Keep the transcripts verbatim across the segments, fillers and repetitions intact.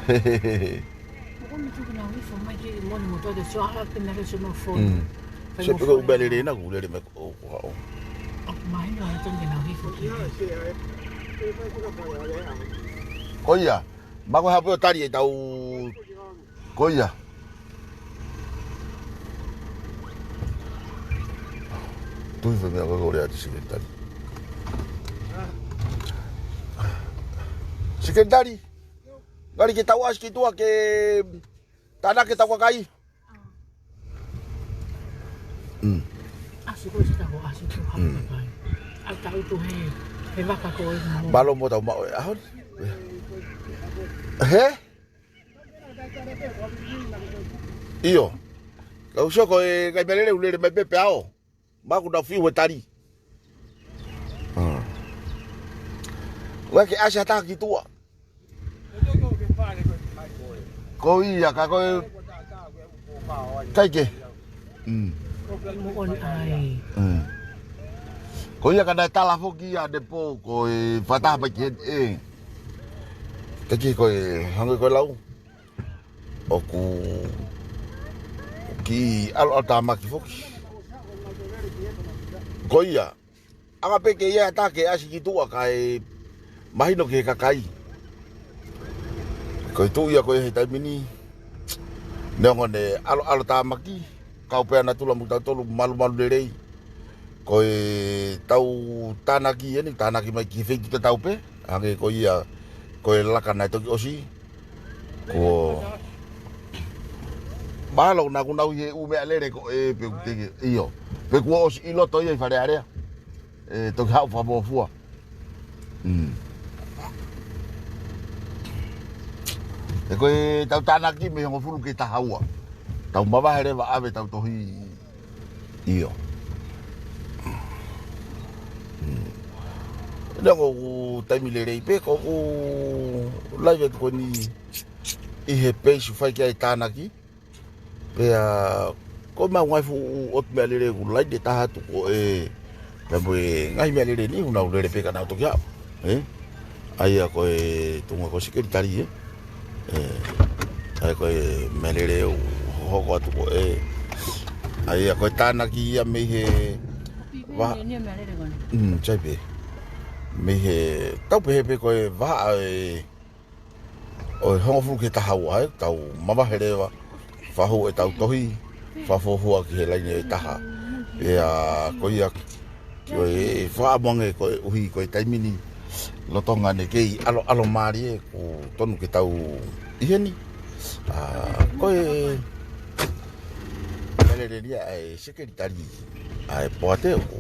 He, he, he. Ko e meʻa tuku nau hifo mai ki moni mo tote, so a pe na ke se mo fo. Mm. Fai se mo pe ko fo u bele le na ku lele me ko, ko, ko. A, mahino a tonu ke nau hifo ki. Ko ia. Ma ko hape o tali e tau. Ko ia. Tui fai meʻa ko e kole atu sekelitali. Sekelitali. Ngali ke tau ʻasi ki tuʻa ke tānaki ʻetau kakai. Mm. ʻAsi ko e si tau ʻasi tu ha Mm. kakai. A tau tu he, he vaka ko e mo. Mālō mo tau maʻu e ʻaho ni. He? ʻIo. Kau sio ko e kai melele ulele mai pepe ao. Maku na fiu e tali. Mm. Ua ke ʻasi ha taha ki tuʻa. Ko ia ka ko e kai ke. Mm. Mo on ai. Mm. Ko ia ka naʻe tala foki ia ne po ko e fataha mai ki he, e. Kai ke ko e hangē ko e lau. ʻOku kiʻi ʻaloʻalo tāmaki foki. Ko ia, anga pē ke ia ta ke ʻasi ki tuʻa kae mahino ki he kakai. Ko e tuʻu ia ko e he taimi ni. Neongo ne ʻaloʻalo tāmaki, kau pē ʻa natula mo tautolu malumalu lelei. Ko e tau tānaki eni, tānaki mai ki he feituʻu tatau pē, hangē ko ia, ko e laka naʻe toki ʻosi. Ko mālō naʻa ku nau ʻi he ʻū meʻalele ko ē pe ʻoku teʻeki, ʻio. Pe kuo ʻosi ʻi loto ia ʻi Fale Alea. ʻE toki haʻu fakafuofua. Mm. He ko e tau tānaki mei he hongofulu ki he taha ua. Tau mavahe leva ʻave tau tohi. ʻIo. Mm. Neongo ʻoku taimi lelei pē, ko ʻeku live atu ko eni ʻi he peisi ʻoku fai ki ai e tānaki. Pea ko e maʻu ngaahi fuʻu ʻotu meʻalele ʻoku live ʻe taha atu ko ē. Pea mo e ngaahi meʻalele ni ʻoku nau lele pē ka nau toki haʻu. Ē? ʻA ia ko e tuʻunga ko e sekelitali, ē? Ē, ʻa ia ko e meʻalele ʻoku hoko atu ko ē. ʻA ia ko e tānaki ia mei he va-, Ni, ni meʻalele ko eni. Mm, sai pē. Mei he, tau pehē pē ko e vahaʻa e, ʻo e hongofulu ki he taha ua ē, tau mavahe leva, fakahū ʻetau tohi, fakafuofua ki he laine ʻe taha. Pea ko ia, ko e fakaʻamu ange koeʻuhi ko e taimi ni, lolotonga ne kei ʻaloʻalo mālie, ʻoku tonu ke tau ʻi heni. ʻA, ko e, meʻalele ni ʻa e sekelitali ʻa e poate ʻoku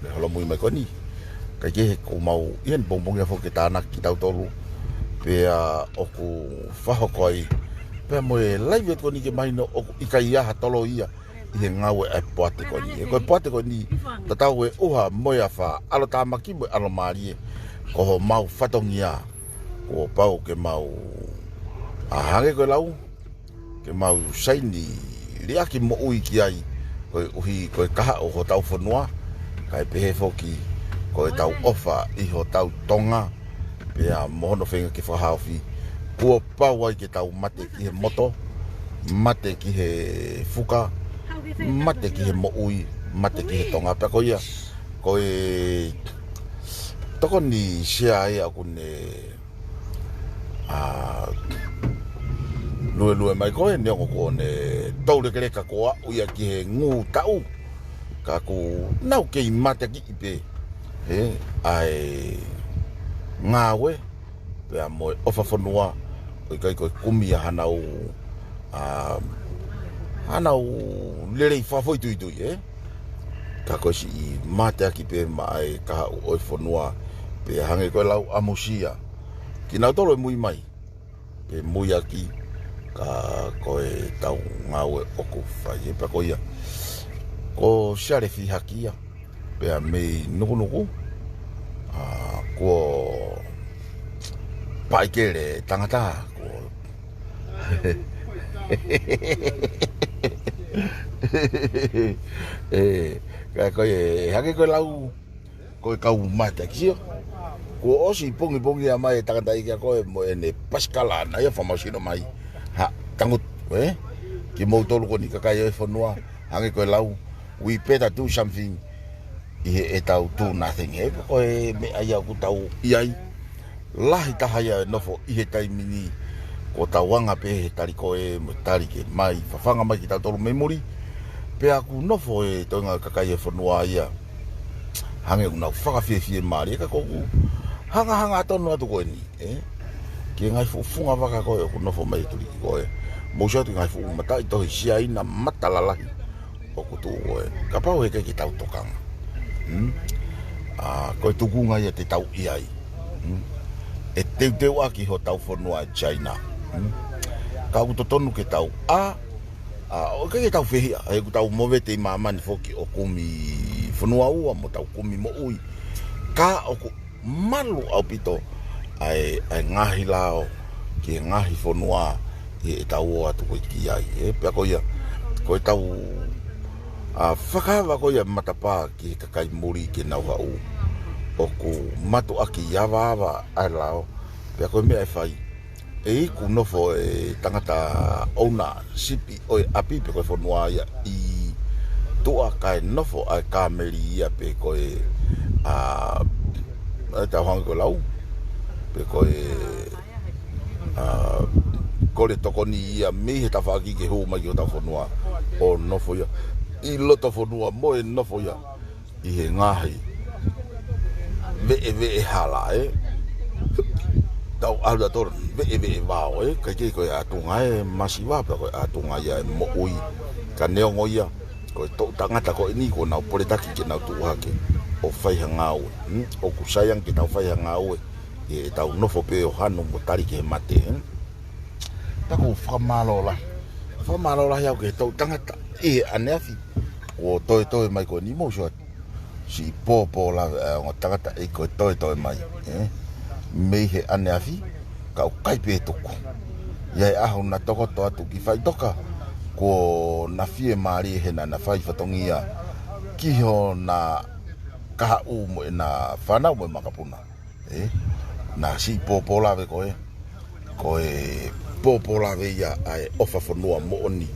ne holomui mai ko eni. Kae kehe ʻoku mau ʻi heni pongipongi ʻa foki ke tānaki kitautolu. Pea ʻoku fakahoko ai. Pea mo e live atu ko eni ke mahino ʻoku ʻikai ha tolo ia ʻi he ngāue ʻa e poate ko eni. He ko e poate ko eni, tatau e ʻuha mo e afā, ʻalotāmaki mo e ʻalomālie. Ko homau fatongia, kuo pau ke mau, ʻa, hangē ko e lau, ke mau saini liʻaki moʻui ki ai, koeʻuhi ko e kahaʻu hotau fonua, kae pehē foki ko ʻetau ʻofa ʻi hotau Tonga, pea mo hono feinga ke fakahaofi. Kuo pau ai ke tau mate ki he moto, mate ki he fuka, mate ki he moʻui, mate ki he Tonga. Pea ko ia, ko e tokoni sea ia ʻoku ne ʻa, luelue mai ko ē, neongo kuo ne toulekeleka ko aʻu ia ki he ngū taʻu. Ka ʻoku nau kei mateakiʻi pē, ē, ʻa e ngāue, pea mo e ʻofa fonua, ʻo ʻikai ko e kumi ia hanau, ʻa, hanau lelei fakafoʻituitui, ē. Ka ko e siʻi mateaki pē maʻa e kahaʻu ʻo e fonua, pea hangē ko e lau ʻa Musia. Kinautolu ʻe mui mai, pe muiaki, ka ko ʻetau ngāue ʻoku fai, ē, pea ko ia. Ko Siale Fihaki ia, pea mei Nukunuku, ʻa, kuo paʻi kele tangata, kuo ē, ka ko e, hangē ko e lau, ko e kau mateaki sio. Kuo ʻosi pongipongia mai e tangataʻeiki ko ē mo ʻene pasikala ʻana ia, fakamolemole mai. Ha, tangutu, ē? Kimoutolu ko eni kakai ʻo e fonua, hangē ko e lau, we better do something ʻi heʻetau do nothing, ē? Ko e meʻa ia ʻoku tau ʻi ai. Lahi taha ia e nofo ʻi he taimi ni, ko ʻetau anga pē he tali ko ē, mo e tali ke mai, fafanga mai kitautolu mei muli. Pea ʻoku nofo e toenga kakai e fonua ia, hangē ʻoku nau fakafiefie mālie, ka ʻoku hangahanga tonu atu ko eni, ē? Ki he ngaahi fuʻu funga vaka ko ē ʻoku nofo mai e tuliki ko ē. Mou sio atu ki he ngaahi fuʻu mataʻitohi Siaina matalalahi ʻoku tuʻu ko ē. Kapau heʻikai ke tau tokanga. Hmm? ʻA, ko e tuʻunga ia te tau ʻi ai. Hmm? ʻE teuteuʻaki hotau fonua ʻe China. Hmm? Ka ʻoku totonu ke tau ʻā, ʻa, ʻoku ʻikai ke tau fehiʻa, he ʻoku tau movete ʻi māmani foki ʻo kumi fonua ua mo tau kumi moʻui. Ka ʻoku malu ʻaupito ʻa e, ʻa e ngaahi lao ki he ngaahi fonua ʻi heʻetau ō atu ko ē ki ai, ē? Pea ko ia, ko ʻetau, ʻa, fakaava ko ia matapā ki he kakai muli ke nau haʻu. ʻOku mātuʻaki avaava ʻa e lao, pea ko e meʻa ʻe fai, ʻe iku nofo e tangata ʻouna sipi ʻo e ʻapi pe ko e fonua ia ʻi tuʻa kae nofo ʻa e kāmeli ia pe ko e, ʻa, ʻa e tau hangē ko e lau, pe ko e, ʻa, kole tokoni ia mei he tafaʻaki ke hū mai ki hotau fonua ʻo nofo ia ʻi loto fonua mo e nofo ia ʻi he ngaahi veʻeveʻe hala, ē? Tau ʻalu ʻa tolu veʻeveʻe vao, ē? Kae kei ko e ʻatunga e masiva pea ko e ʻatunga ia e moʻui. Ka neongo ia, ko e toʻu tangata ko eni kuo nau poletaki ke nau tuʻu hake ʻo fai ha ngāue. Hmm? ʻOku sai ange ke tau fai ha ngāue ʻi heʻetau nofo pē ʻo hanu mo tali ki he mate, ē? Taku fakamālō lahi. Fakamālō lahi au ki he toʻu tangata ʻi he ʻaneafi kuo toetoe mai ko eni, mou sio atu. Siʻi pōpō lave ʻa e ongo tangataʻeiki ko e toetoe mai, ē? Mei he ʻaneafi, ka ʻoku ʻikai pē tuku. ʻI he ʻaho naʻa tokoto atu ki faʻitoka, kuo na fiemālie he naʻa na fai fatongia ki hona kahaʻu mo ʻena fānau mo e makapuna. Ē? Naʻe siʻi pōpō lave ko ē, ko e pōpō lave ia ʻa e ʻofa fonua moʻoni.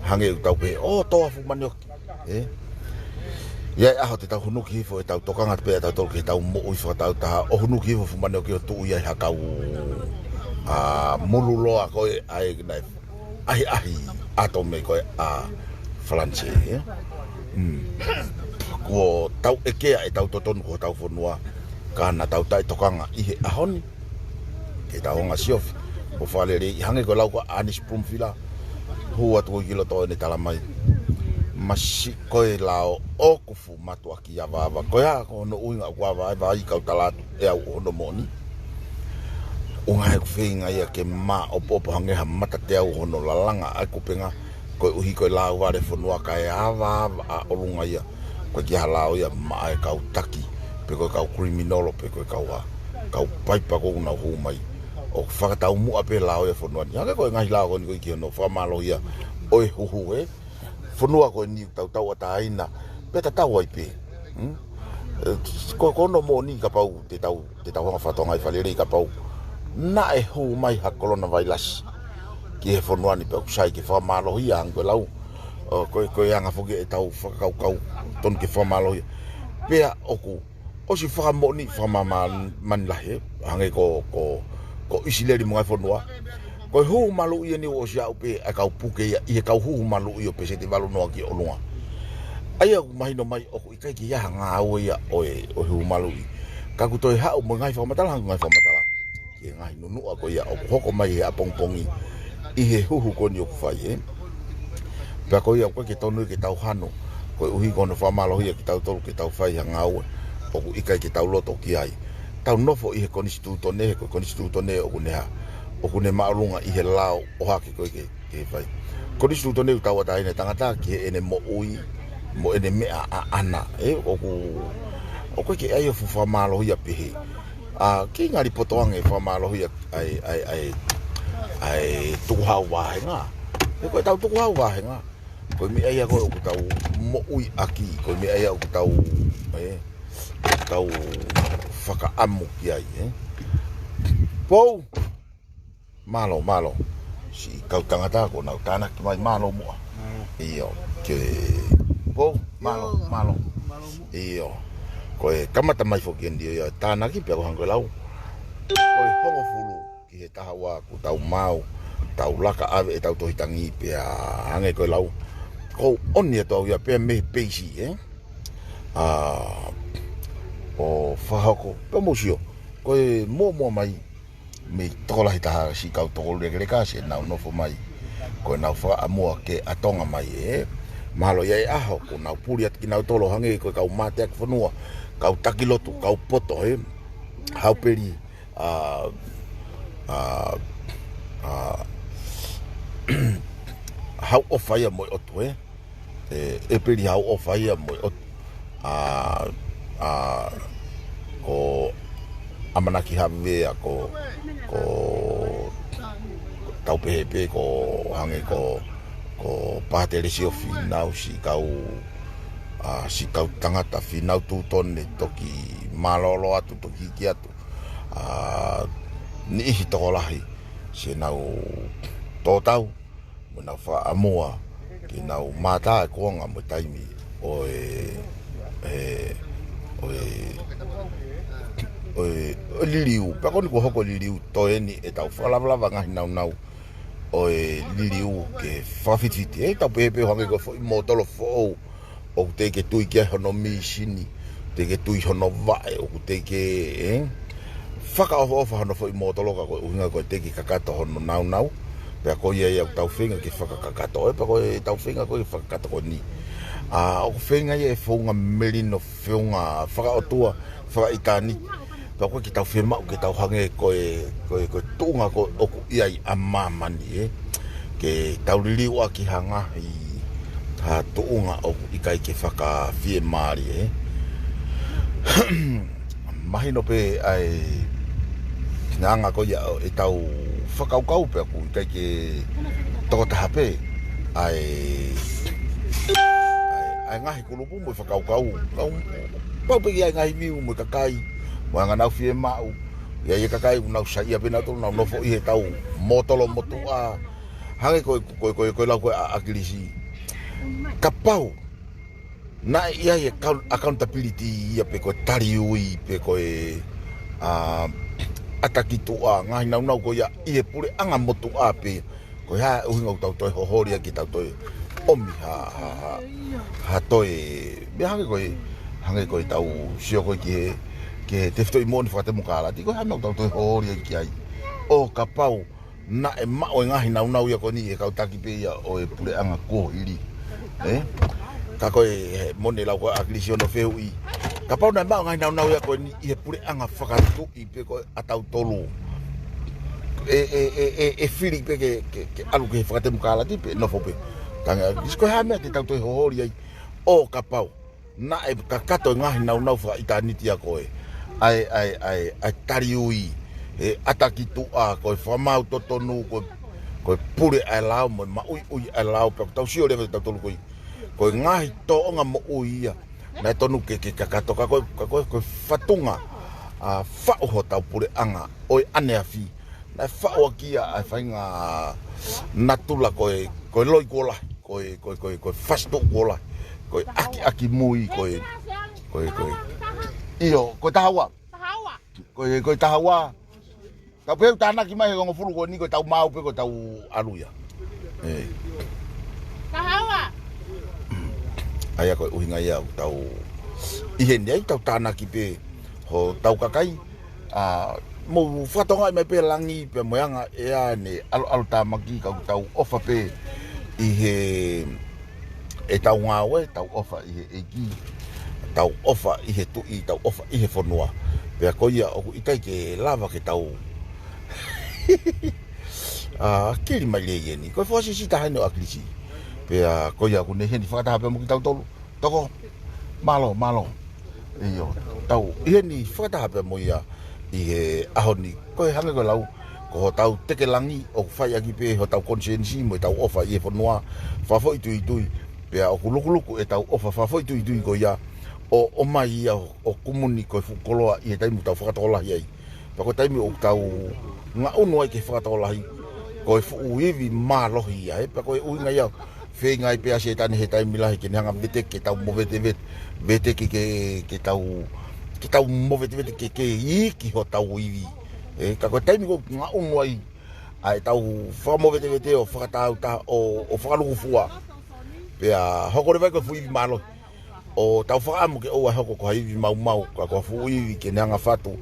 Hangē ʻoku tau pehē, ʻo, tō ʻa Fuʻu Manioki, ē? ʻI he ʻaho te tau hunuki hifo ʻetau tokanga pē ʻa tautolu ki heʻetau moʻui fakataautaha, ʻo hunuki hifo Fuʻu Manioki ʻo tuʻu ia ʻi ha kau, ʻa, mululoa ko ē ʻa e naʻe ʻahiʻahi ʻato mei ko ē ʻa Falanisē, ē? Mm. Kuo tau ʻekea ʻetau totonu ko hotau fonua, ka naʻa tau taʻetokanga ʻi he ʻaho ni. Ke tau hanga siofi ʻo fakaleleiʻi, hangē ko e lau ko ē ʻa ʻAnisi Pulumufila, hū atu ko ē ki loto ʻene tala mai. Masiʻi ko e lao ʻoku fuʻu mātuʻaki avaava. Ko ia, ko hono ʻuhinga ʻoku avaava ai, kau tala atu ʻe au ʻo hono moʻoni. ʻUhinga he ʻoku feinga ia ke māʻopoʻopo hangē ha matateau hono lalanga ʻa e kupenga, koeʻuhi ko e lao vale fonua kae avaava ʻa ʻolunga ia. Ko e kiʻi hala ia maʻa e kau taki, pe ko e kau kiriminolo, pe ko e kau ʻa, kau paipa ʻoku nau hū mai ʻo fakataumuʻa pē lao ia fonua ni. Hangē ko e ngaahi lao ko eni ko ē ki hono fakamālohia ʻo e huhu, ē? Fonua ko eni ʻoku tau tauʻatāina, pea tatau ai pē. Hmm? Ē, ko, ko hono moʻoni kapau te tau, te tau hanga fakatokangaʻi fakalelei kapau naʻe hū mai ha kolona vailasi ki he fonua ni pea ʻoku sai ke fakamālohia hangē ko e lau. ʻO, ko e, ko e anga foki ʻetau fakakaukau tonu ke fakamālohia. Pea ʻoku ʻosi fakamoʻoni fakamāmani lahi, ē, hangē ko, ko, ko ʻIsileli mo e ngaahi fonua. Ko e huhu maluʻi eni ʻoku ʻosi aʻu pē ʻa e kau puke ia ʻi he kau huhu maluʻi ʻo peseti valu noa ki ʻolunga. ʻA ia ʻoku mahino mai ʻoku ʻikai ke ʻi ai ha ngāue ia ʻo e, ʻo e huhu maluʻi. Ka ʻoku toe haʻu mo e ngaahi fakamatala, ngaahi fakamatala ki he ngaahi nunuʻa ko ia ʻoku hoko mai he ʻapongipongi ʻi he huhu ko eni ʻoku fai, ē? Pea ko ia ʻoku ʻikai ke tonu ke tau hanu, koeʻuhi ko hono fakamālohia kitautolu ke tau fai ha ngāue ʻoku ʻikai ke tau loto ki ai. Tau nofo ʻi he konisitūtone, he ko e konisitūtone ʻoku ne hā, ʻoku ne māʻolunga ʻi he lao ʻohake ko ē ke, ke fai. Konisitūtone ʻoku tauʻatāina e tangata ki heʻene moʻui mo ʻene meʻa ʻaʻana, ē? ʻOku, ʻoku ʻikai ke ʻi ai ha fuʻu fakamālohia pehē. ʻA, kei ngali poto ange fakamālohia ʻa e, ʻa e, ʻa e, ʻa e tukuhau vāhenga. He ko ʻetau tukuhau vāhenga, ko e meʻa ia ko ē ʻoku tau moʻui ʻaki, ko e meʻa ia ʻoku tau, ē, tau fakaʻamu ki ai, ē? Pou, mālō, mālō. Siʻi kau tangata ko ʻenau tānaki mai, mālō muʻa. ʻIo, ke Pou, mālō, mālō. ʻIo, ko e kamata mai foki eni ʻo ia tānaki pea ko hangē ko e lau, ko e hongofulu ki he taha ua kuo tau maʻu, tau laka ʻave ʻetau tohi tangi pea hangē ko e lau. Ko ʻeni atu au ia pea mei he peisi, ē? ʻA, ʻo fakahoko, pea mou sio, ko e muʻomuʻa mai, mei tokolahi taha siʻi kau tokolulekeleka siʻenau nofo mai. Ko ʻenau fakaʻamua ke ʻa Tonga mai, ē? Mahalo ia e ʻaho, ko ʻenau puli atu kinautolu hangē ko e kau mateakifonua, kau taki lotu, kau poto, ē? Haupeli, ʻa, ʻa, ʻa, hau ʻofa ia mo e ʻOtua, ē? ʻE, ʻEpeli hau ʻofa ia mo e ʻOtua. ʻA, ʻa, ko ʻAmanaki Havea, ko, ko tau pehē pē, ko hangē ko, ko Pātelesio Fīnau, siʻi kau, ʻa, siʻi kau tangata Fīnau Tūtone, toki mālōlō atu, toki hiki atu. ʻA, niʻihi tokolahi, siʻenau tōtau, mo ʻenau fakaʻamua ke nau mātā e kuonga mo e taimi ʻo e, e, ʻo e, ʻo e, ʻo e liliu. Pea ko ʻeni kuo hoko e liliu, toe eni ʻetau fakalavalava ngaahi naunau ʻo e liliu ke fakafitifiti. Ē, tau pehē pē hangē ko e foʻi mōtolo foʻou, ʻoku teʻeki ke tui ki ai hono mīsini, teʻeki ke tui hono vaʻe, ʻoku teʻeki ke, ē, fakaʻofoʻofa hono foʻi mōtolo, ka ko e ʻuhinga ko e teʻeki kakato hono naunau. Pea ko ia ia ʻoku tau feinga ke fakakakato, ē, pea ko ʻetau feinga ko ē ke fakakakato ko ʻeni. ʻA, ʻoku feinga ia e founga melino, founga fakaʻotua, fakaʻitāniti. Pea ʻoku ʻikai ke tau fiemaʻu ke tau hangē ko e, ko e, ko e tuʻunga ko ē ʻoku ʻi ai ʻa māmani, ē. Ke tau liliu ʻaki ha ngaahi, ha tuʻunga ʻoku ʻikai ke fakafiemālie, ē. Mahino pē ʻa e anga ko ia ʻetau fakakaukau pea ʻoku ʻikai ke tokotaha pē ʻa e, ʻa e, ʻa e ngaahi kulupu mo e fakakaukau. Kau, pau pē ki ai ngaahi viu mo e kakai, mo e anga ʻenau fiemaʻu. ʻI ai e kakai ʻoku nau saiʻia pē nautolu, nau nofo ʻi heʻetau mōtolo motuʻa. Hangē ko e, ko e, ko e, ko e lau ko ē ʻa ʻAkilisi. Kapau naʻe ʻi ai e account-, accountability ia pe ko e taliui, pe ko e, ʻa, ʻata ki tuʻa, ngaahi naunau ko ia ʻi he puleʻanga motuʻa pē. Ko e hā e ʻuhinga ʻoku tau toe hoholi ai ke tau toe ʻomi ha, ha, ha, ha toe, meʻa hangē ko e, hangē ko ʻetau sio ko ē ki he, ki he tefitoʻi moʻoni fakatemokalati, ko e hā e meʻa ʻoku tau toe hoholi ai ki ai. ʻO kapau naʻe maʻu e ngaahi naunau ia ko ʻeni ʻe he kau taki pē ia ʻo e puleʻanga kuohili. Ē? Ka ko e, he moʻoni e lau ko ē ʻa ʻAkilisi hono fehuʻi. Kapau naʻe maʻu e ngaahi naunau ia ko ʻeni ʻi he puleʻanga fakatuʻi pe ko ē ʻatautolu. ʻE, ʻe, ʻe, ʻe, ʻe fili pē ke, ke, ke ʻalu ki he fakatemokalati pe nofo pē. Tangi ʻa ʻAkilisi, ko e hā e meʻa te tau toe hoholi ai. ʻO kapau naʻe kakato e ngaahi naunau fakaʻitāniti ia ko ē. ʻA e, ʻa e, ʻa e, ʻa e taliui, e ʻata ki tuʻa, ko e fakamaau totonu, ko e, ko e pule ʻa e lao, mo e maʻuiʻui ʻa e lao, pea ʻoku tau sio leva ʻe tautolu ko ē. Ko e ngaahi tōʻonga moʻui ia. Naʻe tonu ke, ke kakato, ka ko e, ka ko e, ko e fatunga, ʻa, faʻu hotau puleʻanga ʻo e ʻaneafi. Naʻe faʻu ʻaki ia ʻa e faʻahinga natula ko e, ko e loi kuo lahi, ko e, ko e, ko e, ko e fasituʻu kuo lahi, ko e ʻakiʻakimui, ko e, ko e, ko e. ʻIo, ko e taha ua. Ko e, ko e taha ua. Tau pehē ʻoku tānaki mai he hongofulu ko ʻeni ko ʻetau maau pe ko ʻetau ʻalu ia. Ē. ʻA ia ko e ʻuhinga ia ʻoku tau ʻi heni ai, tau tānaki pē hotau kakai. ʻA, mou fakatokangaʻi mai pē langi pea mo e anga ʻea ne ʻaloʻalo tāmaki, ka ʻoku tau ʻofa pē ʻi he, ʻetau ngāue, tau ʻofa ʻi he ʻEiki, tau ʻofa ʻi he Tuʻi, tau ʻofa ʻi he fonua. Pea ko ia ʻoku ʻikai ke lava ke tau, ʻa, kili mai lelei ʻeni. Ko e fuʻu siʻisiʻi taha ʻeni ʻo ʻAkilisi. Pea ko ia ʻoku ne ʻi heni fakataha pē mo kitautolu. Toko, mālō, mālō. ʻIo, tau ʻi heni fakataha pē mo ia ʻi he ʻaho ni. Ko e hangē ko e lau, ko hotau teke langi ʻoku fai ʻaki pē hotau konisēnisi mo ʻetau ʻofa ʻi he fonua fakafoʻituitui. Pea ʻoku lukuluku ʻetau ʻofa fakafoʻituitui ko ia ʻo, ʻomai ia ʻo, ʻo kumuni ko e fuʻu koloa ʻi he taimi ʻoku tau fakatokolahi ai. Pea ko e taimi ʻoku tau ngaʻunu ai ke fakatokolahi, ko e fuʻu ivi mālohi ia, ē. Pea ko e ʻuhinga ia, feinga ai pē ʻa Sētane he taimi lahi ke ne hanga veteki ke tau movetevete, veteki ke, ke tau, ke tau movetevete ke, ke iiki hotau ivi. Ē, ka ko e taimi ʻoku ngaʻunu ai ʻa ʻetau fakamovetevete ʻo fakatāutaha ʻo, ʻo fakalukufua, pea hoko leva ai ko e fuʻu ivi mālohi. ʻO tau fakaʻamu ke ʻoua ʻe hoko ko ha ivi maumau, ka ko ha fuʻu ivi ke ne hanga fatu,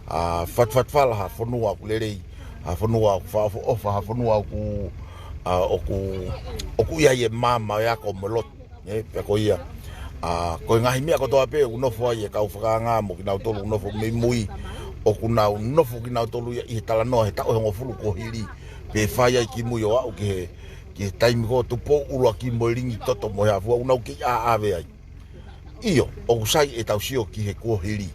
ʻa, fatufatufala ha fonua ʻoku lelei, ha fonua ʻoku fakaʻofoʻofa, ha fonua ʻoku, ʻa, ʻoku, ʻoku ʻi ai e maama ʻo e ako mo e lotu. Ē, pea ko ia, ʻa, ko e ngaahi meʻa kotoa pē ʻoku nofo ai e kau fakaanga mo kinautolu ʻoku nofo muimui, ʻoku nau nofo kinautolu ia ʻi he talanoa he taʻu ʻe hongofulu kuo hili, pe fai ai kimui ʻo aʻu ki he, ki he taimi ko Tupou ʻUluaki mo e Lingitoto mo e hā fua, ʻoku nau kei ʻāʻave ai. ʻIo, ʻoku sai ʻetau sio ki he kuo hili,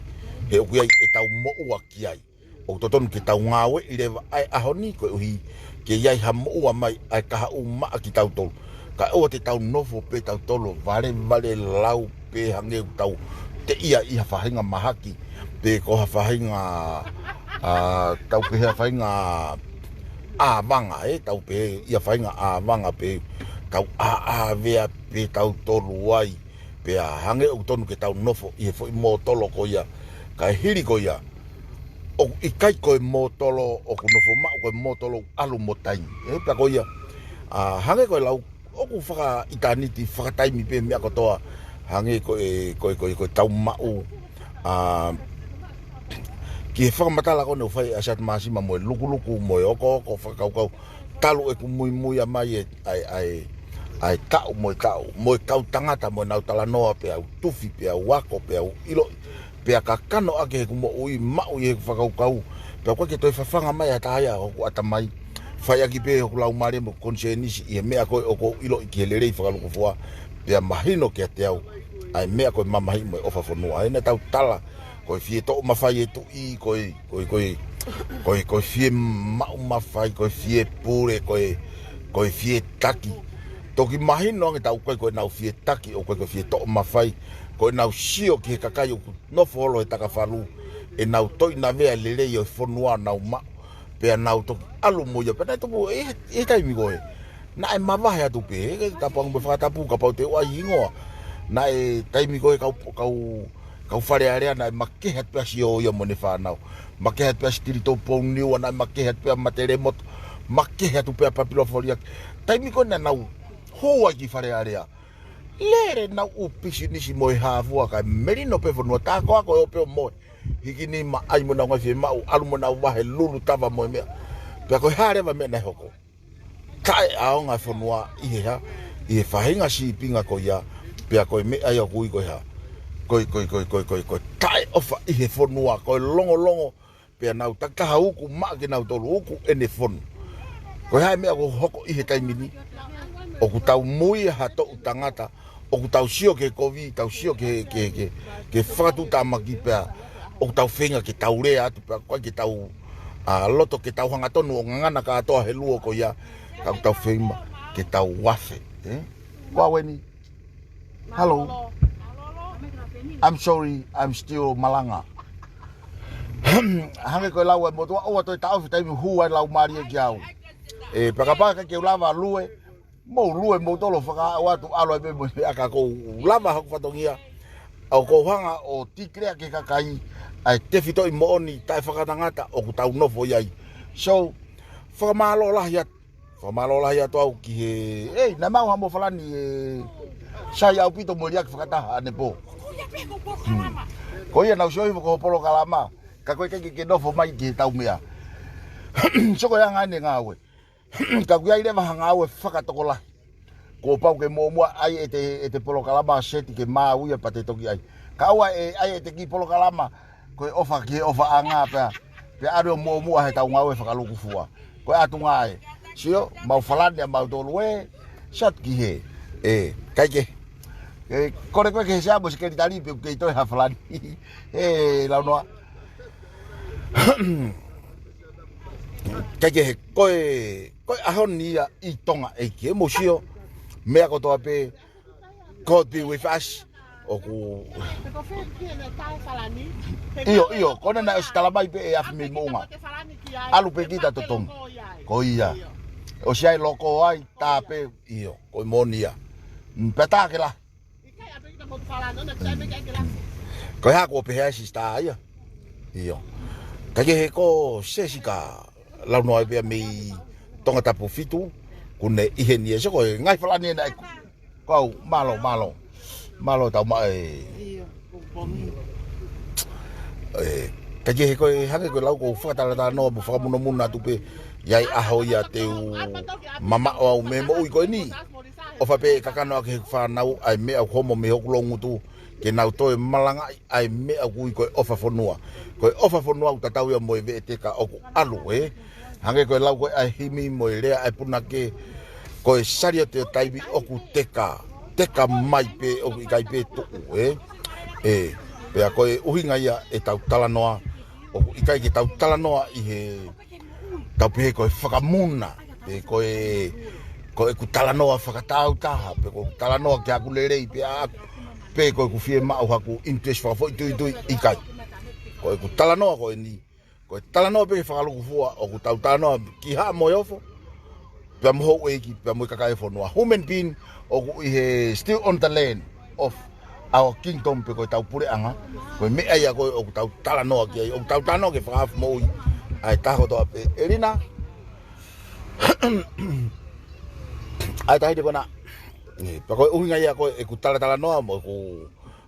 he ʻoku ʻi ai ʻetau moʻua ki ai. ʻOku totonu ke tau ngāueʻi leva ʻa e ʻaho ni koeʻuhi ke ʻi ai ha moʻua mai ʻa e kahaʻu maʻa kitautolu. Kae ʻoua te tau nofo pē tautolu ʻo valevale lau pē hangē ʻoku tau teʻia ʻi ha faʻahinga mahaki, pe ko ha faʻahinga, ʻa, tau pehē ha faʻahinga ʻāvanga, ē, tau pehē ʻi ha faʻahinga ʻāvanga pē tau ʻāʻāvea pē tautolu ai. Pea hangē ʻoku tonu ke tau nofo ʻi he foʻi mōtolo ko ia, kae hili ko ia, ʻoku ʻikai ko e mōtolo ʻoku nofo maʻu, ko e mōtolo ʻoku ʻalu mo taimi. Ē, pea ko ia, ʻa, hangē ko e lau, ʻoku fakaʻitāniti, fakataimi pē meʻa kotoa, hangē ko e, ko e, ko e, ko e tau maʻu, ʻa, ki he fakamatala ko eni ʻoku fai ʻe Siaosi Māsima mo e lukuluku, mo e okooko, fakakaukau, talu ʻeku muimui ʻa mai e, ʻa e, ʻa e, ʻa e taʻu mo e taʻu, mo e kau tangata, mo ʻenau talanoa, pea u tufi, pea u ako, pea u ʻiloʻi, pea kakano ʻaki heʻeku moʻui, maʻu ʻi heʻeku fakakaukau, pea ʻoku ʻikai ke toe fafanga mai ʻe ha taha ia hoku ʻatamai, fai ʻaki pē hoku laumālie mo e konisēnisi ʻi he meʻa ko ē ʻoku ou ʻiloʻi ki he lelei fakalukufua, pea mahino kiate au ʻa e meʻa ko e mamahiʻi mo e ʻofa fonua. Ē, naʻa tau tala, ko e fie toʻo mafai e tuʻi, ko e, ko e, ko e, ko e, ko e fie maʻu mafai, ko e fie pule, ko e, ko e fie taki. Toki mahino ange taʻu ko ē ko ʻenau fie taki, ʻoku ʻikai ko e fie toʻo mafai, ko ʻenau sio ki he kakai ʻoku nofo holo he takafalu, ʻenau toʻi navea lelei ʻo e fonua ʻoku nau maʻu, pea nau toki ʻalu mo ia, pea naʻe tupu ʻi he, ʻi he taimi ko ē naʻe mavahe atu pē, ʻe ke tapu ange mo e fakatapu, kapau te u ʻai hingoa. Naʻe taimi ko ē kau, kau, kau Fale Alea naʻe makehe atu pē ʻa Sio ia mo ʻene fānau. Makehe atu pē ʻa Sitilitopu Pouniua, naʻe makehe atu pē ʻa Matelemoto, makehe atu pē ʻa Papilofoliaki. Taimi ko ē naʻa nau hū ai ki Fale Alea, lele ʻenau ʻū pisinisi mo e hā fua kae melino pē fonua, tā ko ā ko e ō pē ʻo mohe, hiki nima, ʻai mo ʻenau ngaahi fiemaʻu, ʻalu mo ʻenau vahe lulu tava mo e meʻa. Pea ko e hā leva e meʻa naʻe hoko? Taʻeʻaonga e fonua ʻi he hā, ʻi he faʻahinga sīpinga ko ia, pea ko e meʻa ia ʻoku ui ko e hā, ko e, ko e, ko e, ko e, ko e, ko e taʻeʻofa ʻi he fonua, ko e longolongo, pea nau takitaha uku maʻa kinautolu uku ʻene fonu. Ko e hā e meʻa ʻoku hoko ʻi he taimi ni? ʻOku tau mui ha toʻu tangata, ʻoku tau sio ki he kovi, tau sio ki he, ki he, ki he, ki he fakatuʻutāmaki pea ʻoku tau feinga ke tau lea atu pea ʻoku ʻikai ke tau, ʻa, loto ke tau hangatonu ʻo ngangana kātoa he luo ko ia, ka ʻoku tau feinga ke tau afe, ē? Ko au eni. Hello. I'm sorry, I'm still malanga. Hangē ko e lau ʻa e motuʻa, ʻoua toe taʻofi taimi hū ai laumālie kiate au. Ē, pea kapau ʻe ʻikai ke u lava lue, mou lue moutolu ʻo fakaʻau atu, ʻalu ai pē mo e meʻa, ka ʻoku ou lava hoku fatongia. ʻOku ou hanga ʻo tikilea ki he kakai ʻa e tefitoʻi moʻoni taʻefakangatangata ʻoku tau nofo ai. So, fakamālō lahi atu. Fakamālō lahi atu au ki he, ei, naʻa mau ha mo Falani ē, sai ʻaupito mo e liʻaki fakataha ʻanepō. Hmm. Ko ia naʻa ku sio hifo ki ho polokalama, ka ko e ʻikai ke ke nofo mai ki he tau meʻa. So ko e anga eni e ngāue. Ka ʻoku ʻi ai leva ha ngāue fakatokolahi. Kuo pau ke muʻomuʻa ʻai ʻete, ʻete polokalama seti ke maau ia pea te toki ʻai. Kae ʻoua ʻe ʻai ʻete kiʻi polokalama ko e ʻofa ki he ʻofaʻanga pea, pea ʻalu ʻo muʻomuʻa he tau ngāue fakalukufua. Ko e ʻatu ngāue. Sio, mau Falani ʻa mautolu ē, sat ki he. Ē, ʻikai ke. Ē, kole koe ki he sea mo e sekelitali pe ʻoku kei toe ha Falani. Ē, Launoa. ʻIkai ke he, ko e, ko e ʻaho ni ia ʻi Tonga ʻEiki, ē, mou sio, meʻa kotoa pē, God be with us. ʻoku ʻIo, ʻio, ko ena naʻe ʻosi tala mai pē ʻe Afi mei Moʻunga. ʻAlu pē kita totongi. Ko ia. ʻOsi ʻai loko ai, tā pē, ʻio, ko e moʻoni ia. Mm, pea tā ke lahi. Ko e hā kuo pehē ai sisitā ia. ʻIo. Ka ke he ko Sesika, lau noa pē mei Tongatapu fitu, ʻoku ne ʻi heni ē, so ko e ngaahi Falani ena ʻeku. Kau, mālō, mālō. Mālō tau ma-, e. ʻIo, ko Pongi. E, ka ke he ko e hangē ko e lau ko e fakatalatalanoa mo fakamunomuna atu pē, ʻi ai ʻaho ia te u mamaʻo au mei he moʻui ko eni. ʻOfa pē ʻe kakano ʻaki he fānau ʻa e meʻa ʻoku homo mei hoku loungutu, ke nau toe malangaʻi ʻa e meʻa ʻoku ui ko e ʻofa fonua. Ko e ʻofa fonua ʻoku tatau ia mo e veʻeteka ʻoku ʻalu, ē. Hangē ko e lau ko ē ʻa e himi mo e lea ʻa e punake, ko e saliote ʻo taimi ʻoku teka, teka mai pē ʻoku ʻikai pē tuʻu, ē. Ē, pea ko e ʻuhinga ia ʻetau talanoa, ʻoku ʻikai ke tau talanoa ʻi he tau pehē ko e fakamuna, pe ko e, ko ʻeku talanoa fakatāutaha, pe ko ʻeku talanoa ki haʻaku lelei, pe ʻaʻaku, pe ko ʻeku fiemaʻu haʻaku interest fakafoʻituitui, ʻikai. Ko ʻeku talanoa ko eni, ko e talanoa pē fakalukufua, ʻoku tau talanoa ki Haʻa Moheofo, pea mo houʻeiki, pea mo e kakai e fonua. Human being, ʻoku ʻi he still on the land of our kingdom pe ko e tau puleʻanga, ko e meʻa ia ko ē ʻoku tau talanoa ki ai, ʻoku tau talanoa ke fakahaofi moʻui ʻa e taha kotoa pē. ʻElina, ʻa e tahi te kona. Ē, pea ko e ʻuhinga ia ko ē ʻeku talatalanoa mo ʻeku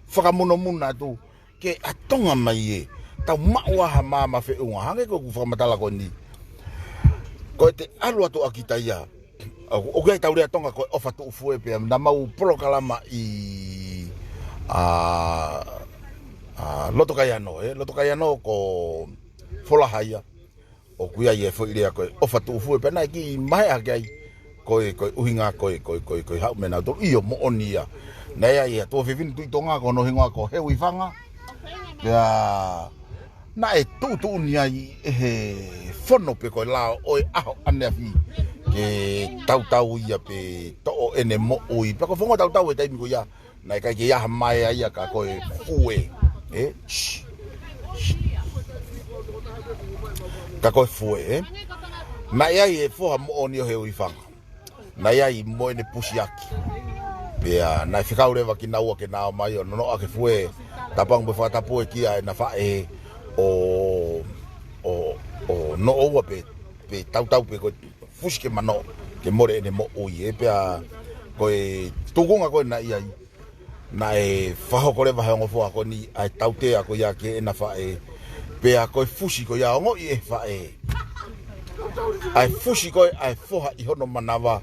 fakamunomuna atu ke ʻatonga mai ē, tau maʻu ʻa ha maama feʻunga, hangē ko ʻeku fakamatala ko eni. Ko e te ʻalu atu ʻa kita ia, ʻo, ʻoku ʻi ai tau lea Tonga ko e ʻofa tuʻufue pea naʻa mau polokalama ʻi, ʻa, ʻa, Lotokaiano, ē, Lotokaiano ko Folaha ia. ʻOku ʻi ai e foʻi lea ko e ʻofa tuʻufue pea naʻe kiʻi maheʻa hake ai, ko e, ko e ʻuhinga, ko e, ko e, ko e, ko e haʻu mei nautolu. ʻIo, moʻoni ia. Naʻe ʻi ai e tuofefine Tuʻi Tonga ko hono hingoa ko Heuifanga. Pea naʻe tuʻutuʻuni ai ʻe he fono pe ko e lao ʻo e ʻaho ʻaneafi ke tautau ia pe toʻo ʻene moʻui. Pea ko e founga tautau he taimi ko ia, naʻe ʻikai ke ʻi ai ha maea ia ka ko e fue. Ē? Shh. Shh. Ka ko e fue, ē? Naʻe ʻi ai e foha moʻoni ʻo Heuifanga. Naʻe ʻi ai mo ʻene pusiaki. Pea naʻe fekau leva kinaua ke na ō mai ʻo nonoʻo ʻaki e fue, tapangu mo e fakatapu ʻe kia ʻena faʻē ʻo, ʻo, ʻo noʻo ua pe, pe tautau pe ko e fusi ke manoʻo, ke mole ʻene moʻui, ē. Pea ko e tukunga ko ē naʻe ʻi ai, naʻe fakahoko leva he ongo foha ko eni ʻa e tautea ko ia ki heʻena faʻē. Pea ko e fusi ko ia ongoʻi ʻe he faʻē, ʻa e fusi ko ē ʻa e foha ʻi hono manava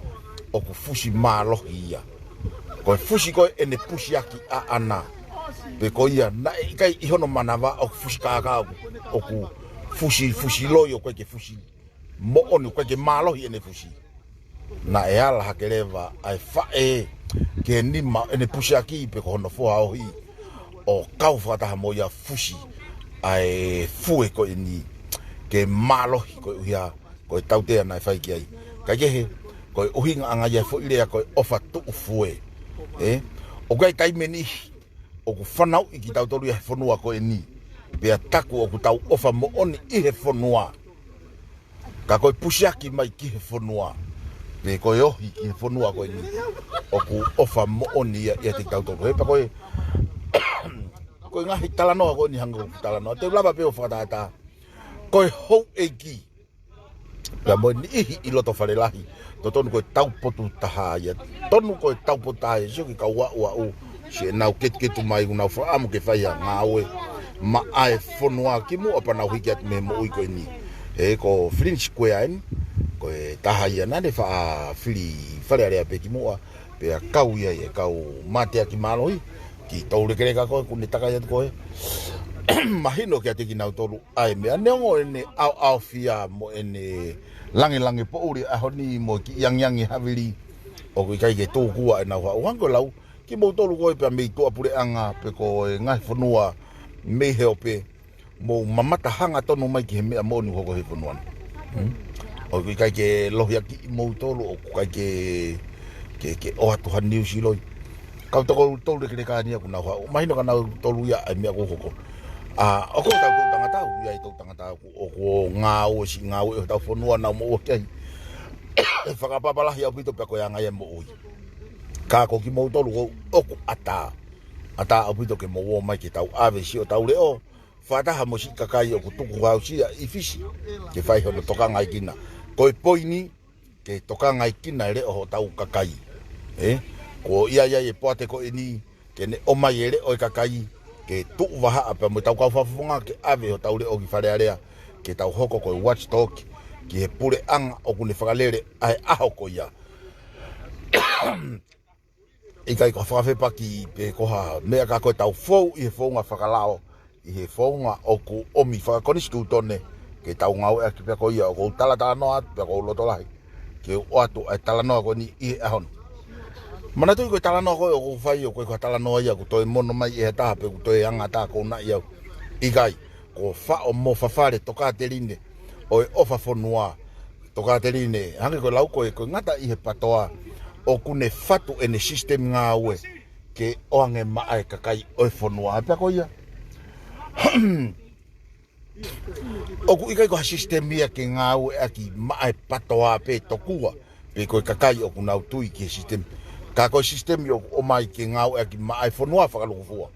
ʻoku fusi mālohi ia. Ko e fusi ko ē ʻene pusiaki ʻaʻana, pe ko ia naʻe ʻikai ʻi hono manava ʻoku fusi kākā, ʻoku, ʻoku fusi, fusi loi, ʻoku ʻikai ke fusi moʻoni, ʻoku ʻikai ke mālohi ʻene fusi. Naʻe ala hake leva ʻa e faʻē ki he nima ʻene pusiaki pe ko hono foha ohi, ʻo kau fakataha mo ia fusi ʻa e fue ko eni ke mālohi, koeʻuhi ko e tautea naʻe fai ki ai. Kaikehe, ko e ʻuhingaʻanga ia e foʻi lea ko e ʻofa tuʻufue. Ē? ʻOku ʻi ai taimi ʻe niʻihi ʻoku fanauʻi kitautolu ia he fonua ko eni, pea taku ʻoku tau ʻofa moʻoni ʻi he fonua. Ka ko e pusiaki mai ki he fonua, pe ko e ohi ki he fonua ko eni, ʻoku ʻofa moʻoni ia ʻiate kitautolu. He pea ko e, ko e ngaahi talanoa ko eni hangē ko ʻeku talanoa, te u lava pē ʻo fakatātā. Ko e houʻeiki pea mo e niʻihi ʻi loto fale lahi, totonu ko e taupotu taha ia. Tonu ko e taupotu taha ia, sio ki he kau aʻuaʻu, siʻenau ketuketu mai, ʻoku nau fakaʻamu ke fai ha ngāue maʻa e fonua kimuʻa pea nau hiki atu mei he moʻui ko eni. He ko Flynn Square eni, ko e taha ia naʻa ne faʻa fili Fale Alea pē kimuʻa, pea kau ia ʻi he kau mateaki mālohi, kiʻi toulekeleka ko ē ʻoku ne takai atu ko ē. Mahino kiate kinautolu ʻa e meʻa, neongo ʻene ʻaoʻaofia mo ʻene langelange poʻuli ʻaho ni mo e kiʻi angiangi havili, ʻoku ʻikai ke tōkua ʻenau haʻu. Hangē ko e lau, kimoutolu ko ē pea mei tuʻapuleʻanga pe ko e ngaahi fonua mei he ope, mou mamata hangatonu mai ki he meʻa moʻoni ʻoku hoko he fonua ni. Hmm? ʻOku ʻikai ke lohiakiʻi moutolu, ʻoku ʻikai ke, ke, ke ʻoatu ha niusiloi. Kau toko tolu lekeleka ni ʻoku nau haʻu. Mahino kia nautolu ia ʻa e meʻa ʻoku hoko. ʻA, ʻoku tau tau tangata, ʻoku ʻi ai e tau tangata ʻoku, ʻoku ngāue, siʻi ngāue ʻo hotau fonua nau moʻua ki ai. Fakapapālangi ʻaupito pea ko e anga ia e moʻui. Ka ko kimoutolu ʻoku, ʻoku ʻatā. ʻAtā ʻaupito ke mou ō mai ke tau ʻave siʻotau leʻo. Fakataha mo siʻi kakai ʻoku tukuhausia ʻi Fisi. Ke fai hono tokangaekina. Ko e poini, ke tokangaekina e leʻo hotau kakai. ʻE? Kuo ʻi ai ʻa e poate ko eni, ke ne ʻomai e leʻo e kakai, ke tuʻu vahaʻa pea mo e tau kau fakafofonga, ke ʻave hotau leʻo ki Fale Alea, ke tau hoko ko e watchdog, ki he puleʻanga ʻoku ne fakalele ʻa e ʻaho ko ia. ʻIkai ko ha fakafepaki pe ko ha meʻa ka ko e tau fou ʻi he founga fakalao, ʻi he founga ʻoku ʻomi fakakonisitūtone ke tau ngāueʻaki pea ko ia ʻoku ou talatalanoa atu pea ʻoku ou loto lahi ke u ʻoatu ʻa e talanoa ko eni ʻi he ʻaho ni. Manatuʻi ko e talanoa ko ē ʻoku ou fai ʻoku ʻikai ko ha talanoa ia ʻoku toe mono mai ʻe ha taha pe ʻoku toe anga ʻatā ʻoku ou naʻi au. ʻIkai, ko faʻo mo fafale tokāteline ʻo e ʻofa fonua. Tokāteline, hangē ko e lau ko ē, ko e ngata ʻi he patoa, ʻoku ne fatu ʻene sisitemi ngāue ke ʻoange maʻa e kakai ʻo e fonua. Pea ko ia, ʻoku ʻikai ko ha sisitemi ia ke ngāueʻaki maʻa e patoa pe tokua, pe ko e kakai ʻoku nau tui ki he sisitemi. Ka ko e sisitemi ʻoku ʻomai ke ngāueʻaki maʻa e fonua fakalūkufua.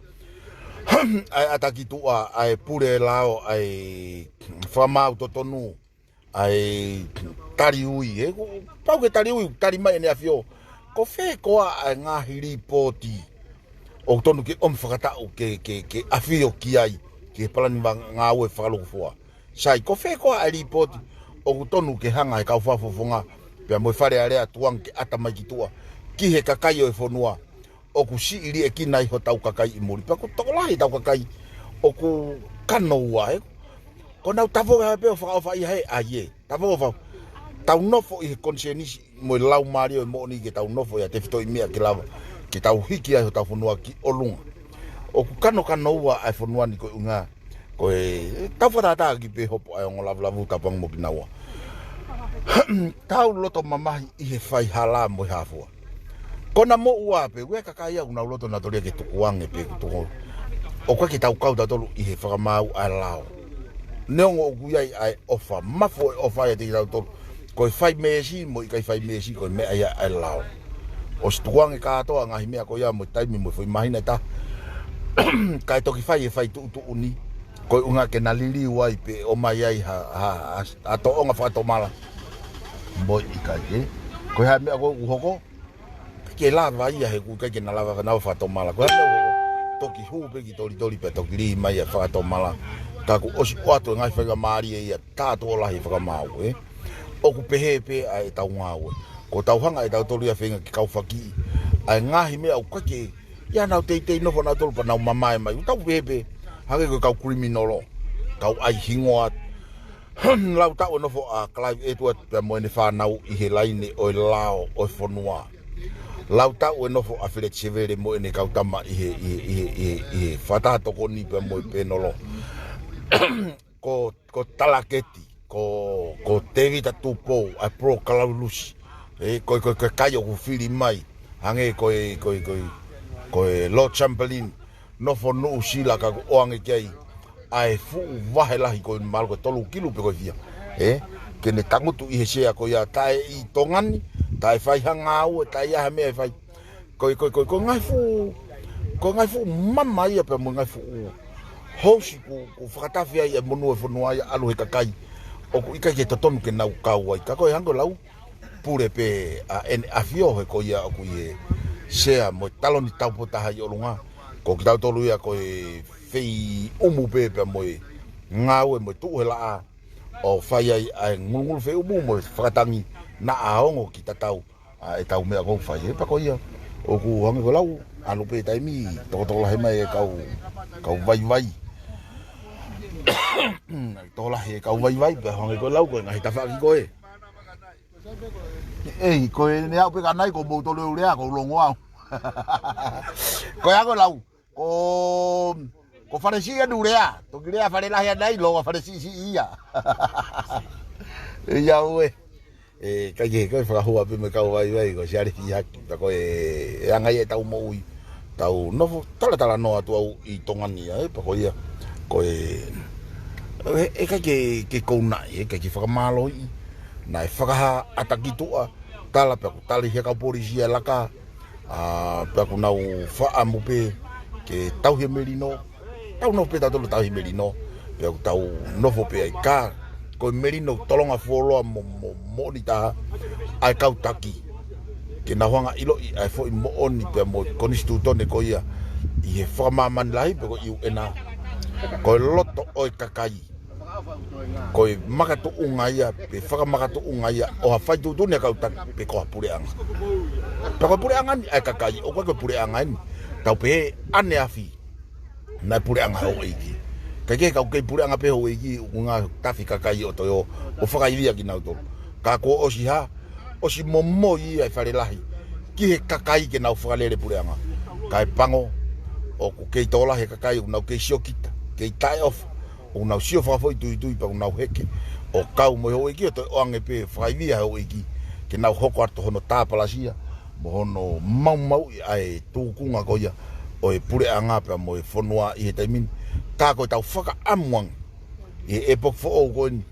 ʻA e ʻata ki tuʻa, ʻa e pule lao, ʻa e fakamaau totonu, ʻa e tali ui, ʻe, ʻoku pau ke tali ui, tali mai ʻEne ʻAfio. Ko fē koā ʻa e ngaahi līpooti ʻoku tonu ke ʻomi fakataʻu ke, ke, ke ʻafio ki ai, ki he palani va-, ngāue fakalūkufua. Sai, ko fē koā ʻa e līpooti ʻoku tonu ke hanga he kau fakafofonga, pea mo e Fale Alea tukuange ke ʻata mai ki tuʻa, ki he kakai ʻo e fonua, ʻoku siʻi liʻekina ai hotau kakai ʻi muli. Pea ʻoku tokolahi ʻetau kakai ʻoku kano ua, ʻe. Ko ʻenau tavonga pē ʻo fakaʻofa ia he, ʻa ia. Tavonga fa-, tau nofo ʻi he konisēnisi mo e laumālie ʻo e moʻoni ke tau nofo ʻi ha tefitoʻi meʻa ke lava, ke tau hiki ai hotau fonua ki ʻolunga. ʻOku kanokano ua ʻa e fonua ni ko e ʻuhinga, ko e tau fakatātā ki pē hopo ʻa e ongo lavulavu tapu ange mo kinaua. Tau loto mamahi ʻi he faihala mo e hā fua. Ko ʻena moʻua pē, ʻoku ʻi ai e kakai ia ʻoku nau loto nautolu ia ke tukuange pe ʻoku tuku. ʻOku ʻikai ke tau kau tautolu ʻi he fakamaau ʻa e lao. Neongo ʻoku ʻi ai ʻa e ʻofa, mafu e ʻofa ia ʻiate kitautolu. Ko e fai meesi mo e ʻikai fai meesi ko e meʻa ia ʻa e lao. ʻOsi tukuange kātoa ngaahi meʻa ko ia mo e taimi mo e foʻi māhina ʻe taha. Kae toki fai e fai tuʻutuʻuni. Ko e ʻuhinga ke na liliu ai pe ʻomai ai ha, ha, ha, ha tōʻonga fakatomala. Mo e ʻikai, ʻe. Ko e hā e meʻa ko ē ʻoku hoko, ʻikai ke lava ia he ʻoku ʻikai ke na lava ke nau fakatomala. Ko e hā e meʻa ʻoku hoko, toki hū pē ki Tolitoli pea toki lī mai ʻa e fakatomala. Ka kuo ʻosi ʻoatu e ngaahi faingamālie ia, tā tuʻo lahi e fakamaau, ʻe. ʻOku pehē pē ʻa ʻetau ngāue. Ko ʻetau hanga ʻe tautolu ia feinga ke kau fakiʻi ʻa e ngaahi meʻa ʻoku ʻikai ke, ia nau teitei nofo nautolu pea nau mamae mai. ʻOku tau pehē pē, hangē ko e kau kiliminolo, kau ʻai hingoa. Lau taʻu e nofo ʻa Clive Edward pea mo ʻene fānau ʻi he laine ʻo e lao ʻo e fonua. Lau taʻu e nofo ʻa Feleti Sevele mo ʻene kau tama ʻi he, ʻi he, ʻi he, ʻi he, ʻi he fakataha tokoni pea mo e pēnolo. Ko, ko Talaketi, ko, ko Tēvita Tupou, ʻa e Polo Kalaulusi. ʻE, ko e, ko e, ko e kai ʻoku fili mai. Hangē ko e, ko e, ko e, ko e Lord Chamberlain, nofo Nuʻusila ka kuo ʻoange ki ai ʻa e fuʻu vahe lahi ko e mahalo ko e tolu kilu pe ko e fiha. ʻE, ke ne tangutu ʻi he sea ko ia taʻe ʻi Tonga ni, taʻe fai ha ngāue, taʻe ʻi ai ha meʻa ʻe fai. Ko e, ko e, ko e, ko e ngaahi fuʻu, ko e ngaahi fuʻu mama ia pea mo e ngaahi fuʻu housi kuo, kuo fakatafe ai e monū e fonua ia ʻalu he kakai. ʻOku ʻikai ke totonu ke nau kau ai. Ka ko e hangē ko e lau, pule pē ʻa ʻEne ʻAfio he ko ia ʻoku ʻi he sea mo e taloni taupotu taha ʻi ʻolunga. Ko kitautolu ia ko e fei ʻumu pē pea mo e ngāue mo e tuʻu he laʻā ʻo fai ai ʻa e ngulungulu fei ʻumu mo e fakatangi naʻa ongo ki tatau ʻa ʻetau meʻa ʻoku fai ē pea ko ia. ʻOku hangē ko e lau, ʻalu pē taimi, tokotokolahi mai e kau, kau vaivai. Tokolahi e kau vaivai, pea hangē ko e lau ko e ngaahi tafaʻaki ko ē. ʻEi, ko ʻene aʻu pē ka nai ko moutolu e ulea, ko u longo au. Ko e ako lau. Ko, ko Falesi e ulea. Toki lea Falelahi anai, longo Falesi siʻi ia. ʻE ia ue. ʻE, kai ke, kai fakahua pē mo e kau vaivai, ko Siale Fiaki, pea ko e, e anga ia ʻetau moʻui. Tau nofo talatalanoa atu au ʻi Tonga ni, ē, pea ko ia, ko e, ē, ʻikai ke, ke kounaʻi, ē, ʻikai ke fakamālohiʻi, naʻe fakahā ʻaki kitautolu, tala pea kuo tali he kau polisi ʻa e laka, ā, pea kuo nau fakaʻamu pē ke tauhi e melino, tau nofo pē tautolu tauhi e melino, pea kuo tau nofo pē ai ka, ko e melino tolonga fuoloa mo, mo, moʻoni taha, ʻa e kau taki. Ke nau hanga ʻiloʻi ʻa e foʻi moʻoni pea mo e konisitūtone ko ia ʻi he fakamāmani lahi pe ko e U N. Ko e loto ʻo e kakai. Ko e makatuʻunga ia, pe fakamakatuʻunga ia, ʻo ha faituʻutuʻuni ʻa e kau taki, pe ko ha puleʻanga. Pea ko e puleʻanga ni, ʻa e kakai, ʻoku ʻikai ko e puleʻanga eni. Tau pehē ʻaneafi. Naʻe puleʻanga houʻeiki. Kae kehe ka ʻoku kei puleʻanga pē houʻeiki, ʻoku ngā tafi kakai ʻo toe ō, ʻo fakaivia kinautolu. Ka kuo ʻosi hā, ʻosi momoi ia ʻe Fale Lahi. Ki he kakai ke nau fakalele puleʻanga. Kae pango, ʻoku kei tō lahi e kakai, ʻoku nau kei sio kita, kei taʻeʻofa. ʻOku nau sio fakafoʻituitui pea ʻoku nau heke. ʻO kau mo e houʻeiki ʻo toe ʻoange pē fakaivia houʻeiki. Ke nau hoko atu hono tāpalasia. Mo hono maumauʻi ʻa e tūkunga ko ia ʻo e puleʻanga pea mo e fonua ʻi he taimi ni. Ka ko e tau fakaʻamu ange. ʻI he ʻepoki foʻou ko eni.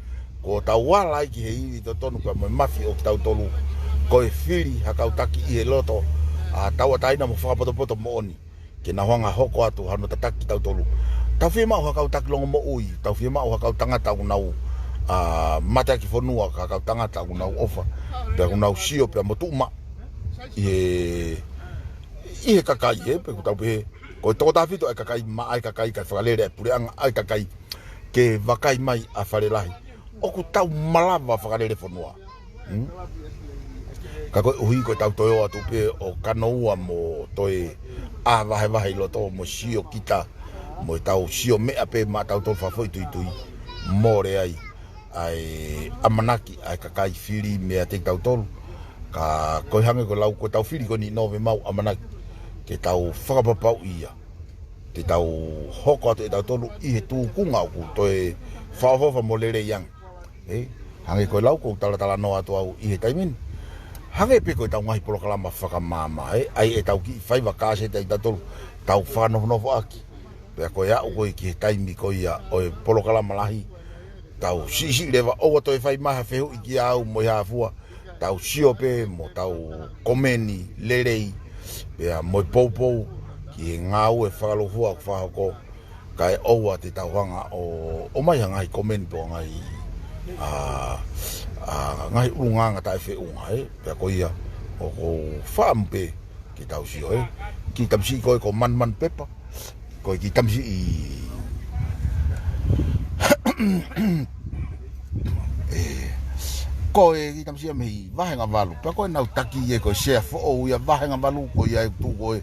Ko tau ala ai ki he ivi totonu pea mo e mafi ʻo kitautolu. Ko e fili ha kau taki ʻi he loto. ʻA tauʻatāina mo fakapotopoto moʻoni. Ke nau hanga hoko atu hano tataki kitautolu. Tau fiemaʻu ha kau taki longomoʻui, tau fiemaʻu ha kau tangata ʻoku nau, ā, mateaki fonua, ka kau tangata ʻoku nau ʻofa. Pea ʻoku nau sio, pea mo tuʻu maʻu. ʻI he, ʻi he kakai, ē, pe ʻoku tau pehē. Ko e toko taha fitu ʻa e kakai, maʻa e kakai, kae fakalele ʻa e puleʻanga ʻa e kakai. Ke vakai mai ʻa Fale Lahi. ʻOku tau malava fakalele fonua. Hmm? Ka koeʻuhi ko e tau toe ō atu pē ʻo kanoua mo toe ʻā vahevahe ʻi loto mo sio kita mo e tau sio meʻa pē maʻa tautolu fakafoʻituitui. Mole ai ʻa e ʻamanaki ʻa e kakai fili meiate kitautolu. Ka ko e hangē ko e lau ko e tau fili ko eni ʻi Nōvema ʻamanaki ke tau fakapapauʻi ia. Te tau hoko atu ʻe tautolu ʻi he tūkunga ʻoku toe fakaʻofoʻofa mo lelei ange. Ē, hangē ko e lau ʻoku ou talatalanoa atu au ʻi he taimi ni. Hangē pē ko e tau ngaahi polokalama fakamaama, ē, ʻa ia ʻe tau kiʻi faiva kāseti ʻa tautolu, tau fakanofonofo ʻaki. Pea ko e aʻu ko ē ki he taimi ko ia ʻo e polokalama lahi, tau siʻisiʻi leva ʻoua toe fai mai ha fehuʻi kia au mo e hā fua, tau sio pē mo tau komeni lelei, pea mo e poupou ki he ngāue fakalūkufua ʻoku fakahoko, kae ʻoua te tau hanga ʻo, ʻomai ha ngaahi komeni pe ko e ngaahi, ā, ā, ngaahi ʻulungaanga taʻefeʻunga, ē, pea ko ia, ʻoku ou fakaʻamu pē ke tau sio, ē. Kiʻi tamasiʻi ko ē ko Manumanu Pepa. Ko e kiʻi tamasiʻi. Ē, ko e kiʻi tamasiʻi mei Vahenga Valu. Pea ko e nau taki ē ko e sea foʻou ia Vahenga Valu ko ia e tuʻu ko ē.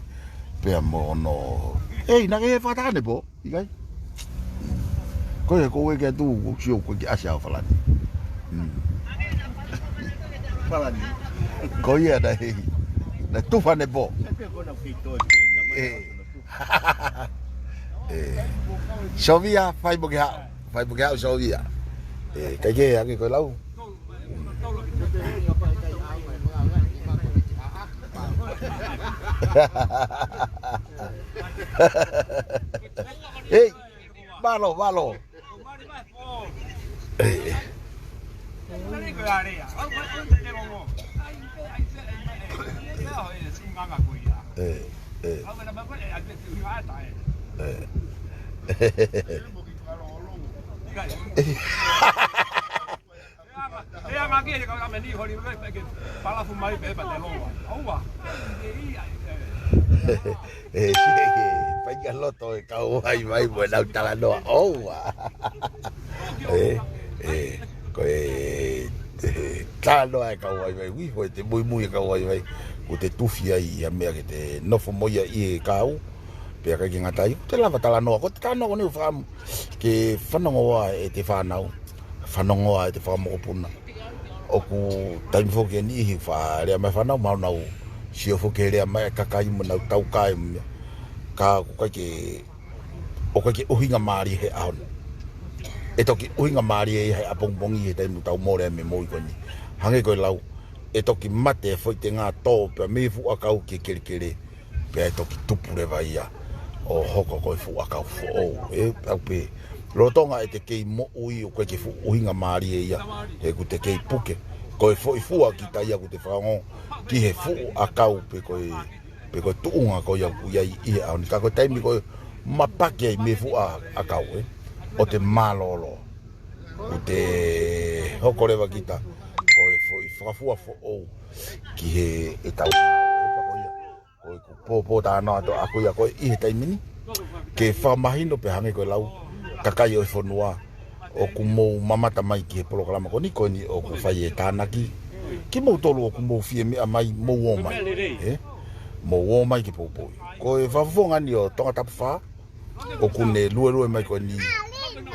Pea mo hono. Ē, ina ke fakatane po. ʻIkai? Ko ia ko e ke atu, ko sio ko e ke ʻasi au Falani. Hmm. Falani. Ko ia naʻe, naʻe tufa ne po. Ē. Ē. Sovia, fai mo ke haʻu. Fai mo ke haʻu, Sovia. Ē, kai ke ange ko e lau. Hei, valo, valo. Ē, ē. Ē, ē. Ē. Ē, anga ke ka me ni holi pe ke palafu mai pe pa te loa. Aua. Ē, ē, ē, fai ka loto e kau vaivai mo e nau talanoa. Aua. Ē, ē, ko e, ē, talanoa e kau vaivai. Ui, ko e te muimui e kau vaivai. Ko te tufi ai ia meʻa ke te nofo mo ia ʻi he kau. Pea kai ke ngata ai. Te lava talanoa. Ko te talanoa ko ne u fakaʻamu ke fanongoa e te fānau. Fanongoa e te fakamokopuna. ʻOku taimi foki e niʻihi faʻa lea mai fānau, mau nau sio foki he lea mai e kakai mo nau taukae mo e meʻa. Ka ʻoku ʻikai ke, ʻoku ʻikai ke ʻuhinga mālie he ʻaho ni. ʻE toki ʻuhinga mālie ia he ʻapongipongi he taimi ʻoku tau mole ai mei he moʻui ko eni. Hangē ko e lau, ʻe toki mate e foʻi tenga tō pea mei he fuʻu ʻakau ki he kelekele. Pea ʻe toki tupu leva ia ʻo hoko ko e fuʻu ʻakau foʻou. ʻE, pau pē. Lolotonga ʻete kei moʻui ʻoku ʻikai ke fuʻu ʻuhinga mālie ia, he ʻoku te kei puke. Ko e foʻi fua kita ia ʻoku te fakaongo ki he fuʻu ʻakau pe ko e, pe ko e tuʻunga ko ia ʻoku ʻi ai ʻi he ʻaho ni. Ka ko e taimi ko ē mapaki ai mei he fuʻu ʻakau, ē, ʻo te mālōlō. ʻOku te hoko leva kita ko e foʻi fakafua foʻou ki he ʻetau ngāue. Pea ko ia, ko ʻeku pōpōtalanoa atu ʻaʻaku ia ko ē ʻi he taimi ni, ke fakamahino pē hangē ko e lau kakai ʻo e fonua ʻoku mou mamata mai ki he polokalama ko eni, ko eni ʻoku fai e tānaki kimoutolu ʻoku mou fie meʻa mai, mou ō mai. Ē? Mou ō mai ke poupouʻi. Ko e fakafofonga ni ʻo Tongatapu Fā, ʻoku ne luelue mai ko eni,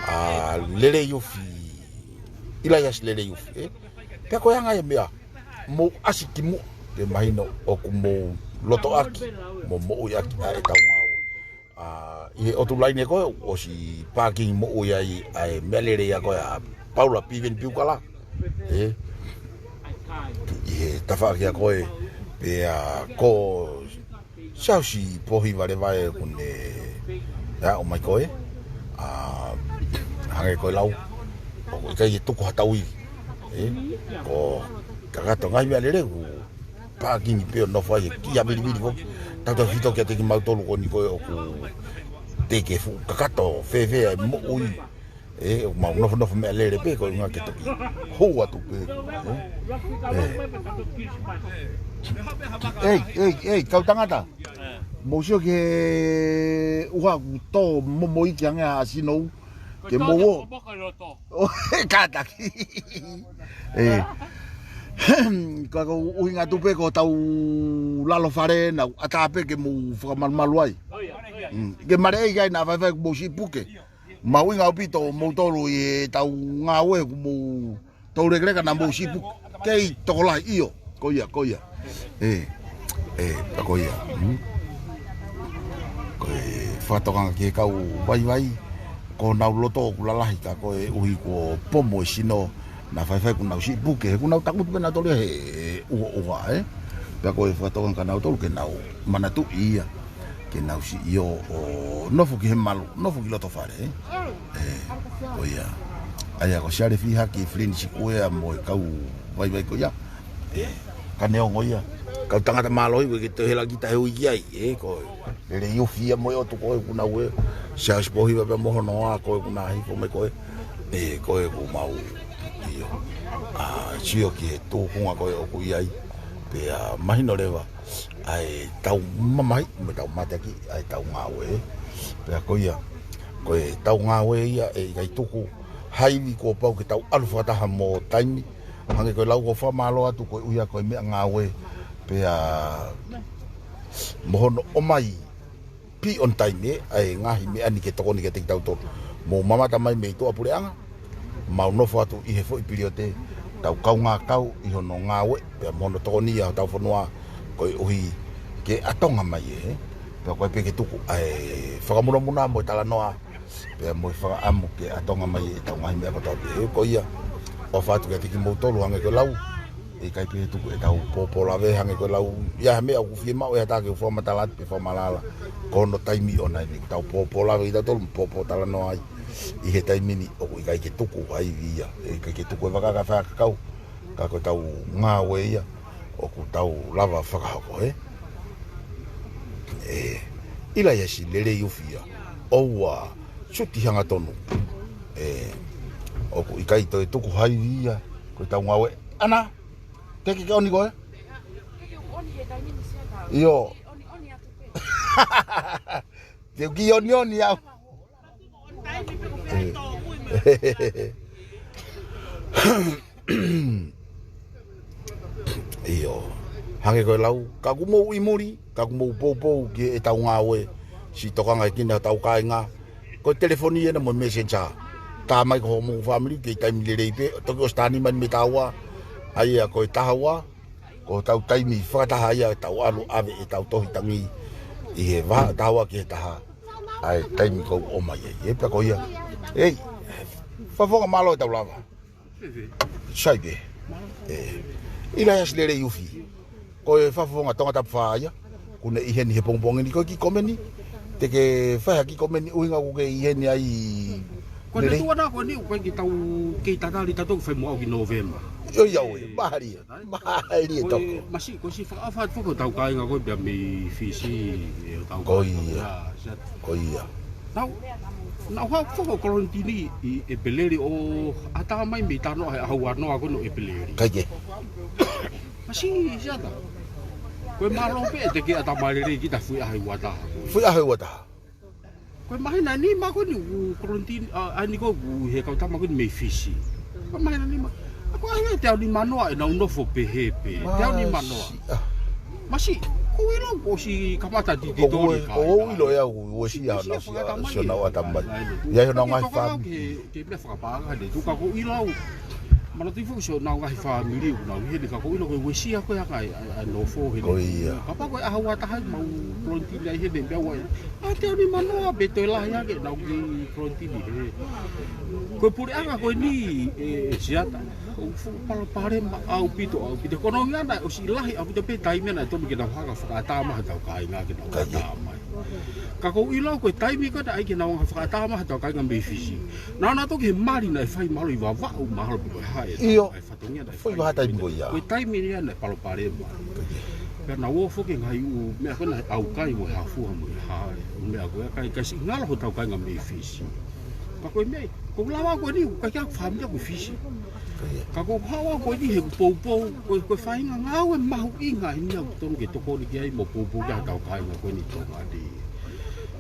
ʻa, Leleiufi, ʻIlaiasi Leleiufi, ē? Pea ko e anga ia e meʻa, mou ʻasi ki muʻa, ke mahino ʻoku mou loto ʻaki, mou moʻui ʻaki ʻa ʻetau ngāue. ʻA, ʻi he ʻotu laine ko ē, ʻosi pākingi moʻui ai ʻa e meʻalele ia ko ē ʻa Paula Piveni Piukala. Ē? ʻI he tafaʻaki ia ko ē, pea ko Siaosi Pohiva leva ʻoku ne aʻu mai ko ē, ʻa, hangē ko e lau, ʻoku ʻikai ke tuku ha tauʻi. Ē, ko e kakato e ngaahi meʻalele ʻoku pākingi pē ʻo nofo ai he kiʻi avilivili foki. Tautautefito kiate kimautolu ko eni ko ē ʻoku teʻeki ke fuʻu kakato fēfē e moʻui. Ē, ʻoku mau nofonofo meʻalele pē, ko e ʻuhinga ke toki hou atu pē. Ē. Ei, ei, ei, kau tangata. Mou sio ki he ʻuha ʻoku tō momoʻi ki ange ʻa Sinou. Ke mou ō. ʻO, kātaki. Ē. Ka ko e ʻuhinga atu pē ko hotau lalo fale, naʻa ʻatā pē ke mou fakamalumalu ai. Mm. Ke maleʻi ai naʻa faifai kuo mou siʻi puke. Mahuʻinga ʻaupito moutolu ʻi heʻetau ngāue, kuo mou tau lekeleka naʻa mou siʻi puke. Kei tokolahi, ʻio. Ko ia, ko ia. Ē, ē, pea ko ia. Mm. Ko e fakatokanga ki he kau vaivai, ko honau loto ʻoku lalahi ka koeʻuhi kuo pomo e sino, naʻa faifai kuo nau siʻi puke, he kuo nau takutu pē nautolu ia he ʻuhoʻuha, ē. Pea ko e fakatokanga kia nautolu ke nau manatuʻi ia, ke nau siʻi ō ʻo nofo ki he malu, nofo ki loto fale, ē. Ē, ko ia. ʻA ia ko Siale Fihaki, Filinisi Kuea mo e kau vaivai ko ia. Ē, ka neongo ia, kau tangata mālohi, ʻoku ʻikai ke toe hela kita he uike ʻi ai, ē, ko e Leleiufi ia mo e ʻotu ko ē ʻoku nau ō. Siaosi Pohiva pea mo hono hoa ko ē ʻoku na hifo mai ko ē. Ē, ko ē ʻoku mau, ʻio, ʻa, sio ki he tūkunga ko ē ʻoku ʻi ai. Pea mahino leva ʻa ʻetau mamahi mo ʻetau mateaki ʻa ʻetau ngāue. Pea ko ia, ko ʻetau ngāue ia ʻe ʻikai tuku ha ivi, kuo pau ke tau ʻalu fakataha mo taimi. Hangē ko e lau, ʻoku ou fakamālō atu koeʻuhi ko e meʻangāue, pea mo hono ʻomai pē on time ʻa e ngaahi meʻa ni ke tokoni kiate kitautolu. Mou mamata mai mei tuʻapuleʻanga, mau nofo atu ʻi he foʻi piliote, tau kaungā kau ʻi hono ngāue, pea mo hono tokoni ʻa hotau fonua, koeʻuhi ke ʻatonga mai ē. Pea ko e pē ke tuku ʻa e fakamunamuna mo e talanoa, pea mo e fakaʻamu ke ʻatonga mai ʻetau ngaahi meʻa kotoa pē. Ko ia, ʻofa atu kiate kimoutolu hangē ko e lau, ʻe ʻikai pē tuku ʻetau pōpō lave hangē ko e lau. ʻI ai ha meʻa ʻoku fiemaʻu ʻe ha taha ke u fakamatala atu pe fakamaʻalaʻala, ko hono taimi ʻoʻona eni, tau pōpō lave kitautolu mo pōpō talanoa ai ʻi he taimi ni. ʻOku ʻikai ke tuku ha ivi ia, ʻe ʻikai ke tuku e vaka kae fai ha kakau. Ka ko ʻetau ngāue ia ʻoku tau lava fakahoko, ē? Ē, ʻIlaiasi Leleiufi ia, ʻoua, suti hangatonu. Ē, ʻoku ʻikai toe tuku ha ivi ia, ko ʻetau ngāue. ʻAna, te ke ke ʻoni koe? ʻIo. Te u kiʻi ʻoniʻoni au. ʻIo. Hangē ko e lau, ka ʻoku mou ʻi muli, ka ʻoku mou poupou ki heʻetau ngāue, siʻi tokangaʻi kinautolu kāinga. Ko e telefoni ena mo e messenger. Tā mai ki homou fāmili, kei taimi lelei pē, toki ʻosi tā nima ni mei taua. ʻA ia ko e taha ua, ko hotau taimi fakataha ia, tau ʻalu ʻave ʻetau tohi tangi ʻi he vahaʻa taha ua ki he taha. ʻA e taimi ʻoku ou ʻomai ai, ē, pea ko ia. Ei, fakafofonga mālō ʻetau lava. Sai pē. Ē, ʻIlaiasi Leleiufi. Ko e fakafofonga Tongatapu Fā ia. Kuo ne ʻi heni he pongipongi ni, ko e kiʻi komeni. Te ke fai ha kiʻi komeni ʻuhinga kuo ke ʻi heni ai. Ko e lelei. Ko e tuʻunga ko eni ʻoku ʻikai ke tau kei tatali tautolu ke fai mo au ki Nōvema. ʻIo, ʻio, ʻio. Mālie. Mālie toko. Masiʻi, ko e siʻi fakaʻofa atu foki hotau kāinga ko ē pea mei Fisi, ʻe hotau kāinga. Ko ia. Ko ia. Naʻu, naʻu haʻu foki ʻo kolonitini ʻi ʻEpeleli ʻo ʻatā mai mei Tanoa he ʻaho uanoa ko eni ʻo ʻEpeleli. ʻIkai ke. Masiʻi, Siata. Ko e mālō pē te ke ʻatā mai lelei kita he foʻi ʻaho ʻe uataha. Foʻi ʻaho ʻe uataha. Ko e māhina ʻe nima ko eni ʻoku kolonitini, ʻa, ʻa eni ko ē ʻoku ʻi he kau tama ko eni mei Fisi. Ko e māhina ʻe nima. ʻA, ko e ʻai teau nimanoa ʻenau nofo pehē pē. Teau nimanoa. Masiʻi, ʻa. Masiʻi, ʻoku ou ʻilo kuo ʻosi kamata titoli. ʻOku ou ʻilo ʻe au, ʻoku uesia honau siʻi ʻatā mai. ʻI ai honau ngaahi fāmili. Ke meʻa fakapaʻanga heni, tuku ka ʻoku ou ʻilo au. Manatuʻi foki siʻonau ngaahi fāmili ʻoku nau ʻi heni ka ʻoku ou ʻilo ko e uesia ko ē ʻa e, ʻa e, ʻa e nofo heni. Ko ia. Kapau ko e ʻaho uataha ʻemau kolonitini ai heni meʻa ua. ʻA, teau nimanoa pē toe lahi ange ʻenau kiʻi kolonitini hē. Ko e puleʻanga ko eni ʻe, ʻe Siata. ʻOku fuʻu palopalema ʻaupito, ʻaupito. Ko hono ʻuhinga naʻe ʻosi lahi ʻaupito pē taimi naʻe tonu ke nau hanga fakaʻatā mai hotau kāinga ke nau ʻatā mai. Ka ʻoku ou ʻilo ko e taimi ko ē naʻe ʻai ke nau hanga fakaʻatā mai hotau kāinga mei Fisi. Naʻa nau toki he mali naʻe fai mahalo ʻi Vavaʻu mahalo pe ko e hā ʻe. ʻIo. Fatongia naʻe fai. Foʻi vaha taimi ko ia. Ko e taimi ia naʻe palopalema. Pea naʻa nau ō foki he ngaahi ʻū meʻa ko ē naʻe ʻaukai mo e hafua mo e hā ʻū meʻa ko ē ʻikai ke siʻi ngalo hotau kāinga mei Fisi. Ka ko e meʻa, ʻoku ou lava ko eni, ʻikai ke ʻi ai haku fāmili ʻaku ʻi Fisi. Ka ʻoku ou haʻu au ko eni he ʻoku poupou, ko e, ko e faʻahinga ngāue mahuʻinga eni ʻoku totonu ke tokoni ki ai mo poupou ki ai hotau kāinga ko eni Tonga ni.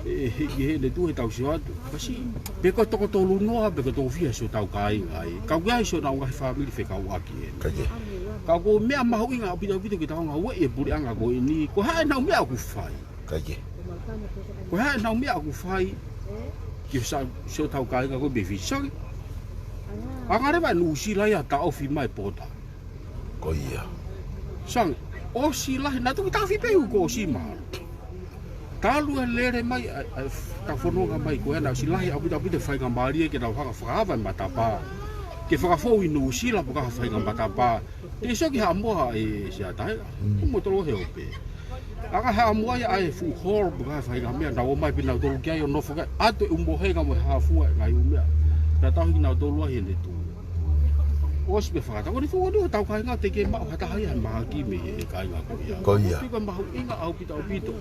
ʻE, he, he, he ʻene tuʻu he tau sio atu. Masiʻi, pe ko e toko tolu noa, pe ko e toko fiha siʻotau kāinga ai. Ka ʻoku ʻi ai siʻonau ngaahi fāmili fekauʻaki eni. Ka ʻoku meʻa mahuʻinga ʻaupito ʻaupito ke tau ngāueʻi e puleʻanga ko eni. Ko e hā ʻenau meʻa ʻoku fai. Ko e hā ʻenau meʻa ʻoku fai. Ki sa, siʻotau kāinga ko ē mei Fisi. Angaleva ʻe Nuʻusila ia taʻofi mai pota. Ko ia. Sang, ʻosi lahi, naʻa toki tafi pē ʻoku ʻosi mahalo. Talu e lele mai, ʻa, ʻa, ta fononga mai ko ē naʻe ʻosi lahi ʻaupito ʻaupito e faingamālie ke nau hanga fakaava e matapā. Ke fakafou ʻi Nuʻusila pe ko ha faʻahinga matapā. Ke sio ki Haʻamoa ʻe Siata ē. ʻOku motolo he ope. ʻA ka Haʻamoa ia ʻa e fuʻu hall pe ko ha faʻahinga meʻa, nau ō mai pē nautolu ki ai ʻo nofo ki ai, ʻatu e ʻū mohenga mo e hafua e ngaahi ʻū meʻa. Ka tau hiki nautolu ai heʻene tuʻu. ʻOsi pē fakatau. Ko eni fuʻu ʻoku tau kāinga te ke maʻu ha taha ia he mahaki mei he kāinga ko ia. Ko ia. Piko mahuʻinga ʻaupito ʻaupito.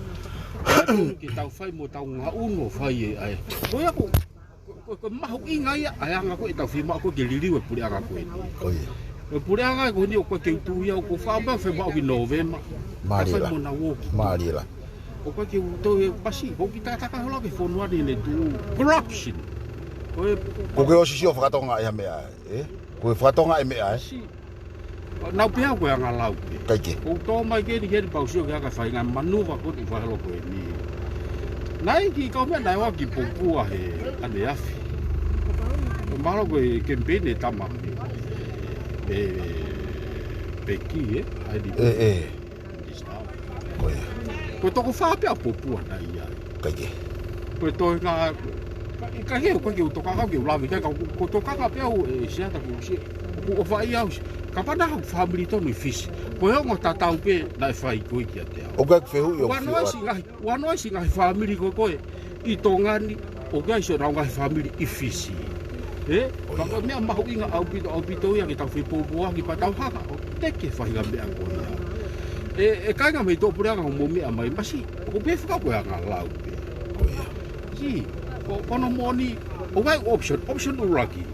Ke tau fai mo tau ngaʻunu ʻo fai e ʻai. Ko ia ko Ko, ko, ko e mahuʻinga ia, ʻa e anga ko ē ʻetau fiemaʻu ko ē ke liliu e puleʻanga ko eni. Ko ia. Ko e puleʻanga ko eni ʻoku ʻikai ke u tui au, ʻoku ou fakaʻamu pē au ke fai mo au ki Nōvema. Mālie la. Fai mo nau ō ki. Mālie la. ʻOku ʻikai ke u toe pasi, ʻoku kita takatakai holo ki he fonua ni ʻene tuʻu. Corruption. Ko e. ʻOku ke ʻosi sio fakatonga ʻi ha meʻa, ē? ʻOku ke fakatonga e meʻa, ē? Siʻi. Nau pehē ko e angalau pē. ʻIkai ke. ʻOku ou tō mai ke ni ke ni pau sio ki he anga e faʻahinga manuva ko eni ʻoku fai holo ko eni. Naʻe ʻi ai e kiʻi kau meʻa naʻe ʻoange ki Popua he ʻaneafi. Mahalo ko e kemipeini ʻa e tama. ʻE, ʻe, Peki, ē? ʻAi ni. ʻE, ʻe. Ko ia. Ko e toko fā pē ʻa Popua naʻe ʻi ai. ʻIkai ke. Ko e toenga, ka, ka he, ʻoku ʻikai ke u tokanga ke u lave, ka, ka, ko e tokanga pē au ʻe Siata ko si, ʻoku ou fai au si. Kapau naʻe haʻu e fāmili tonu ʻi Fisi. Ko e ongo tatau pē naʻe fai ko ē kiate au. ʻOku ʻikai ke fehuʻi ʻo. Ua noa siʻi ngaahi, ua noa siʻi ngaahi fāmili ko ē ko ē ʻi Tonga ni, ʻoku ʻi ai siʻonau ngaahi fāmili ʻi Fisi. Ē? Ko ia. Ka ko e meʻa mahuʻinga ʻaupito, ʻaupito ia ke tau fepoupouaki pea tau hanga ʻo teke e faʻahinga meʻa ko ia. ʻE, ʻe kāinga mei tuʻapuleʻanga ʻoku mou meʻa mai masiʻi, ʻoku ou pehē fakapō e angalau pē. Ko ia. Siʻi, ko, ko hono moʻoni, ʻoku ʻi ai e option, option ʻuluaki.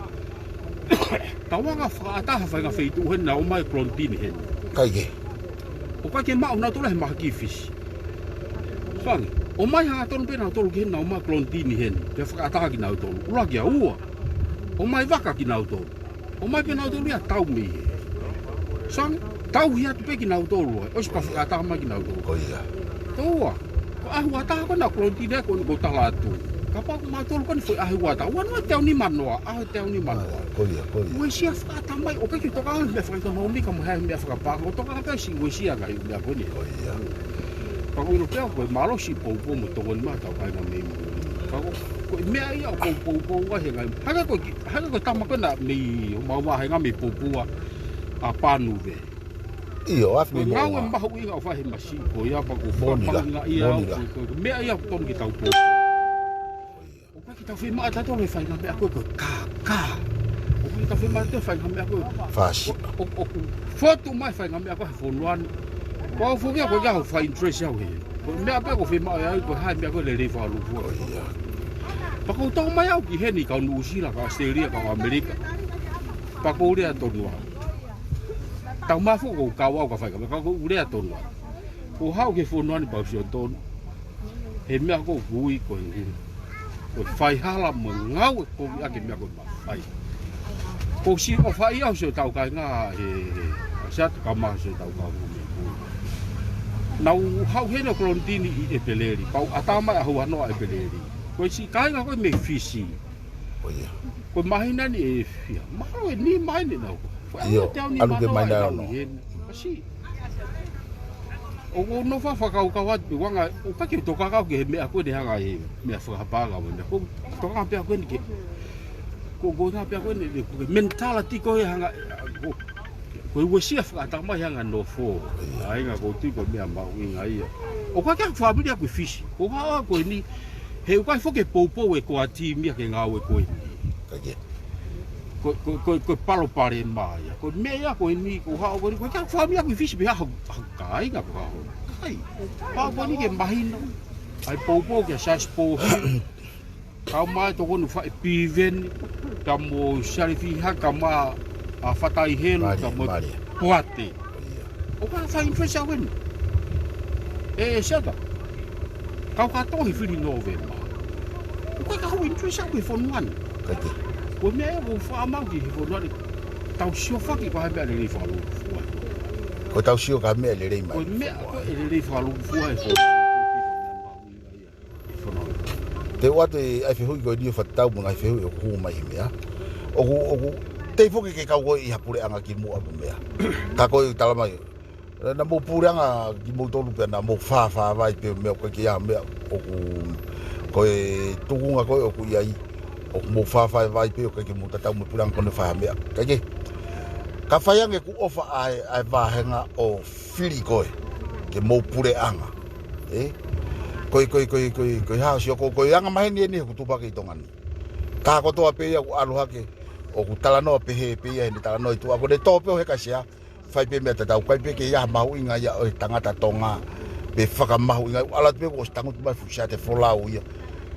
Tau hanga fakaʻatā ha faʻahinga feituʻu heni naʻa ō mai e kolonitini heni. ʻIkai ke. ʻOku ʻikai ke maʻu nautolu he mahaki ʻi Fisi. Fanga, ō mai hangatonu pē nautolu ki heni naʻa ō mai e kolonitini heni. Pea fakaʻatā kinautolu. ʻUluaki. Ua. ʻOmai vaka kinautolu. ʻOmai pē nautolu ia tau mei hē. Sang, tauhi atu pē kinautolu ai. ʻOsi pea fakaʻatā mai kinautolu. Ko ia. Toua. Ko e ʻaho ua taha ko ena kolonitini ko eni ʻoku ou tala atu. Kapau ko mautolu ko eni foʻi ʻaho ua taha. Ua noa teau nimanoa. ʻAho teau nimanoa. Ko ia, ko ia. Uesia fakaʻatā mai. ʻOku ʻikai ke u tokanga ki he meʻa fakaʻekonōmika mo e meʻa fakapaʻanga. ʻOku ou tokanga pē siʻi uesia ngaahi meʻa ko eni. Ko ia. Ka ʻoku ou ʻilo pē au ko e mālohi siʻi poupou mo tokoni mai hotau kāinga mei muli. Ka ko, ko e meʻa ia ʻoku ou poupou ai he ngaahi. Hangē ko e ki, hangē ko e tama ko ena mei homau vāhenga mei Popua ʻa Panuve. ʻIo, afi mo e ngāue mahuʻinga ʻoku fai he masiʻi ko ia pea ʻoku fakapalangaʻia au, ko e meʻa ia ʻoku tonu ke tau pō. ʻOku ʻikai ke tau fiemaʻu ʻe tautolu e faʻahinga meʻa ko ē ko e kākā. ʻOku ʻikai ke tau fiemaʻu ʻe tautolu e faʻahinga meʻa ko ē. Fasi. ʻO, ʻo, ʻoku fotu mai e faʻahinga meʻa ko ē he fonua ni. Ko au foki ia ʻoku ʻikai ke u fai interest au he. Ko e meʻa pē ʻoku fiemaʻu ʻe au ko e hā e meʻa ko ē lelei fakalūkufua. Pea ʻoku ou tō mai au ki heni kau Nuʻusila, kau ʻAositelēlia, kau ʻAmelika. Pea ʻoku ou lea tonu au. Tau mafu ʻoku ou kau au ka fai ka meʻa ka ʻoku ou lea tonu au. ʻOku ou haʻu ki he fonua ni pea u sio tonu he meʻa ʻoku ou ui ko e, ko e faihala mo e ngāue ko ia ke meʻa ko e mafai. ʻOku ou siʻi ʻofa ʻia au siʻotau kāinga he, he, ʻa Siaosi kae ʻumaʻā siʻotau kāinga. Naʻa ku haʻu heni ʻo Kolonitini ʻi ʻEpeleli, pea u ʻatā mai ʻaho ua noa ʻEpeleli. Ko e siʻi kāinga ko ē mei Fisi. ʻO ia. Ko e māhina ni ʻe fiha. Mahalo ʻe nima eni nau. ʻIo, ʻalu ke māhina ʻe ono. Kasi. ʻOku ou nofo ʻo fakakaukau atu pē, ʻoku ou ʻikai ke u tokanga au ki he meʻa ko eni hangē ha meʻa fakapaʻanga mo e meʻa. ʻOku ou tokanga pē au ko eni ki he, ʻoku ou tokanga pē au ko eni ki he mentality ko ē hangē, ʻoku, ʻoku ou uesia fakaʻatamai hangē ha nofo. ʻA ia ʻoku ou tui ko e meʻa mahuʻinga ia. ʻOku ʻikai ke u fāmili au ki Fisi. ʻOku ou haʻu au ko eni, he ʻoku ʻikai foki ke poupou e core team ia ki he ngāue ko eni. ʻIkai ke. Ko, ko, ko, ko e palopalema ia. Ko e meʻa ia ko eni, ʻoku ou haʻu au ko eni, ʻoku ʻikai ke u fāmili au ki Fisi pea haʻu, haʻu kāinga pea haʻu. ʻIkai. Haʻu au ko eni ke mahino. ʻAi poupou kia Siaosi Pōhiva. Kau mai tokoni Faʻē Piveni. Kau mo Sialefi Haka mo, ʻa, Fatai Helu, kau mo Poate. ʻOku ʻikai ke fai interest au eni. ʻE, ʻe Siaosi. Kau kātoa he fili Nōvema. ʻOku ʻikai ke u interest au ki he fonua ni. ʻIkai ke. Ko e meʻa ʻoku ou faʻa maʻu ki he fonua ni. Tau sio foki ko e hā e meʻa lelei fakalūkufua. Ko e tau sio ki he meʻa lelei mai. Ko e meʻa ko ē lelei fakalūkufua he fonua. Te u ʻoatu e ʻai fehuʻi ko eni ʻo fakatatau mo e ngaahi fehuʻi ʻoku hū mai he meʻa. ʻOku, ʻoku, tei foki ke kau koe ʻi ha puleʻanga kimuʻa mo e meʻa. Ka ko e tala mai. Naʻa mou puleʻanga kimoutolu pea naʻa mou fāfā vai pē meʻa ʻoku ʻikai ke ʻi ai ha meʻa ʻoku, ko e tuʻunga ko ē ʻoku ʻi ai. ʻOku mou fāfā vai pē ʻoku ʻikai ke mou tatau mo e puleʻanga ko ē ʻoku fai ha meʻa. ʻIkai ke. Ka fai ange ʻoku ʻofa ʻa e, ʻa e vāhenga ʻo fili koe. Ke mou puleʻanga. ʻE? Ko e, ko e, ko e, ko e, ko e hā ʻosi ʻoku, ko e anga maheni eni ʻoku tupu hake ʻi Tonga ni. Ka kotoa pē ia ʻoku ʻalu hake, ʻoku talanoa pehē pē ia heʻene talanoa ʻi tuʻa. Ko ʻene tō pē ʻo heka Sea, fai pē meʻa tatau, ʻikai pē ke ʻi ai ha mahuʻinga ia ʻo e tangata Tonga, pe fakamahuʻinga, ʻoku ʻalu atu pē kuo ʻosi tangutu mai fuʻu siate folau ia.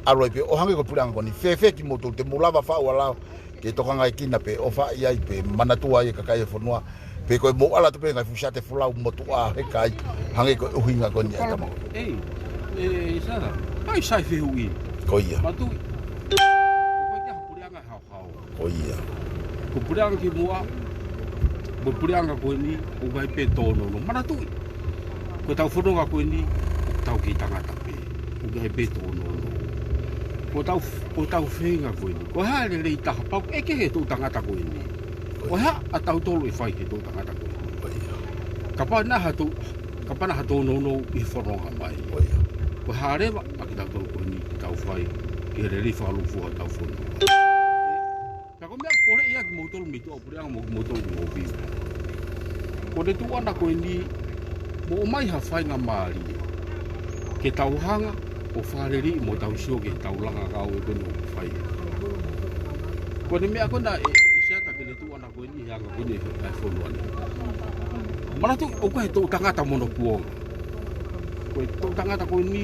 ʻAlu ai pē ʻo hangē ko e puleʻanga ko eni, fēfē kimoutolu te mou lava faʻu ʻa e lao, ke tokangaekina pe ʻofaʻi ai pe manatua ai e kakai e fonua, pe ko e mou ʻalu atu pē ngaahi fuʻu siate folau motuʻa heka ai, hangē ko e ʻuhinga ko eni ʻa e tama. ʻEi, ʻe, ʻe, Sara, ʻai sai fehuʻi. Ko ia. Matuʻi. Ko e kia puleʻanga hao. Ko ia. Ko e puleʻanga kimuʻa, ko e puleʻanga ko eni, ʻoku ʻikai pē tōnounou. Manatuʻi. Ko ʻetau fononga ko eni, ʻoku tau kei tangata pē. ʻOku ʻikai pē tōnounou. Ko ʻetau, ko ʻetau feinga ko eni. Ko e hā e lelei taha pau, ʻe kehe e toʻutangata ko eni. Ko e hā ʻa tautolu ʻe fai ki he toʻutangata ko eni. Ko ia. Kapau naʻe ʻi ai ha tō, kapau naʻe ʻi ai ha tōnounou ʻi he fononga mai. Ko ia. Ko e hā leva ʻa kitautolu ko eni ke tau fai, ki he lelei fakalūkufua hotau fononga. Ka ko e meʻa ʻoku ou poleʻi ʻaki kimoutolu mei tuʻa ʻo puleʻanga mo kimoutolu ʻoku mou fiu. Ko ʻene tuʻu ʻana ko eni, mou ʻomai ha faingamālie. Ke tau hanga ʻo fakaleleiʻi mo tau sio ki heʻetau langa ngāue ko eni ʻoku fai. Ko ʻene meʻa ko ena ʻe, ʻe Siaosi ke ne tuʻu ʻana ko eni he anga ko eni ʻa e fonua ni. Manatuʻi ʻoku ʻikai ha toʻutangata mono kuonga. Ko e toʻutangata ko eni,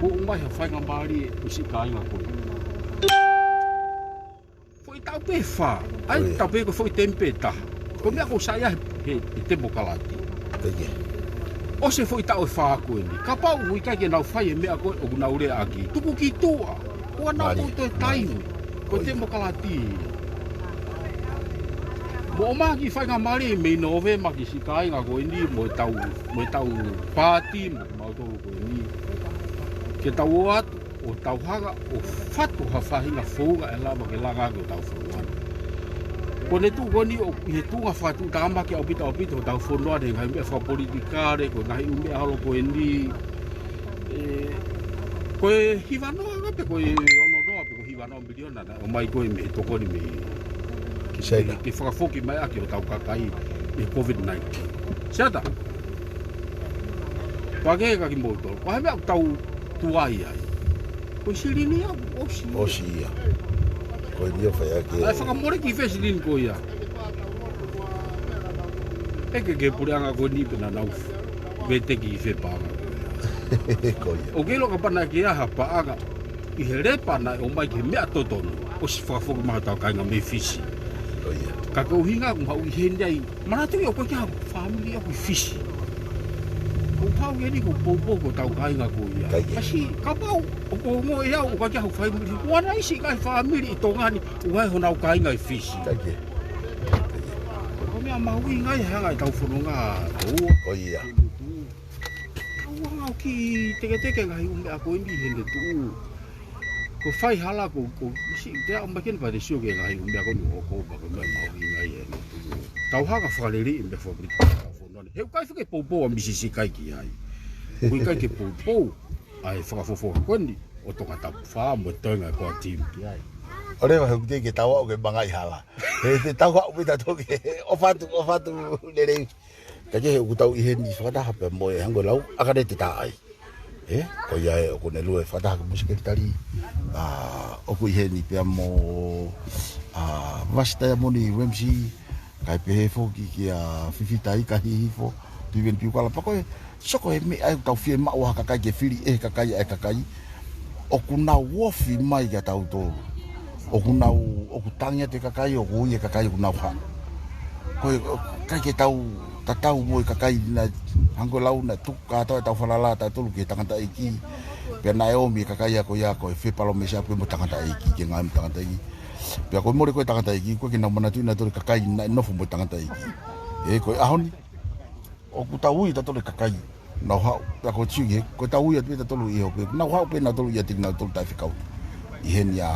mou ʻomai ha faingamālie ʻo siʻi kāinga ko eni. Foʻi taʻu pē ʻe fā, ʻai taʻu pē ko e foʻi temi pē ʻe taha. Ko e meʻa ʻoku ou saiʻia he, he, he temokalati. ʻOsi e foʻi taʻu ʻe fā ko eni. Kapau ʻoku ʻikai ke nau fai e meʻa ko ē ʻoku nau lea ʻaki. Tuku ki tuʻa. Ko ʻenau ʻoto e taimi. Ko e temokalati. Mou ʻomai ha kiʻi faingamālie mei Nōvema ki siʻi kāinga ko eni mo ʻetau, mo ʻetau paati mo kimautolu ko eni. Ke tau ō atu ʻo tau hanga ʻo fatu ha faʻahinga founga ʻe lava ke langa ʻaki hotau fonua ni. Ko ʻene tuʻu ko eni ʻoku ʻi he tuʻunga fakatuʻutāmaki ʻaupito ʻaupito hotau fonua ni he ngaahi meʻa fakapolitikale, ko e ngaahi ʻū meʻa holo ko eni. ʻE, ko e hiva noa pe ko e ono noa pe ko e hiva noa miliona naʻe ʻomai ko ē mei he tokoni mei Saina. Ke, ke fakafoki mai ʻaki hotau kakai. ʻi he COVID nineteen. Siata. Pea ke ka kimoutolu. Ko e hā e meʻa ʻoku tau tuai ai? Ko e silini ia, ʻosi. ʻOsi ia. Ko e nio fai ake. ʻAi fakamole ki fē silini ko ia. ʻEke ki he puleʻanga ko eni pe naʻa nau veteki ʻi fē paʻanga ko ia. Ko ia. ʻOku ke ʻilo kapau naʻe ʻi ai ha paʻanga ʻi he lepa naʻe ʻomai ki he meʻa totonu, ʻosi fakafoki mai hotau kāinga mei Fisi. Ko ia. Ka ko e ʻuhinga ʻoku mau ʻi heni ai, manatuʻi ʻoku ʻikai ke ʻi ai haku fāmili ʻoku ʻi Fisi. Ko e pau eni ko e poupou ko hotau kāinga ko ia. ʻIkai ke. Kasi, kapau ʻoku ongoʻi ʻe au ʻoku ʻikai ke ʻi ai haku fāmili, ʻoku ʻi ai nai siʻi ngaahi fāmili ʻi Tonga ni, ʻoku ʻi ai honau kāinga ʻi Fisi. ʻIkai ke. Ko e meʻa mahuʻinga ia he anga ʻetau fononga ko ua. Ko ia. Tau anga ʻo kiʻi teketeke ngaahi ʻū meʻa ko eni heʻene tuʻu. Ko e faihala ko, ko, si, te aʻu mai ke ne pate sio ki he ngaahi ʻū meʻa ko eni ʻoku ʻoku pau ko e meʻa mahuʻinga ia heʻene tuʻu. Tau hanga ʻo fakalelei e meʻa fakapolitikale ʻo e fonua ni. He ʻoku ʻikai fakapoupou ʻa Misisi ʻikai ki ai. ʻOku ʻikai ke poupou ʻa e fakafofonga ko eni ʻo Tongatapu fā mo e toenga ko e timu ki ai. ʻO leva he ʻoku teʻeki ke tau aʻu ki he mangaʻi hala. He te tau aʻu pē tautolu ki he ʻofa atu, ʻofa atu lelei. Ka ke he ʻoku tau ʻi heni fakataha pea mo e Hangē Lau, ʻAkanete Taʻai. Ē, ko ia ē ʻoku ne lue fakataha ki he Mosi Kelitali. ʻA, ʻoku ʻi heni pea mo, ʻa, Vasi Taiamoni Ramsey, kae pehē foki kia Fifita Ika Hihifo, Tiveni Piukala, pea ko e soko e meʻa ʻoku tau fiemaʻu ha kakai ke fili ʻe he kakai ʻa e kakai. ʻOku nau ofi mai kia tautolu. ʻOku nau, ʻoku tangi atu e kakai, ʻoku ui e kakai ʻoku nau haʻu. Ko e, ʻikai ke tau tatau mo e kakai naʻe, Hangē Lau naʻe tuku kātoa ʻetau falala tautolu ki he tangataʻeiki. Pea naʻe ʻomi e kakai ako ia ko e fepalōmesi ʻaupito mo e tangataʻeiki, ke ngāue mo e tangataʻeiki. Pea ko e mole ko e tangataʻeiki, ʻoku ʻikai ke nau manatuʻi nautolu e kakai naʻe nofo mo e tangataʻeiki. Ē, ko e ʻaho ni, ʻoku tau ui tautolu e kakai. Nau haʻu, pea ko e tui he, ko e tau ui atu pē tautolu ʻi he ʻope. Nau haʻu pē nautolu ia tiki nautolu taʻefekau. ʻI heni ʻa,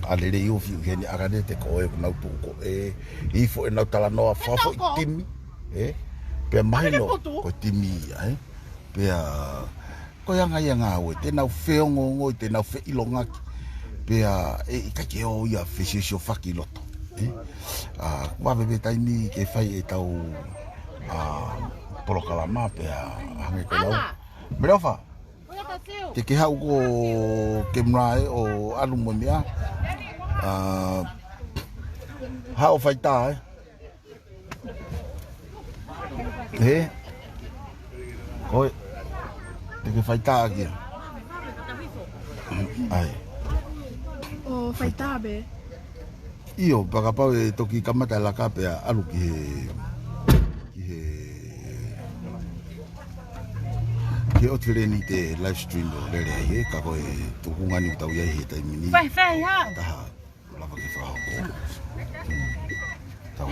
ʻa Lelei Ofi, ʻi heni ʻAkanete ko ē, ʻoku nau tuʻu ko ē, ʻi he foʻi ʻenau talanoa, fakafoʻi timi, ē? Pea mahino, ko e timi ia, ē? Pea, ko e anga ia ngāue, te nau feongoongoi, te nau feʻilongaki. Pea, ē, ʻikai ke ō ia fesiosiofaki ʻi loto, ē? ʻA, vave pē taimi ke fai ʻetau, ʻa, polokalama pea hangē ko e lau. Meleofa, te ke haʻu ko Kemula ē ʻo ʻalu mo e meʻa. ʻA, haʻu ʻo faitā, ē? Ē? Ko e, te ke faitā kia. ʻAi. ʻO faitā pē. ʻIo, pea kapau ʻe toki kamata e laka pea ʻalu ki he, ki he, ki he ʻotu leni te live stream ʻo lele ai, ē, ka ko e tuʻunga ni ʻoku tau ʻi ai he taimi ni. Fai, fai, ha? Taha, lava ke fakahoko. Hmm. Tau.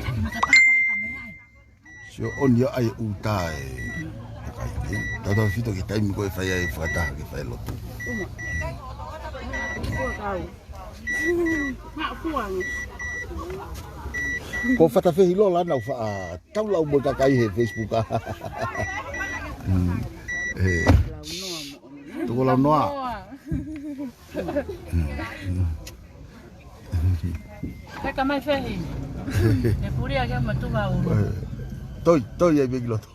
Sio ʻoni ʻa e ʻuta e kakai, ē. Tautautefito ki he taimi ko ē ʻe fai ai e fakataha ke fai lotu. Ko Fatafehi Lola naʻa ku faʻa taulau mo e kakai he Facebook ʻa. Mm. Ē. Tuku launoa. Mm. Mm. Peka mai Fehi. Ne pulia ke ma tuva u. Toi, toi ai pē ki loto.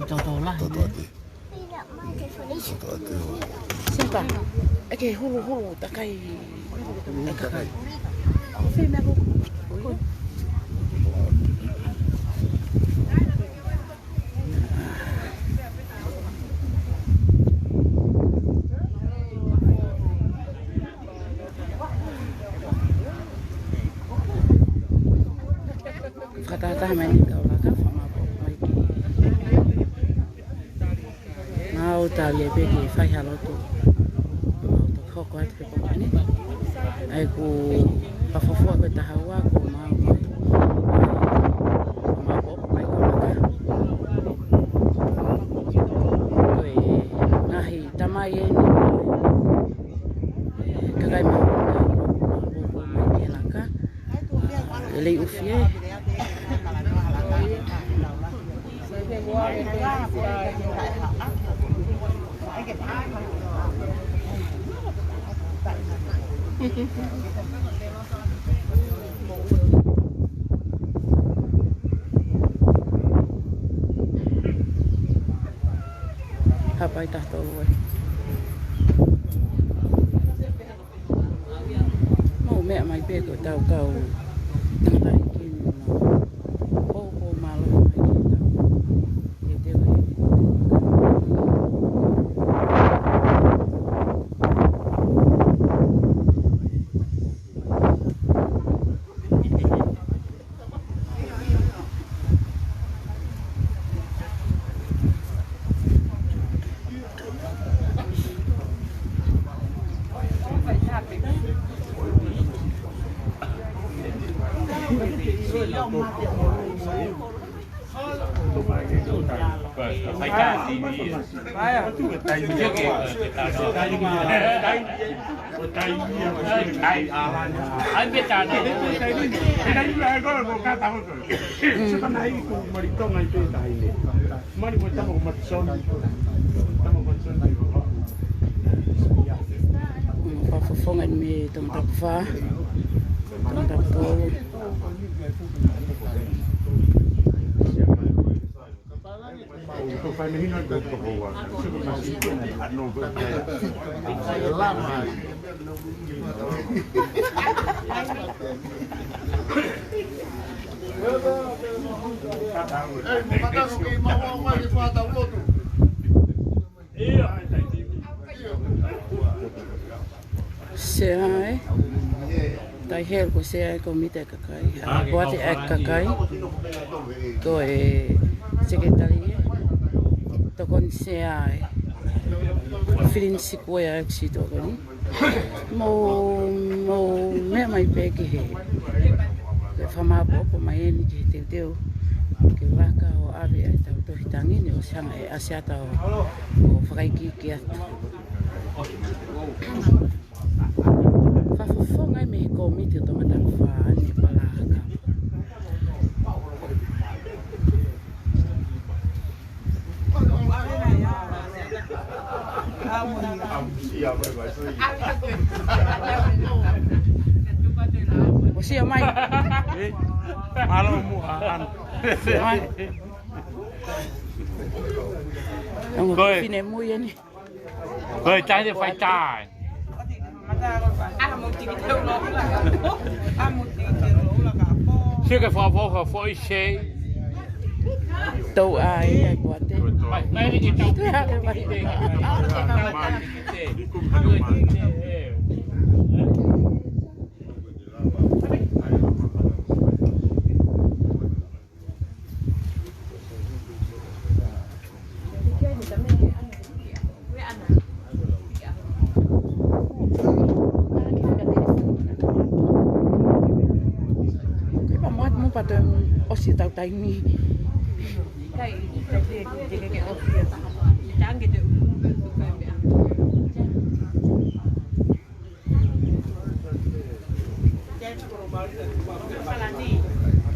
Toto ate. Toto ate. Sipa, ʻeke hulu hulu, takai. Takai. Fakatahataha mai ni kau laka, fakamālō mai ki. Mau tali e pē ke fai ha lotu. Mau toki hoko atu pē ko eni. ʻAi ko Fafofua ko e taha ua ko mau mai. Ko mau ko mai ko maka. Ko e ngaahi tamai eni. Kakai mau ko mai ke laka. Lelei Ofi ē. Hapai taha tolu ai. Mou meʻa mai pē ko ʻetau kau tangataʻeiki ni, mou poupou mālohi mai ki heʻetau teuteu ʻi he Mm, fakafofonga mei Tongatapu fā, Tongatapu tolu. Sea ē. Tai helu ko e sea ʻo e kōmiti ʻa e kakai. ʻA e poate ʻa e kakai. Ko e sekelitali ē. Tokoni sea ē. Filinisipu ē ʻa e sitokoni. Mou, mou meʻa mai pē ki he, ke fakamaʻopoʻopo mai eni ki he teuteu. Ke laka ʻo ʻave ʻa ʻetau tohi tangi ni ʻo sanga e ʻAsiata ʻo, ʻo fakaikiiki atu. Fakafofonga mei he kōmiti ʻo Tongatapu fā ni palaka. ʻOsi ia mai. Ē? Mālō muʻa, ʻAna. ʻOsi ia mai. Ko e finemui eni. Ko e tahi te fai tai. Sio ke fua fua fua i se. Tau ai, ai, poate. Mai, mai, ni ke tau. Tau ai, mai. Ko e pā moat mo pato ʻosi tau taimi. Kai, kai te, te ke ke ʻosi. Tange te u.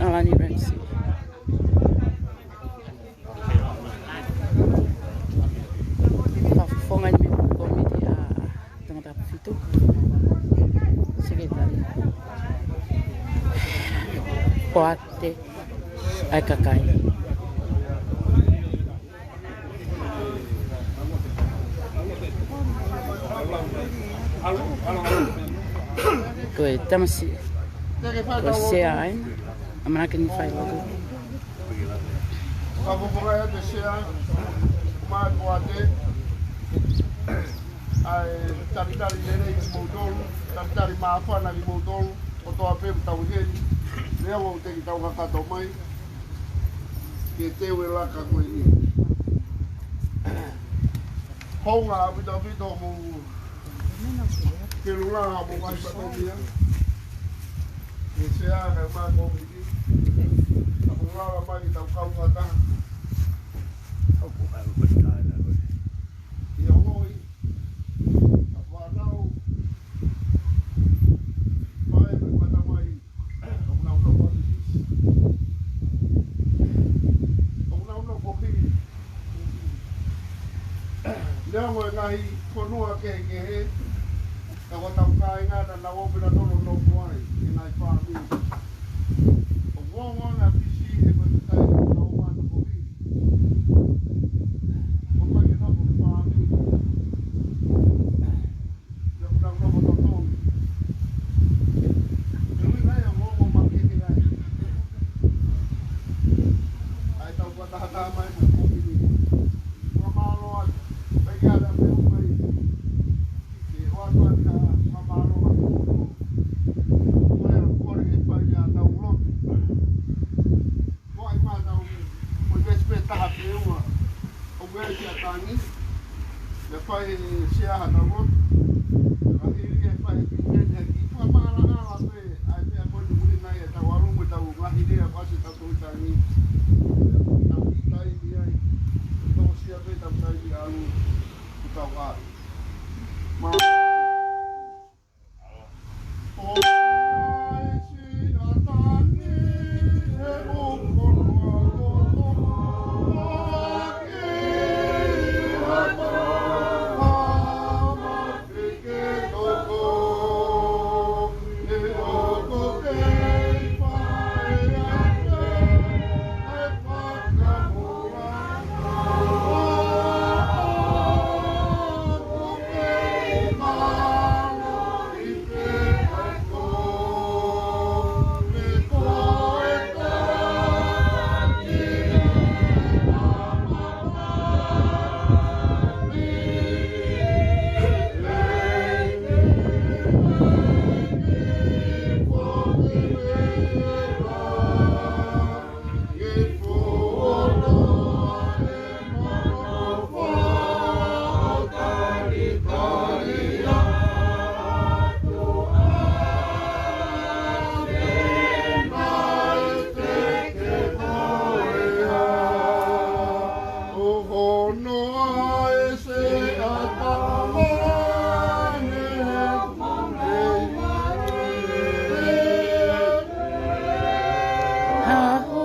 Alani Ramsey. Fakafofonga mei he kōmiti ʻa Tongatapu fitu. Sekelitali. Poate ʻa e kakai. Ko e tamasiʻi, ko e sea ai, ʻamanaki ni fai lotu. Fakafofonga atu e sea, mai poate, ʻa e talitali lelei kimoutolu, talitali māfana kimoutolu, kotoa pē ʻoku tau ʻi heni, lea ʻoku teʻeki tau kakato mai, ke teu e laka ko eni. Hounga ʻaupito ʻaupito mo ke lula mo mai patomia. Ke sea ka ma ko miki. Ka mo lala mai ki tau kau kata. Ia hoi. Ka whanau. Mai me kata mai. ʻOku nau nofo ʻi Fisi. ʻOku nau nofo ʻi Fisi. Neongo e ngaahi fonua kehekehe, ka ko tau kai Ngata naʻa ʻoku pehē naʻa tau nofo ai, ʻi he ngaahi fāmili. ʻOku ongo ʻa e Fisi he ko e taimi ʻoku nau ō mai ʻo nofo hili. ʻOku ʻikai ke nofo fāmili. Pea ʻoku nau nofo totongi. He ʻuhinga ia ʻoku ongo mai ki ai. ʻAi tau fakataha mai mo e kōmiti. Fakamālō atu. Pea ʻikai ke ala pē ʻo mai. Ke ʻoatu atu ha fakamālō atu. Ko e kole ke fai ʻetau lotu. Ko e ʻai mai ʻetau, ko e veesi pē taha pē ua. ʻOku ʻi ai ʻa Tani. Ke fai e sea haʻatau lotu. Ka hili ke fai e pine, ke kiʻi fakamālō atu pē. ʻAi pē ʻa e poini muli nai ʻetau ʻalu mo ʻetau ngaahi lea kuo ʻasi ʻetau Tohi Taimi. ʻEtau kiʻi taimi ai. ʻEtau sea pē ʻetau taimi ʻalu. ʻEtau ʻalu. Ma-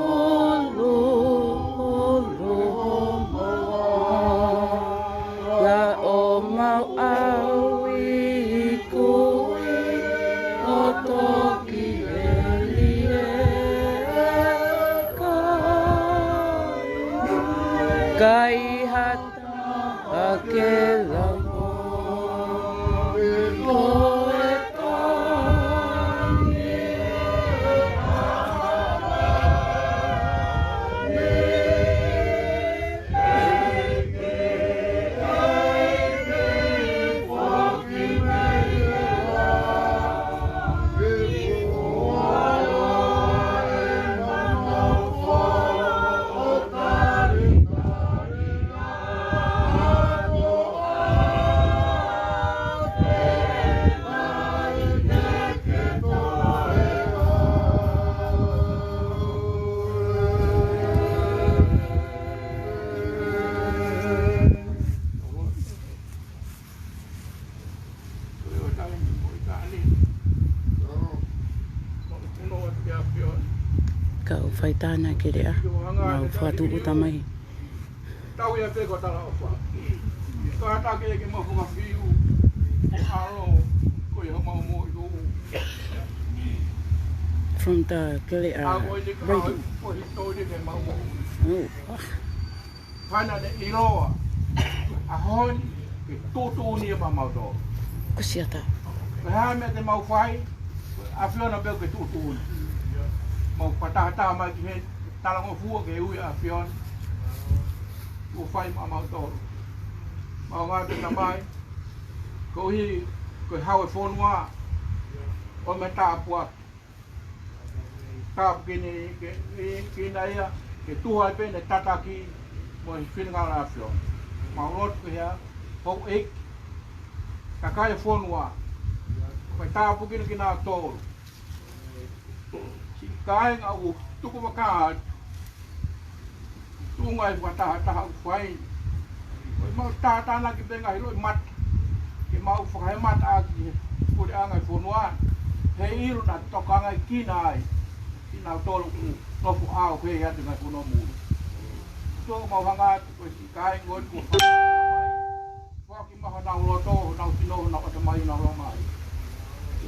Holo, holo, holo. La o mau au i kui o toki heli e kai. Kai hata a ke lau. Ka u fai tāna ke lea, mau fakatuʻu tamai. Tau ia pē ko talaʻofa. Kātaki ke mau fakafiu, ko ʻAlo, ko ia mau moʻui ʻo. From the Keleʻa radio. Ko e hītōria ke mau moʻui. Oh. Hana ne ʻiloa, ʻaho ni, ke tuʻutuʻuni ia maʻamautolu. Ko siata. Ko e hā e meʻa te mau fai, ko e ʻAfiona pē ke tuʻutuʻuni. Mau fakatahataha mai ki he talangofua ke ui ʻAfiona. Kuo fai maʻamautolu. Mau ngāue pē tamai. Koeʻuhi ko e hau e fonua. ʻO me tāpuaki. Tāpuekina ke, ke, kina ia, ke tuha ai pē ʻene tataki mo e finangalo ʻAfiona. Mau lotu ki he houʻeiki, kakai e fonua. Ko e tāpuekina kinautolu. Siʻi kāinga ʻoku tuku vaka atu. Tuʻunga e fakatahataha ʻoku fai. Ko e mau tātānaki pē ngaahi loʻimata. Ke mau fakahemataʻaki he puleʻanga e fonua. He ʻilo naʻa tokangaʻi kina ai kinautolu ʻoku nofo ʻaupito atu he ngaahi fonua muli. Tō mau hanga atu ko e siʻi kāinga ʻoku fai. Foaki mai honau loto, honau sino, honau ʻatamai, honau loto mai.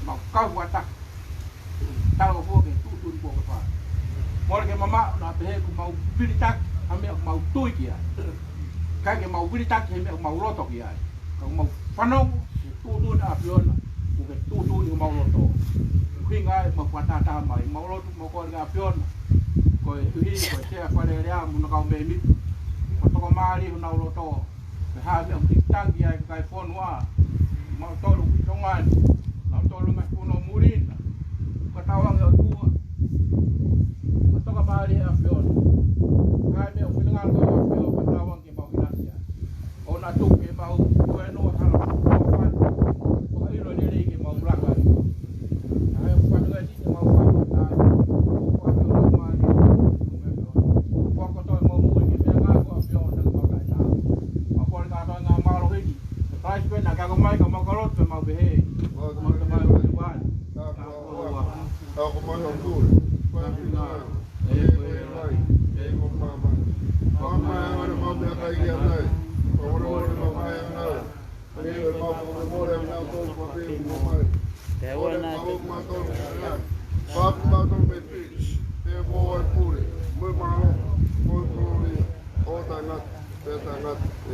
Mau kau fakataha. Tau foki ki he tuʻutuʻuni kuo ke fai. Mole ke mamaʻo naʻa pehē ʻoku mau vilitaki ha meʻa ʻoku mau tui ki ai. ʻIkai ke mau vilitaki he meʻa ʻoku mau loto ki ai. Ka ʻoku mau fanongo ki he tuʻutuʻuni ʻa e ʻAfiona, ʻoku ke tuʻutuʻuni homau loto. ʻUhinga ia ʻemau fakatātā mai, mau lotu, mau kole ki he ʻAfiona. Koeʻuhi ko e Sea Fale Alea mo hono kau mēmipa, ʻoku tokanga mālie honau loto. Pea hā e meʻa ʻoku tangi ai e kakai e fonua, mautolu ʻi Tonga ni, mautolu mei he punou muli na, fakatauange ʻOtua, ʻoku tokanga mālie e ʻAfiona. Hā e meʻa ʻoku finangalo e ʻAfiona, fakatauange ke mau ʻinasi ai. ʻOua naʻa tuku ke mau tuēnoa hala, fakaʻilo lelei ke mau laka ai.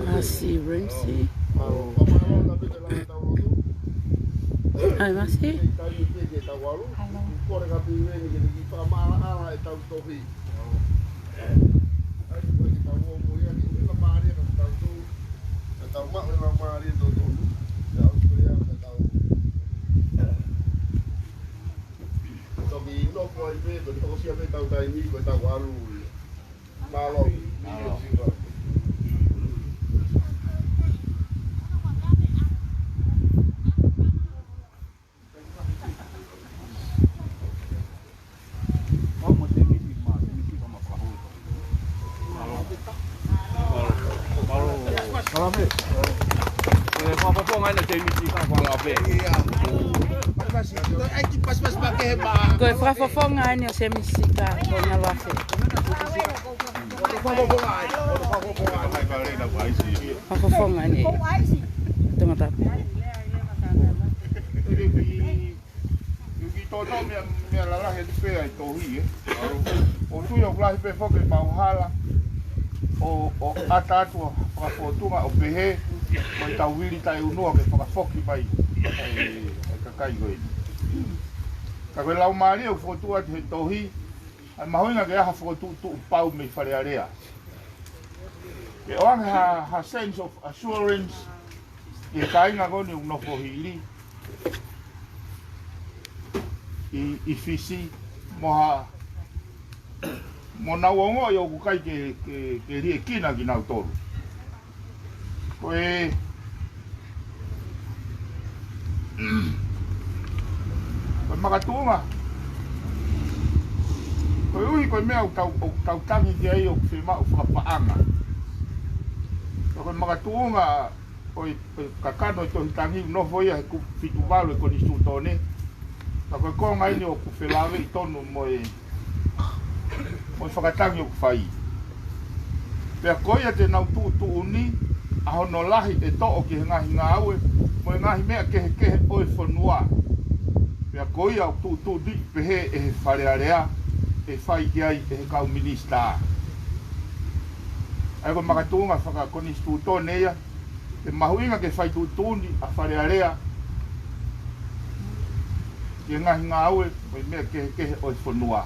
Masi Ramsey. Hai, Masi. Hello. Toki nofo ai pē, ko e toko sia pē tau taimi, ko e tau ʻalu ia. Mālō. Ko e fakafofonga eni ʻo Semisi ka ko e ngalo afe. Fakafofonga eni. Tongatapu. ʻIo, ki toto meʻa, meʻa lalahi atu pē ʻa e tohi, ē. ʻOku ou tui ʻoku lahi pē foki ʻemau hala ʻo, ʻo ʻata atu ha fakafōtunga ʻo pehē, ko e tau vili taʻeʻunua ke fakafoki mai ʻa e, ʻa e kakai ko eni. Ka ko e laumālie ʻoku fokotuʻu atu he tohi, ʻa e mahuʻinga ke ʻi ai ha fokotuʻutuʻu pau mei Fale Alea. Ke ʻoange ha, ha sense of assurance ki he kāinga ko eni ʻoku nofo hili ʻi, ʻi Fisi, mo ha, mo nau ongoʻi ʻoku ʻikai ke, ke, ke liʻekina kinautolu. Ko e, ko e makatuʻunga. Koeʻuhi ko e meʻa ʻoku tau, ʻoku tau tangi ki ai ʻoku fiemaʻu fakapaʻanga. Ka ko e makatuʻunga ʻo e, ʻo e kakano ʻo e tohi tangi ʻoku nofo ia he kupu fitu valu ʻo e Konisitūtone. Ka ko e konga eni ʻoku felāveʻi tonu mo e, mo e fakatangi ʻoku fai. Pea ko ia te nau tuʻutuʻuni ʻa hono lahi ʻe toʻo ki he ngaahi ngāue mo e ngaahi meʻa kehekehe ʻo e fonua. Pea ko ia ʻoku tuʻutuʻuni pehē ʻe he Fale Alea ʻe fai ki ai ʻe he kau minisitā. ʻA ia ko e makatuʻunga fakakonisitūtone ia, ʻe mahuʻinga ke fai tuʻutuʻuni ʻa Fale Alea ki he ngaahi ngāue mo e meʻa kehekehe ʻo e fonua.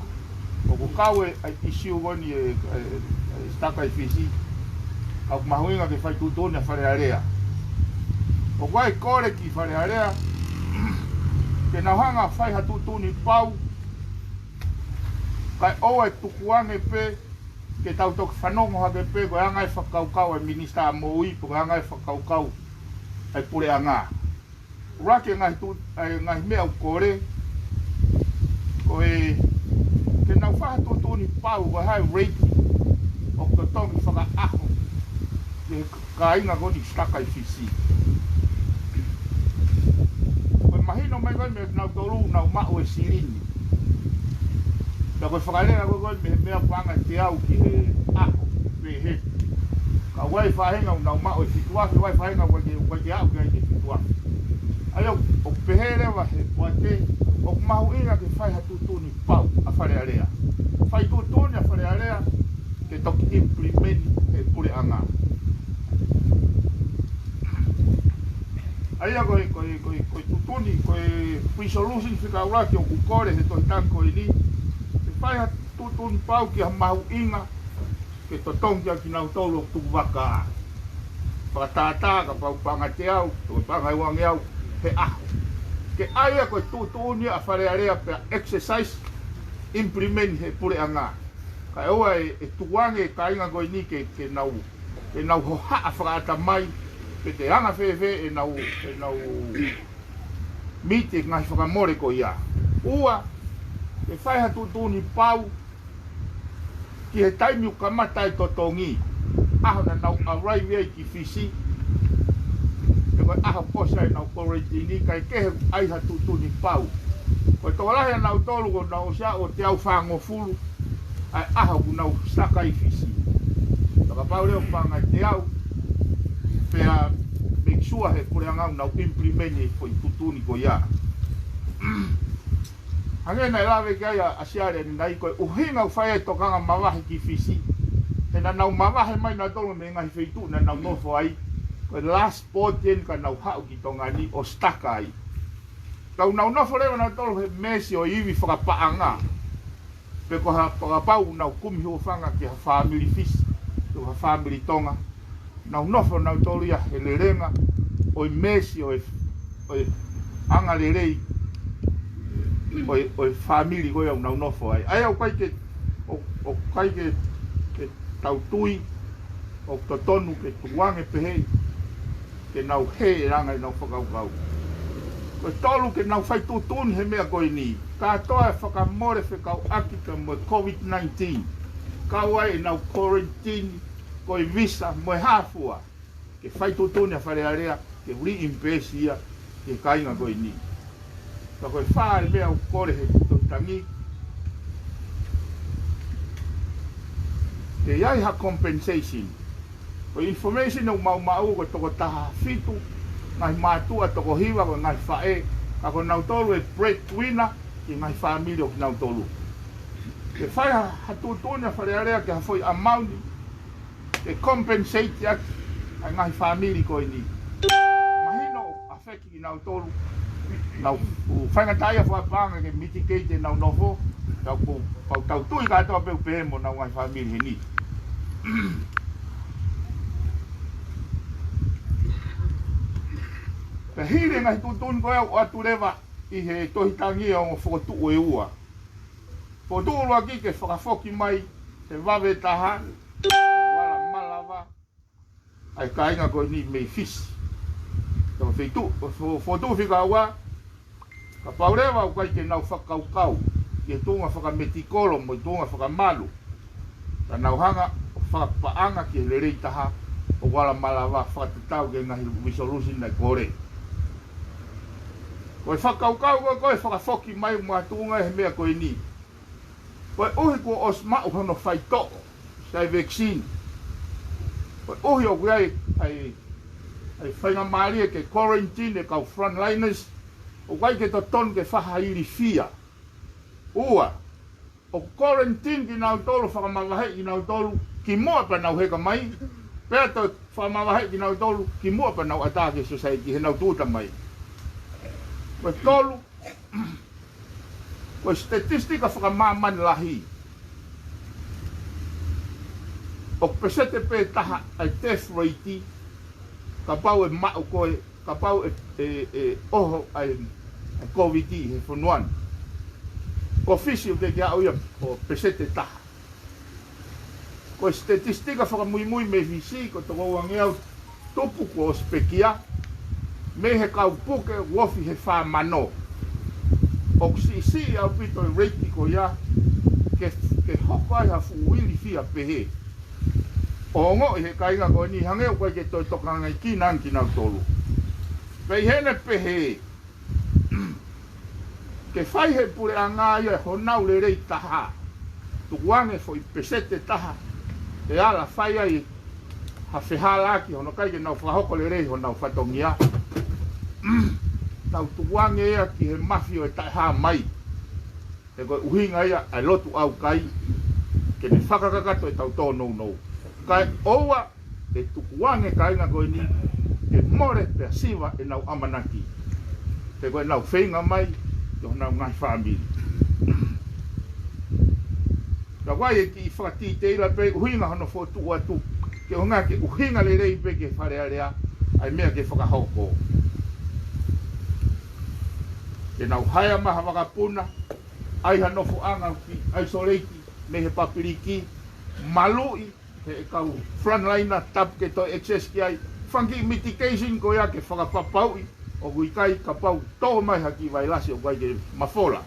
ʻOku kau e, ʻa e ʻisiū ko eni e, e, e sitaka ʻi Fisi, ka ʻoku mahuʻinga ke fai tuʻutuʻuni ʻa Fale Alea. ʻOku ʻi ai e kole ki Fale Alea ke nau hanga ʻo fai ha tuʻutuʻuni pau, kae ʻoua ʻe tukuange pē ke tau toki fanongo hake pē ko e anga e fakakaukau ʻa e minisitā moʻui, pe ko e anga e fakakaukau ʻa e puleʻanga. ʻUluaki e ngaahi tu-, ʻa e ngaahi meʻa ʻoku kole, ko e, ke nau fai ha tuʻutuʻuni pau, ko e hā e rate ʻoku totongi fakaʻaho ki he kāinga ko eni sitaka ʻi Fisi. Ko e mahino mai ko ē mei he nau tolu, nau maʻu e silini. Pea ko e fakalea ko ē ko ē mei he meʻa paʻanga ʻe teau ki he ʻaho, pe he. Ka ʻoku ʻi ai e faʻahinga ʻoku nau maʻu e fitu afe, ʻoku ʻi ai e faʻahinga ʻoku ʻikai ke, ʻoku ʻikai ke aʻu ki ai ki he fitu afe. ʻA ia ʻoku pehē leva he poate, ʻoku mahuʻinga ke fai ha tuʻutuʻuni pau ʻa Fale Alea. Fai tuʻutuʻuni ʻa Fale Alea ke toki implement he puleʻanga. ʻA ia ko e, ko e, ko e, ko e tuʻutuʻuni, ko e resolution fika ʻuluaki ʻoku kole he tohi tangi ko eni, ke fai ha tuʻutuʻuni pau ki ha mahuʻinga ke totongi ʻa kinautolu ʻoku tuku vaka. Fakatātā kapau paʻanga ʻe teau, pe paʻanga ʻe uangeau he ʻaho. Ke ʻai ia ko e tuʻutuʻuni ʻa Fale Alea pea exercise, implement he puleʻanga. Kae ʻoua ʻe, ʻe tukuange e kāinga ko eni ke, ke nau, ke nau hohaʻa fakaʻatamai, pe te anga fēfē ʻenau, ʻenau miti e ngaahi fakamole ko ia. Ua, ke fai ha tuʻutuʻuni pau ki he taimi ʻoku kamata ai e totongi, ʻaho naʻa nau arrive ai ki Fisi, pe ko e ʻaho ʻoku ʻosi ai ʻenau quarantine, kae kehe ʻai ha tuʻutuʻuni pau. Ko e tokolahi ʻanautolu kuo nau ʻosi aʻu ʻo teau fāngofulu ʻa e ʻaho kuo nau stuck ai Fisi. Ka kapau leva ʻoku paʻanga ʻe teau, pea make sure he puleʻanga ʻoku nau implement e foʻi tuʻutuʻuni ko ia. Hangē naʻe lave ki ai ʻa, ʻa Siale ʻanenai, ko e ʻuhinga ʻoku fai ai e tokanga mavahe ki Fisi, he naʻa nau mavahe mai nautolu mei he ngaahi feituʻu naʻa nau nofo ai, ko e last port eni ka nau haʻu ki Tonga ni ʻo stuck ai. Ka ʻoku nau nofo leva nautolu he mesi ʻo e ivi fakapaʻanga. Pe ko ha, pe kapau ʻoku nau kumi hūfanga ki ha fāmili Fisi, pe ko ha fāmili Tonga, nau nofo nautolu ia he lelenga ʻo e mesi ʻo e, ʻo e anga lelei ʻo e, ʻo e fāmili ko ia ʻoku nau nofo ai. ʻA ia ʻoku ʻikai ke, ʻo, ʻoku ʻikai ke, ke tau tui ʻoku totonu ke tukuange pehē ke nau hē e langa ʻenau fakakaukau. Ko e tolu, ke nau fai tuʻutuʻuni he meʻa ko eni. Kātoa e fakamole fekauʻaki pea mo e COVID nineteen, kau ai ʻenau quarantine, ko e visa mo e hā fua, ke fai tuʻutuʻuni ʻa Fale Alea ke reimburse ia ki he kāinga ko eni. Ka ko e fā e meʻa ʻoku kole he tohi tangi, ke ʻi ai ha compensation. Ko e information ʻoku maʻumaʻu ko e toko taha fitu ngaahi mātuʻa, toko hiva ko e ngaahi faʻē, ka ko nautolu e breadwinner ki he ngaahi fāmili ʻo kinautolu. Ke fai ha, ha tuʻutuʻuni ʻa Fale Alea ki ha foʻi amount ke compensate ʻaki ʻa e ngaahi fāmili ko eni. Mahino ʻoku affect kinautolu. Nau, ʻoku faingataʻaʻia fakapaʻanga ke mitigate ʻenau nofo. Tau ko, pau tau tui kātoa pē ʻoku pehē mo ʻenau ngaahi fāmili heni. Pea hili e ngaahi tuʻutuʻuni ko ia ʻoku ʻoatu leva ʻi he tohi tangi ʻo fokotuʻu ʻe ua. Fokotuʻu ʻuluaki ke fakafoki mai he vave taha, ʻo ala malava ʻa e kāinga ko eni mei Fisi. Tau feituʻu, fo-, fokotuʻu fika ua, kapau leva ʻoku ʻikai ke nau fakakaukau ki he tuʻunga fakamedikolo mo e tuʻunga fakamalu, ka nau hanga ʻo fakapaʻanga ki he lelei taha, ʻo ala malava fakatatau ki he ngaahi resolution naʻe kole. Ko e fakakaukau ko ē ko e fakafoki mai mo ha tuʻunga he meʻa ko eni. Koeʻuhi kuo ʻosi maʻu hono faitoʻo, sai vaccine. Koeʻuhi ʻoku ʻi ai, ʻa e, ʻa e faingamālie ke quarantine e kau frontliners, ʻoku ʻikai ke totonu ke fai ha ilifia. Ua, ʻoku quarantine kinautolu, fakamavaheʻi kinautolu kimuʻa pea nau heka mai, pea toe fakamavaheʻi kinautolu kimuʻa pea nau ʻatā ki he society heʻenau tūʻuta mai. Ko e tolu, ko e statistika fakamāmani lahi, ʻoku peseti pē taha ʻa e death rate, kapau ʻe maʻu koe, kapau ʻe, ʻe, ʻe ʻoho ʻa e, ʻa e COVID he fonua ni. Ko Fisi ʻoku teʻeki aʻu ia ʻo peseti taha. Ko e statistika fakamuimui mei Fisi, ko e toko uangeau tupu kuo ʻosi pekia mei he kau puke, ʻoku ofi he fā mano. ʻOku siʻisiʻi ʻaupito e rate ko ia ke, ke hoko ai ha fuʻu ilifia pehē. ʻO ongoʻi he kāinga ko eni hangē ʻoku ʻikai ke toe tokangaʻi kinautolu. Pea ʻi heʻene pehē, ke fai he puleʻanga ia honau lelei taha, tukuange foʻi peseti taha ʻe ala fai ai ha fehālaaki hono ʻikai ke nau fakahoko lelei honau fatongia. Nau tukuange ia ki he mafi ʻo e taʻehāmai. He ko e ʻuhinga ia ʻa e lotu ʻaukai, ke ne fakakakato ʻetau tōnounou. Kae ʻoua ʻe tukuange e kāinga ko eni ke mole pea siva ʻenau ʻamanaki. He ko ʻenau feinga mai ki honau ngaahi fāmili. Ka ʻoku ʻi ai e kiʻi fakatiteila pē ʻuhinga hono fokotuʻu atu, ke ʻuhinga ke ʻuhinga lelei pē ki he Fale Alea ʻa e meʻa ke fakahoko. Ke nau haea mai ha vakapuna, ʻai ha nofoʻanga ki ʻaisoleiti mei he papiliki, maluʻi he kau frontliner tapu ke toe access ki ai, fanga kiʻi mitigation ko ia ke fakapapauʻi ʻoku ʻikai kapau tō mai ha kiʻi vailasi ʻoku ʻikai ke mafola.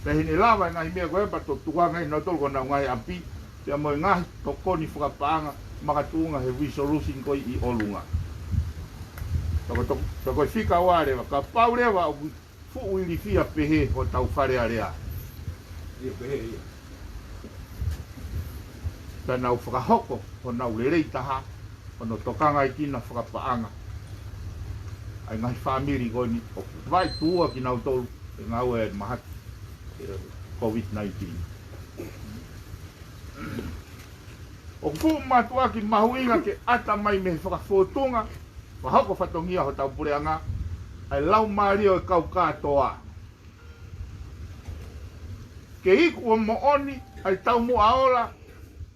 Pea ʻi heʻene lava e ngaahi meʻa ko ia pea toki tukuange ʻe nautolu ki honau ngaahi ʻapi, pea mo e ngaahi tokoni fakapaʻanga makatuʻunga he resolution ko ia ʻi ʻolunga. Pea ko e to-, pea ko e fika ua leva, kapau leva ʻoku fuʻu ilifia pehē hotau Fale Alea. Ia pehē ia. Pea nau fakahoko honau lelei taha, hono tokangaekina fakapaʻanga ʻa e ngaahi fāmili ko eni ʻoku vaetuʻua kinautolu he ngāue ʻa e mahaki ʻo e COVID nineteen. ʻOku fuʻu mātuʻaki mahuʻinga ke ʻata mai mei he fakafōtunga, fakahoko fatongia hotau puleʻanga, ʻa e laumālie ʻo e kau kātoa. Ke iku ʻo moʻoni ʻa e taumuʻa ola,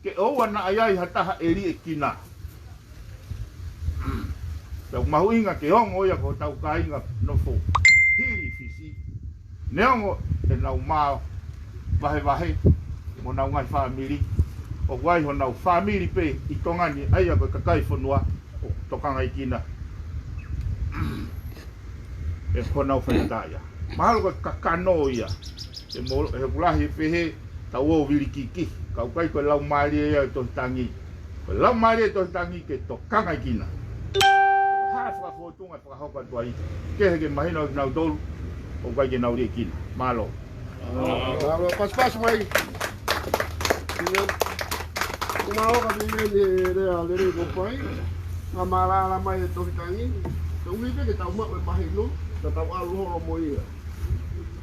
ke ʻoua naʻa ʻi ai ha taha ʻe liʻekina. Pea ʻoku mahuʻinga ke ongo ia ko hotau kāinga nofo hili Fisi. Neongo ʻenau māvahevahe mo honau ngaahi fāmili, ʻoku ʻi ai honau fāmili pē ʻi Tonga ni, ʻa ia ko e kakai fonua ʻoku tokangaekina ʻe honau faingataʻaʻia. Mahalo ko e kakano ia. He mo-, he ʻoku lahi e pehē, tau ō vilikiki. Ka ʻoku ʻikai ko e laumālie ia ʻo e tohi tangi. Ko e laumālie ʻo e tohi tangi ke tokangaekina. Hā e fakafōtunga fakahoko atu ai, kehe ke mahino kinautolu ʻoku ʻikai ke nau liʻekina. Mālō. Mālō, pasipasi mai. Ia. Mālō ka mimi ni e lea lelei ko pai. Ngaahi mālala mai e tohi tangi. Tau ui pē ke tau maʻu e mahino, ka tau ʻalu holo mo ia.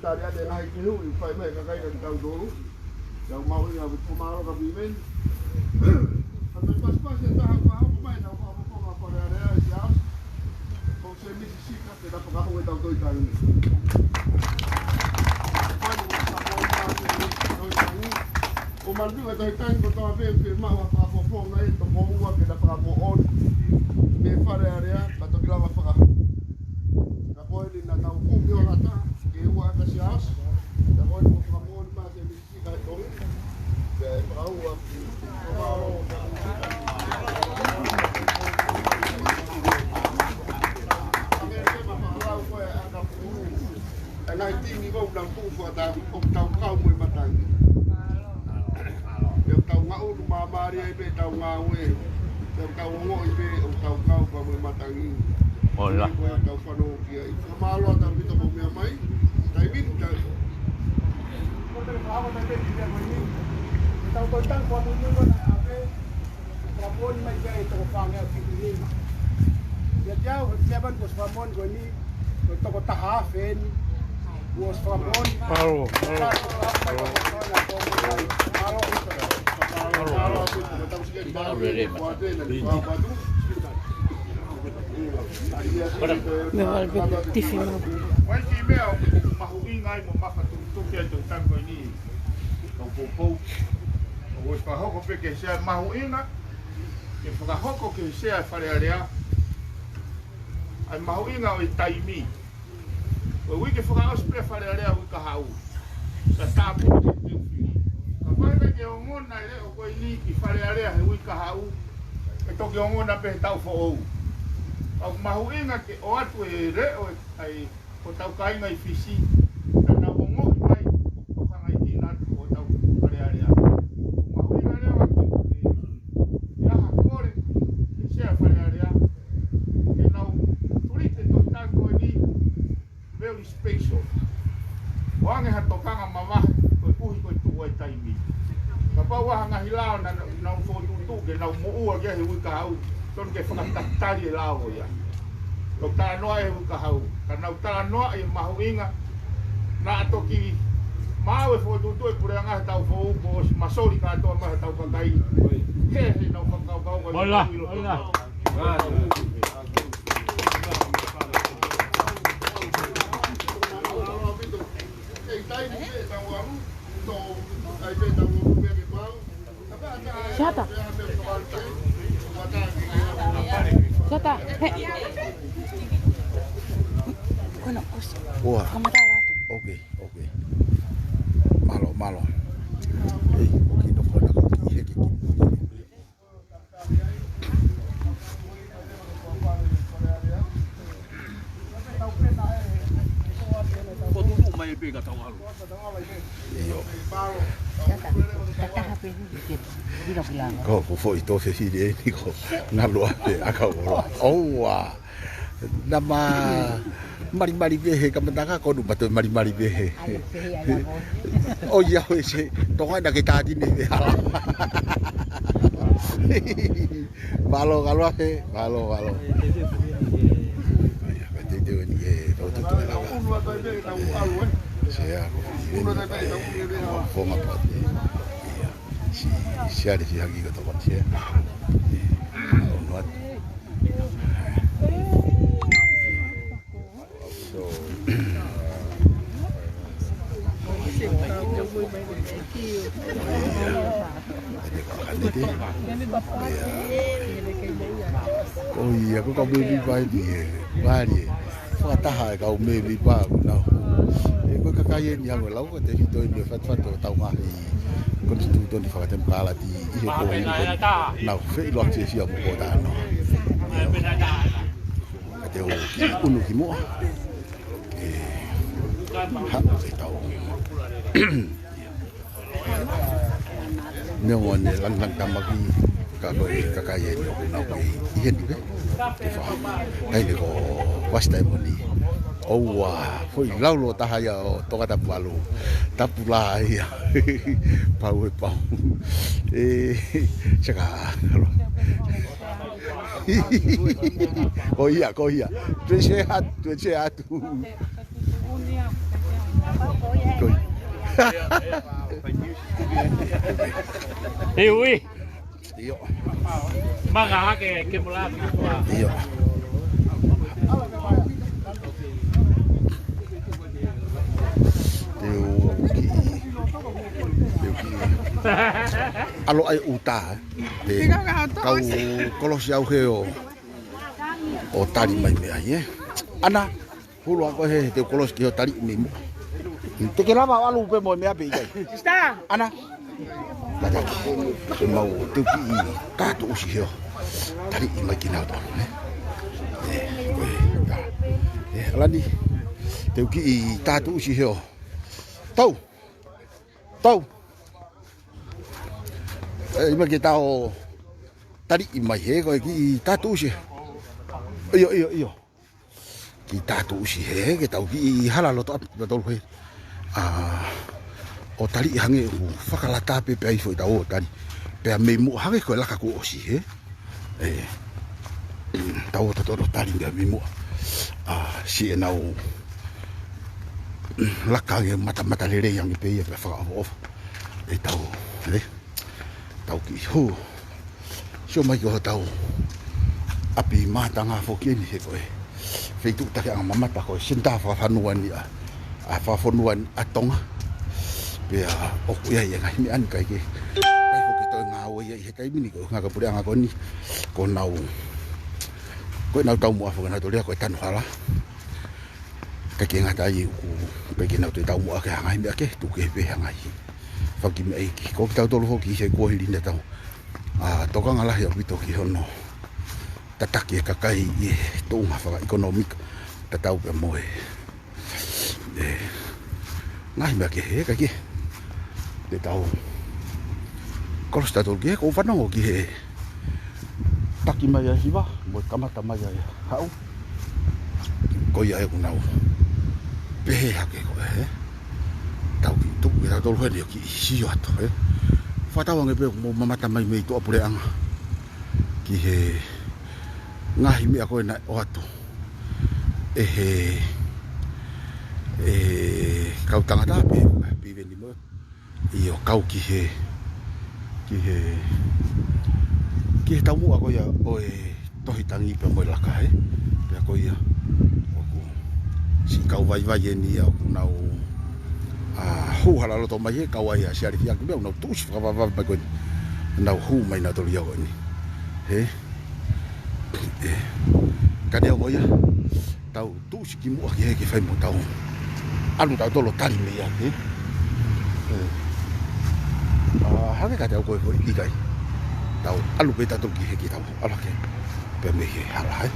Tali atu e ngaahi fehuʻi ʻoku fai mai ʻe he kakai kia kitautolu. Ia ʻoku mahuʻinga ʻaupito, mālō ka mimi ni. Ka tau pasipasi e taha fakahoko mai, tau fakahoko mai Fale Alea ʻi Siaosi. Ko Semisi Sika, ke ta fakahoko ʻetau tohi tangi. ʻOku malu e tohi tangi kotoa pē, ke maʻu ha fakafofonga ʻe toko ua ke ta fakamoʻoni mei Fale Alea, ka toki lava fakahoko. Ka ko eni naʻa tau kumi ʻo lata, ke ua ʻa Siaosi. Ka ko eni ko fakamoʻoni mai Semisi E ngaahi timi ʻoku nau tuʻu fakataha, ʻoku tau kau mo e matangi. ʻOku tau ngaʻunu māmālie ai pē ʻetau ngāue. ʻOku tau ongoʻi pē ʻoku tau kau pea mo e matangi. Ola. Ko e tau fanongo ki ai. Fakamālō atu ʻaupito hoʻomou meʻa mai. Taimi ni tau. Ko e tau fanongo mai pē ki he meʻa mai ni. Tau ko e tau fanongo mai pē. Fakamoʻoni mai ki ai e toko fāngeau fitu nima. Ia te au, he meʻa pē kuo ʻosi fakamoʻoni ko eni, ko e toko taha afe eni. Kuo ʻosi fakamoʻoni. Mālō, mālō. Mālō. Mālō. Mālō. Mālō. Mālō. Meʻa vale pē tifi mau. Ko e kiʻi meʻa ʻoku mahuʻinga ai mo makatuʻutuʻu ki ai ʻetau tangi ko eni. Tau poupou. ʻOku ʻosi fakahoko pē ki he sea mahuʻinga. Ke fakahoko ki he sea e Fale Alea. ʻA e mahuʻinga ʻo e taimi. Ko e uike fakaʻosi pē Fale Alea uike kahaʻu. Ka tāpuni ke teu fili. Kapau ʻe ʻikai ke ongona e leʻo ko eni ʻi Fale Alea he uike kahaʻu, ʻe toki ongona pē he taʻu foʻou. Ka ʻoku mahuʻinga ke ʻoatu e leʻo ʻa e, ʻa e hotau kāinga ʻi Fisi, ka nau ongoʻi mai ʻoku tokangaekina atu hotau Fale Alea. Mahuʻinga leva ke, ke, ke ʻi ai ha kole ki he sea Fale Alea, ke nau tulite tohi tangi ko eni, very special. ʻOange ha tokanga mavahe, koeʻuhi ko e tuʻu ʻa e taimi. Kapau ʻoku ʻi ai ha ngaahi lao naʻa nau fokotuʻutuʻu ke nau moʻua ki ai he uike kahaʻu, tonu ke fakatatali e lao ko ia. Nau talanoa e hu ka hau, ka nau talanoa e mahuʻinga. Naʻa toki maau e fokotuʻutuʻu e puleʻanga he taʻu foʻou kuo ʻosi, masoli kātoa mai hotau kakai. He, he nau fakakaukau ko e Mola, ʻilo mola. Shata. Shata. He. Kono, kosi. Ua. Kamata la. Ok, ok. Mālō, mālō. Ei, ok, no kona ko ki he ki ki. Ko tuku mai pē ka tau ʻalu. ʻIo. Ko, ko foʻi tō fefili eni ko ngalo ape aka ora. ʻOua. Naʻa ma malimali pē he kamata ka ko nu ma toe malimali pē he. ʻOiauē se, Tonga naʻa ke tātini pē hala. Mālō, ngalo ape, mālō, mālō. Teuteu eni ke tau tutu e lava. Sea ko fonga pati. Ia. Si, si are si haki ka tokon sea. Ia. Ono atu. So, Ko ia, ko e kau mēmipa eni ē. Vale. Fakataha e kau mēmipa ʻoku nau. Ē, ko e kakai eni ʻa e lau ko e tefito eni ʻo e fatafata ʻo tau ngaahi konisitūtone fakatemokalati ʻi he ko eni ko nau feʻiloaki ʻa mo ko tano. Ka te u kiʻi ʻunu ki muʻa. Ē, ha, e tau. Neongo ʻene langilangi tamaki, ka ko e kakai eni ʻoku nau kei ʻi heni pē. Ke fa. Kai ne ko Wasi Taimoni. ʻOua, foʻi laulo taha ia ʻo Tongatapu ʻalu. Tapu lā ia. Pau e pau. Ē, seka. Ko ia, ko ia. Tuʻu ʻi he atu, tuʻu ʻi he atu. Ko ia. He ui. ʻIo. Manga hake ke mula ki tua. ʻIo. Te u kiʻi. Te u kiʻi. ʻAlu ai ʻuta, ē. Te kau kolosi au he ʻo, ʻo tali mai mei ai, ē. ʻAna, hulu ako he, te u kolosi ki hoʻo tali mei muʻa. Te ke lava ʻalu pē mo e meʻa pē ʻikai. Ana. Tataki. Ke mau te u kiʻi tātuʻusi he ʻo tali mai kinautolu, nē? Ē, ko e, tā. Ē, ʻAlani. Te u kiʻi tātuʻusi he ʻo. Tau. Tau. Ē, ʻi mai ke tau tali mai he, ko e kiʻi tātuʻusi. ʻIo, ʻio, ʻio. Kiʻi tātuʻusi he, ke tau kiʻi hala loto ʻapi, ʻa tolu he. ʻA, ʻo tali hangē ʻoku fakalata pē pea ifo ʻi tau ʻo tali. Pea mei muʻa hangē ko e laka kuo ʻosi he. Ē, tau ʻo tatolo tali mei muʻa. ʻA, siʻenau laka hangē matamata lelei ange pē ia pea fakaʻofoʻofa. Ē tau, ē. Tau kiʻi hū. Sio mai ki hotau ʻapi mātanga foki eni he ko e feituʻu takiʻanga mamata ko e senitā fakafonua ni ʻa, ʻa fakafonua ni ʻa Tonga. Pea ʻoku ʻi ai e ngaahi meʻa ni kae ke. Kae ko ke toe ngāue ia ʻi he taimi ni ko e ngaahi puleʻanga ko eni. Ko nau. Ko e nau taumuʻa foki nau tolea ko e tanu hala. Kae ke ngata ai ʻoku, kae ke nau toe taumuʻa ke hangai meʻa ke, tuku ke pē hangai. Faki meʻa iki, ko kitautolu foki he kuohili ni tau. ʻA, tokanga lahi ʻaupito ki hono. Tataki e kakai ʻi he tuʻunga fakaʻekonōmika. Tatau pē mo e. Ē, ngaahi meʻa kehe, kae ke. Te tau. Kolosi tautolu ki he, ko u fanongo ki he. Taki mai ʻa e hiva, mo e kamata mai ʻa e haʻu. Ko ia ʻoku nau. Pehē hake ko e, ē? Tau kiʻi tuku, ʻe tau tolu heni ʻo kiʻi sio atu, ē? Fakatauange pē ʻoku mou mamata mai mei tuʻapuleʻanga. Ki he ngaahi meʻa ko ē naʻe ʻoatu. ʻe he, ʻe he kau tangata pe, pe veni mo. ʻIo, kau ki he, ki he, ki he taumuʻa ko ia ʻo e tohi tangi pea mo e laka, ē. Pea ko ia, ʻoku siʻi kau vaivai eni ia ʻoku nau, ʻa, hū hala loto mai he kau ai ʻa Siale Fiaki pea ʻoku nau tuʻusi fakavavevave mai ko eni. Nau hū mai nautolu ia ko eni. Hē? Ē, ka neongo ia, tau tuʻusi kimuʻa ki he ke fai mo tau ʻalu tautolu ʻo tali mei ai, ē? Ē. ʻA, hangē ka te au ko e foʻi ʻikai. Tau ʻalu pē tautolu ki he ke tau ʻalu hake pea mei he hala, ē?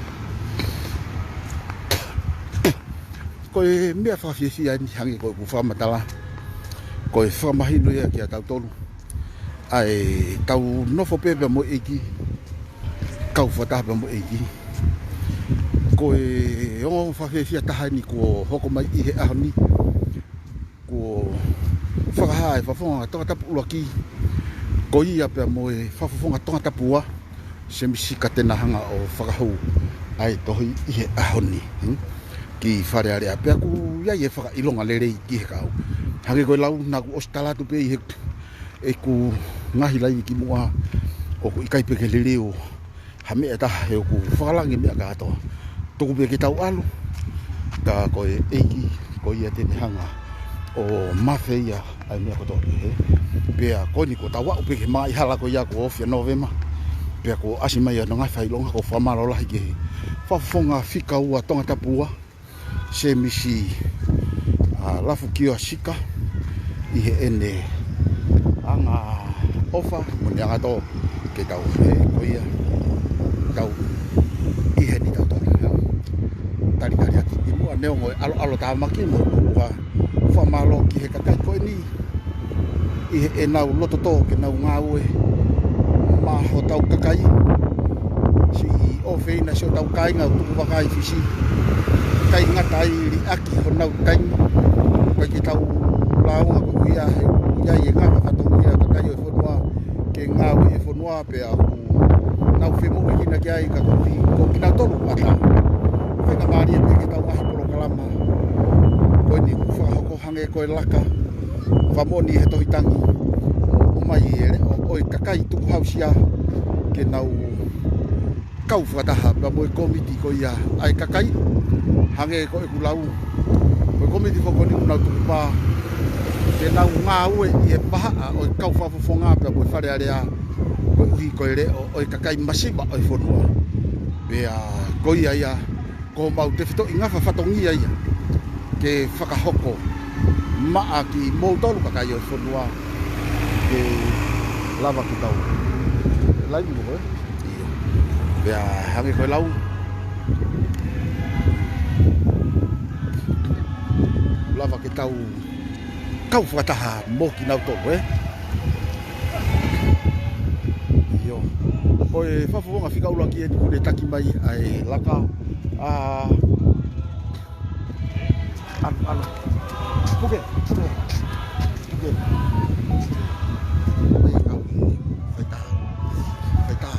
Ko e meʻa fakafiefia eni hangē ko ʻeku fakamatala. Ko e fakamahino ia kiate kitautolu. ʻA e tau nofo pē pea mo e ʻEiki, kau fakataha pea mo e ʻEiki. Ko e ongoongo fakafiefia taha eni kuo hoko mai ʻi he ʻaho ni, kuo fakahā ʻe he Fakafofonga Tongatapu ʻuluaki, ko ia pea mo e Fakafofonga Tongatapu ua, Semisi Katenahanga ʻo fakahū ʻa e tohi ʻi he ʻaho ni, hmm? Ki Fale Alea pea ʻoku ʻi ai e fakaʻilonga lelei ki he kau. Hangē ko e lau naʻa ku ʻosi tala atu pē ʻi he ʻeku ngaahi laivi kimuʻa, ʻoku ʻikai pē ke liliu ha meʻa ʻe taha he ʻoku fakalangi meʻa kātoa. Tuku pē ke tau ʻalu, ka ko e ʻEiki, ko ia te ne hanga ʻo mafeia ʻa e meʻa kotoa pē, hē. Pea ko eni kuo tau aʻu pē ki he māʻihala ko ia kuo ofi ʻa Nōvema. Pea kuo ʻasi mai ʻa e ngaahi fakaʻilonga, ʻoku ou fakamālō lahi ki he Fakafofonga Fika Ua Tongatapu ua, Semisi, ʻa, Lafukioa Sika, ʻi heʻene anga ʻofa mo ʻene anga tō ke tau, ē, ko ia, tau ʻi heni tautolu. Talitali atu kimuʻa neongo e ʻaloʻalo tāmaki mo e ʻuha. Fakamālō ki he kakai ko eni ʻi heʻenau loto tō ke nau ngāue maʻa hotau kakai. Siʻi ʻofeina siʻotau kāinga ʻo tuku vaka ʻi Fisi. ʻIkai ngata ai, liʻaki honau taimi. ʻIkai ke tau lāunga ko ia he ʻoku ʻi ai e ngaahi fatongia ʻa e kakai ʻo e fonua ke ngāue ʻi he fonua pea ʻoku nau femoʻuekina ki ai ka ko e, ko kinautolu ʻatā. Faingamālie pē ke tau ʻaʻahi polokalama ko eni ʻoku fakahoko hangē ko e laka, fakamoʻoni he tohi tangi, ʻomai e leʻo ʻo e kakai tukuhausia ke nau kau fakataha pea mo e kōmiti ko ia ʻa e kakai, hangē ko ʻeku lau, ko e kōmiti foki ko eni ʻoku nau tukupā ke nau ngāue ʻi he vahaʻa ʻo e kau fakafofonga pea mo e Fale Alea, koeʻuhi ko e leʻo ʻo e kakai masiva ʻo e fonua. Pea ko ia ia, ko homau tefitoʻi ngafa fatongia ia ke fakahoko maʻa kimoutolu kakai ʻo e fonua ke lava ke tau laivi mo koe. ʻIo. Pea hangē ko e lau, lava ke tau kau fakataha mo kinautolu, ē? ʻIo. Ko e Fakafofonga Fika ʻUluaki eni kuo ne taki mai ʻa e laka. ʻA, ʻalu, ʻalu. Puke, puke. Puke. Mai kau. Faitā. Faitā.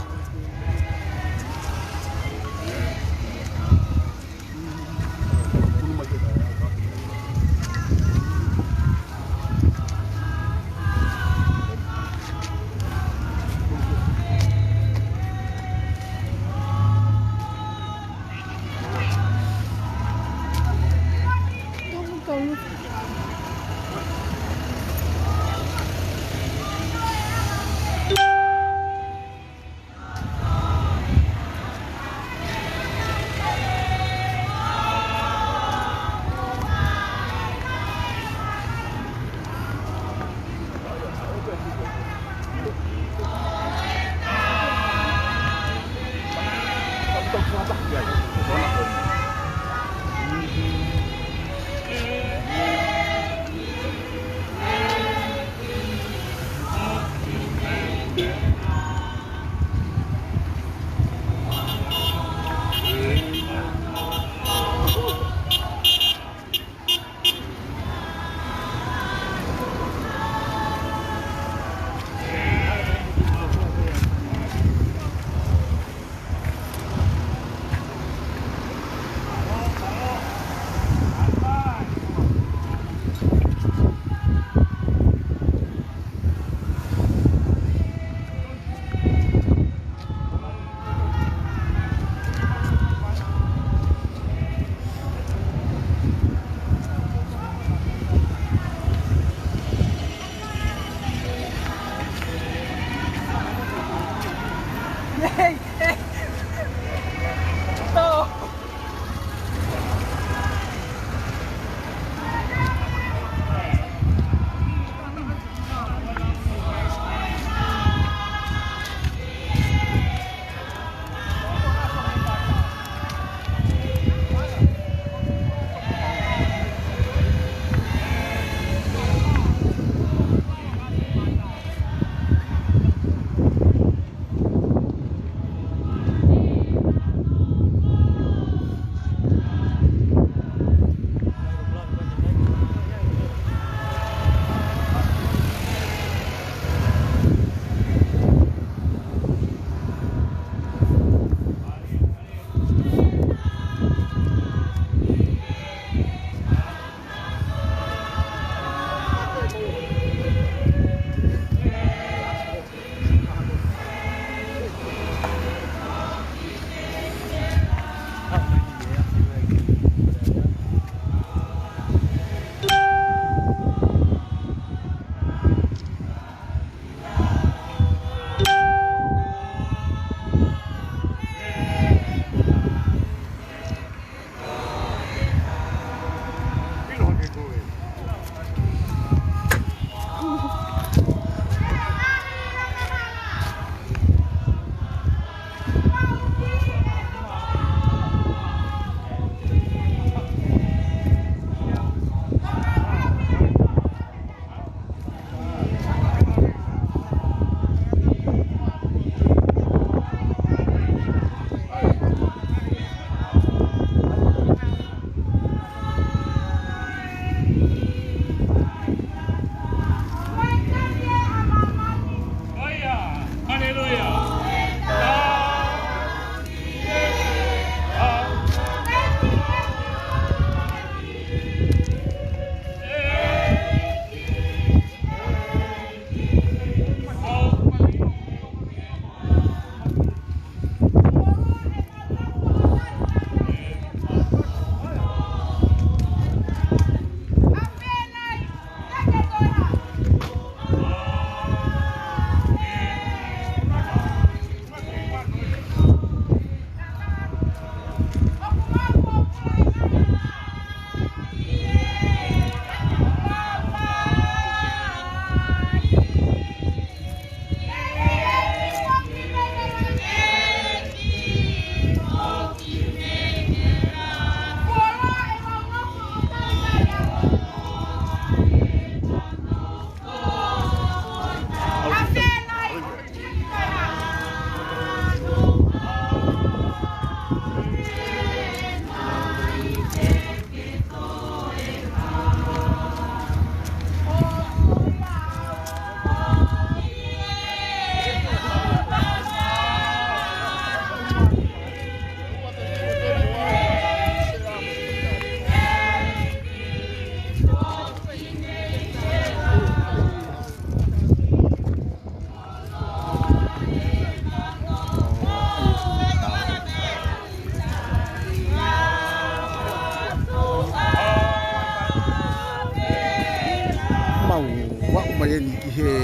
Ki he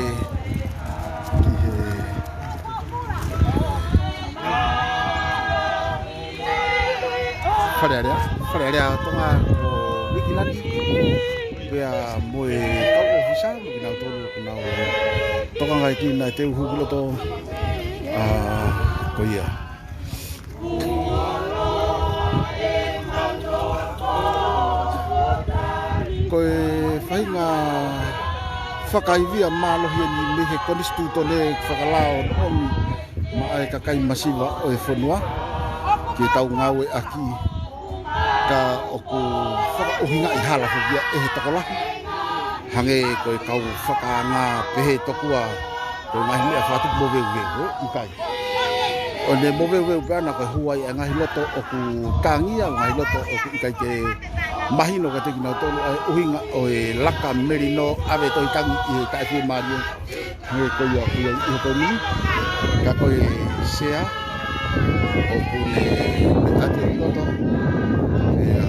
Fale Alea, Fale Alea ʻo Tonga ʻo Vīkilani. Pea mo e kau ʻōfisa, mo kinautolu ʻoku nau tokanga ki he teu hū ki loto, ʻa, ko ia. Ko e faʻahinga fakaivia mālohi eni mei he konisitūtone fakalao ʻo e ʻomi maʻa e kakai masiva ʻo e fonua ke tau ngāueʻaki, ka ʻoku fakaʻuhingaʻi hala foki ia ʻe he tokolahi. Hangē ko e kau fakaanga pehē tokua ko e ngaahi meʻa fakatupu moveuveu, ʻikai. ʻO ne moveuveu pē ʻana ko e huai e ngaahi loto ʻoku tangi, ʻa e ngaahi loto ʻoku ʻikai ke mahino kiate kinautolu ʻa e ʻuhinga ʻo e laka melino ʻave tohi tangi ʻi he taʻefiemālie. Hangē ko ia ʻoku ʻi ai ʻi he taimi ni, ka ko e sea ʻoku ne, ne tati ʻi loto. ʻIa.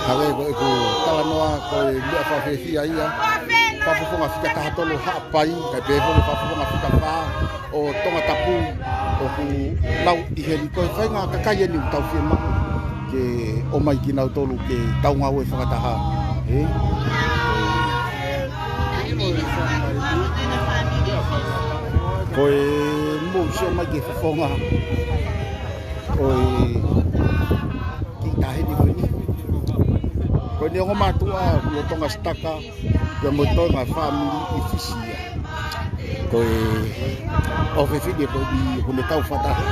Hangē ko ʻeku talanoa, ko e meʻa fakafiefia ia. Fakafofonga fika taha tolu Haʻapai, kae pehē foki fakafofonga fika fā ʻo Tongatapu ʻoku nau ʻi heni. Ko e faʻahinga kakai eni ʻoku tau fiemaʻu ke ʻomai kinautolu ke tau ngāue fakataha. Ē? Ko e mou sio mai ki he fofonga ʻo e kiʻi taʻahine ko eni. Ko eni ongo mātuʻa ʻoku lolotonga sitaka, pea mo e toenga fāmili ʻi Fisi ia. Ko e ʻofefine ko eni ʻoku ne kau fakataha.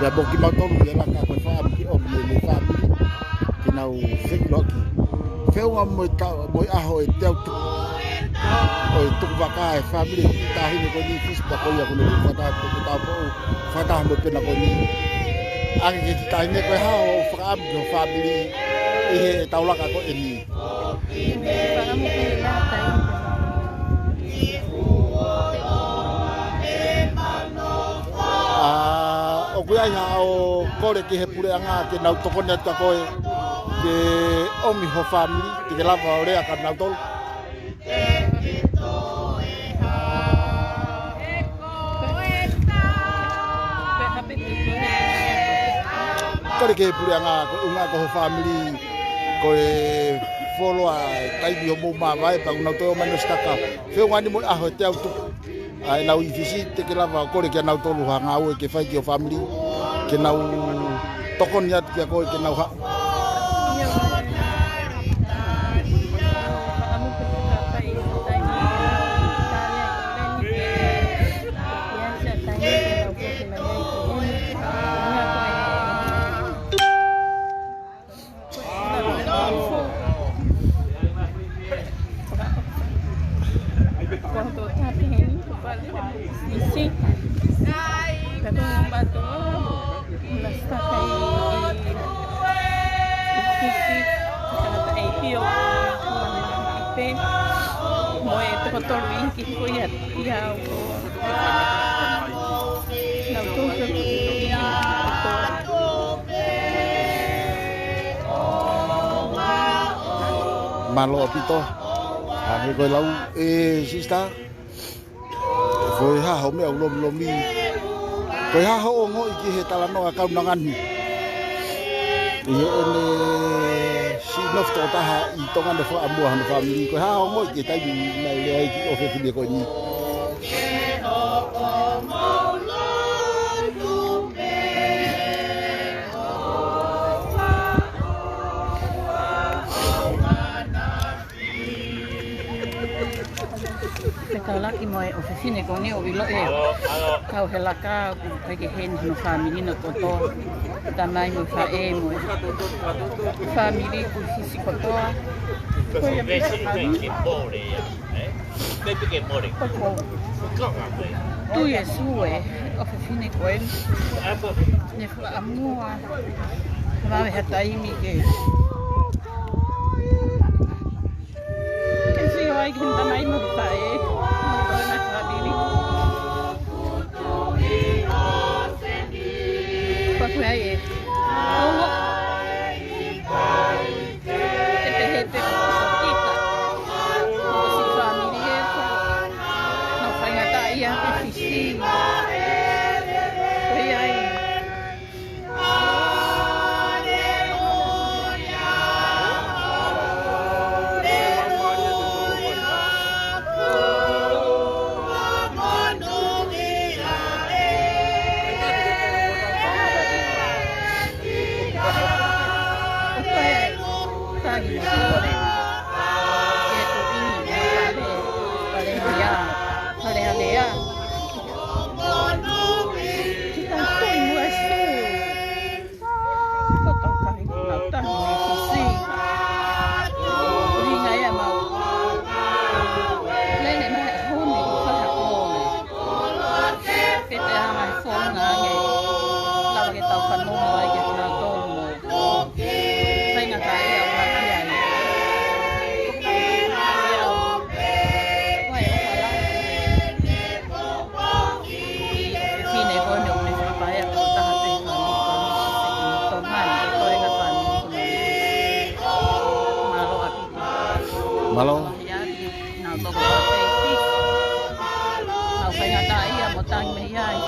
Pea mo kimautolu ʻi he laka ko e fāmili ʻo e fāmili ke nau feʻiloaki. Feʻunga mo e ta-, mo e ʻaho e teau tuku. ʻO e tukuvaka e fāmili kiʻi taʻahine ko eni Fisi pea ko ia ʻoku ne tuku fakataha, tuku tāupoʻou fakataha mo e pena ko eni. ʻAki ke kiʻi taʻahine, ko e hā hoʻo fakaʻamu ki ho fāmili ʻi he taulaka ko eni? Fakaʻamu ki he lata i. ʻA, ʻoku ʻi ai haʻo kole ki he puleʻanga ke nau tokoni atu kia koe ke ʻomi ho fāmili, te ke lava ʻo lea kia nautolu? Kole ki he puleʻanga, ko e ʻuhinga ko ho fāmili, ko e fuoloa taimi hoʻomou māvae pea ʻoku nau toe ō mai ʻo sitaka. Feʻunga eni mo e ʻaho e teau tuku ʻa ʻenau ʻi Fisi, te ke lava ʻo kole kia nautolu ha ngāue ke fai ki ho fāmili, ke nau tokoni atu kia koe ke nau haʻu. Ko e tō tāpē heni, ko Pale, ko Sisi. Ka ko mātou, na sitaka ʻi, ʻi Fisi, tangata ʻEiki ʻo, ʻo, pē, mo e toko tolu ʻi he kiʻi foʻi ʻa, ʻi au ko, nau tō pē, ʻi, ʻi, ʻi, Mālō ʻaupito. ʻA, ko e lau, ē, sister. Ko e hā hoʻo meʻa ʻoku lomilomi? Ko e hā hoʻo ongoʻi ki he talanoa kaunanga ni? ʻI heʻene siʻi nofo tokotaha ʻi Tonga ne fakaʻamua hono fāmili. Ko e hā hoʻo ongoʻi ki he taimi naʻe lea ai ki he ʻofefine ko eni? Fetaulaki mo e ʻofefine ko eni ʻo ʻiloʻi e kau he laka ʻoku ʻikai ke ʻi heni hono fāmili ʻi loto. Tamai mo e faʻē mo e fāmili kuo ʻi Fisi kotoa. Ko ia pē fāmili. Tui ʻe Sue, ʻofefine ko eni. Ne fakaʻamua Vave ha taimi ke, ke sio ai ki he tamai mo e faʻē, mo e fāmili. Pea ko e hā e ongo, te pehē pē ko kita, ko e siʻi fāmili ē, ko e nau faingataʻaʻia pē Fisi. Ko ia ai. Ko e tau kai, nau tahi mei Fisi. ʻUhinga ia mau lele mai he ʻaho ni ko e fai ha kole. Ke te hanga he founga ange, lava ke tau fanongo ai ke tau tonu mo e faingataʻaʻia ʻoku ʻi ai. Ko e fefine ko eni ʻoku ne fakapaea ko e taha pē fāmili ko eni ʻi Tonga ni, ko e ngaahi fāmili ko eni. Mālō ʻaupito. Mālō. Ia, nau toko pē Fisi. Nau faingataʻaʻia mo tangi mei ai.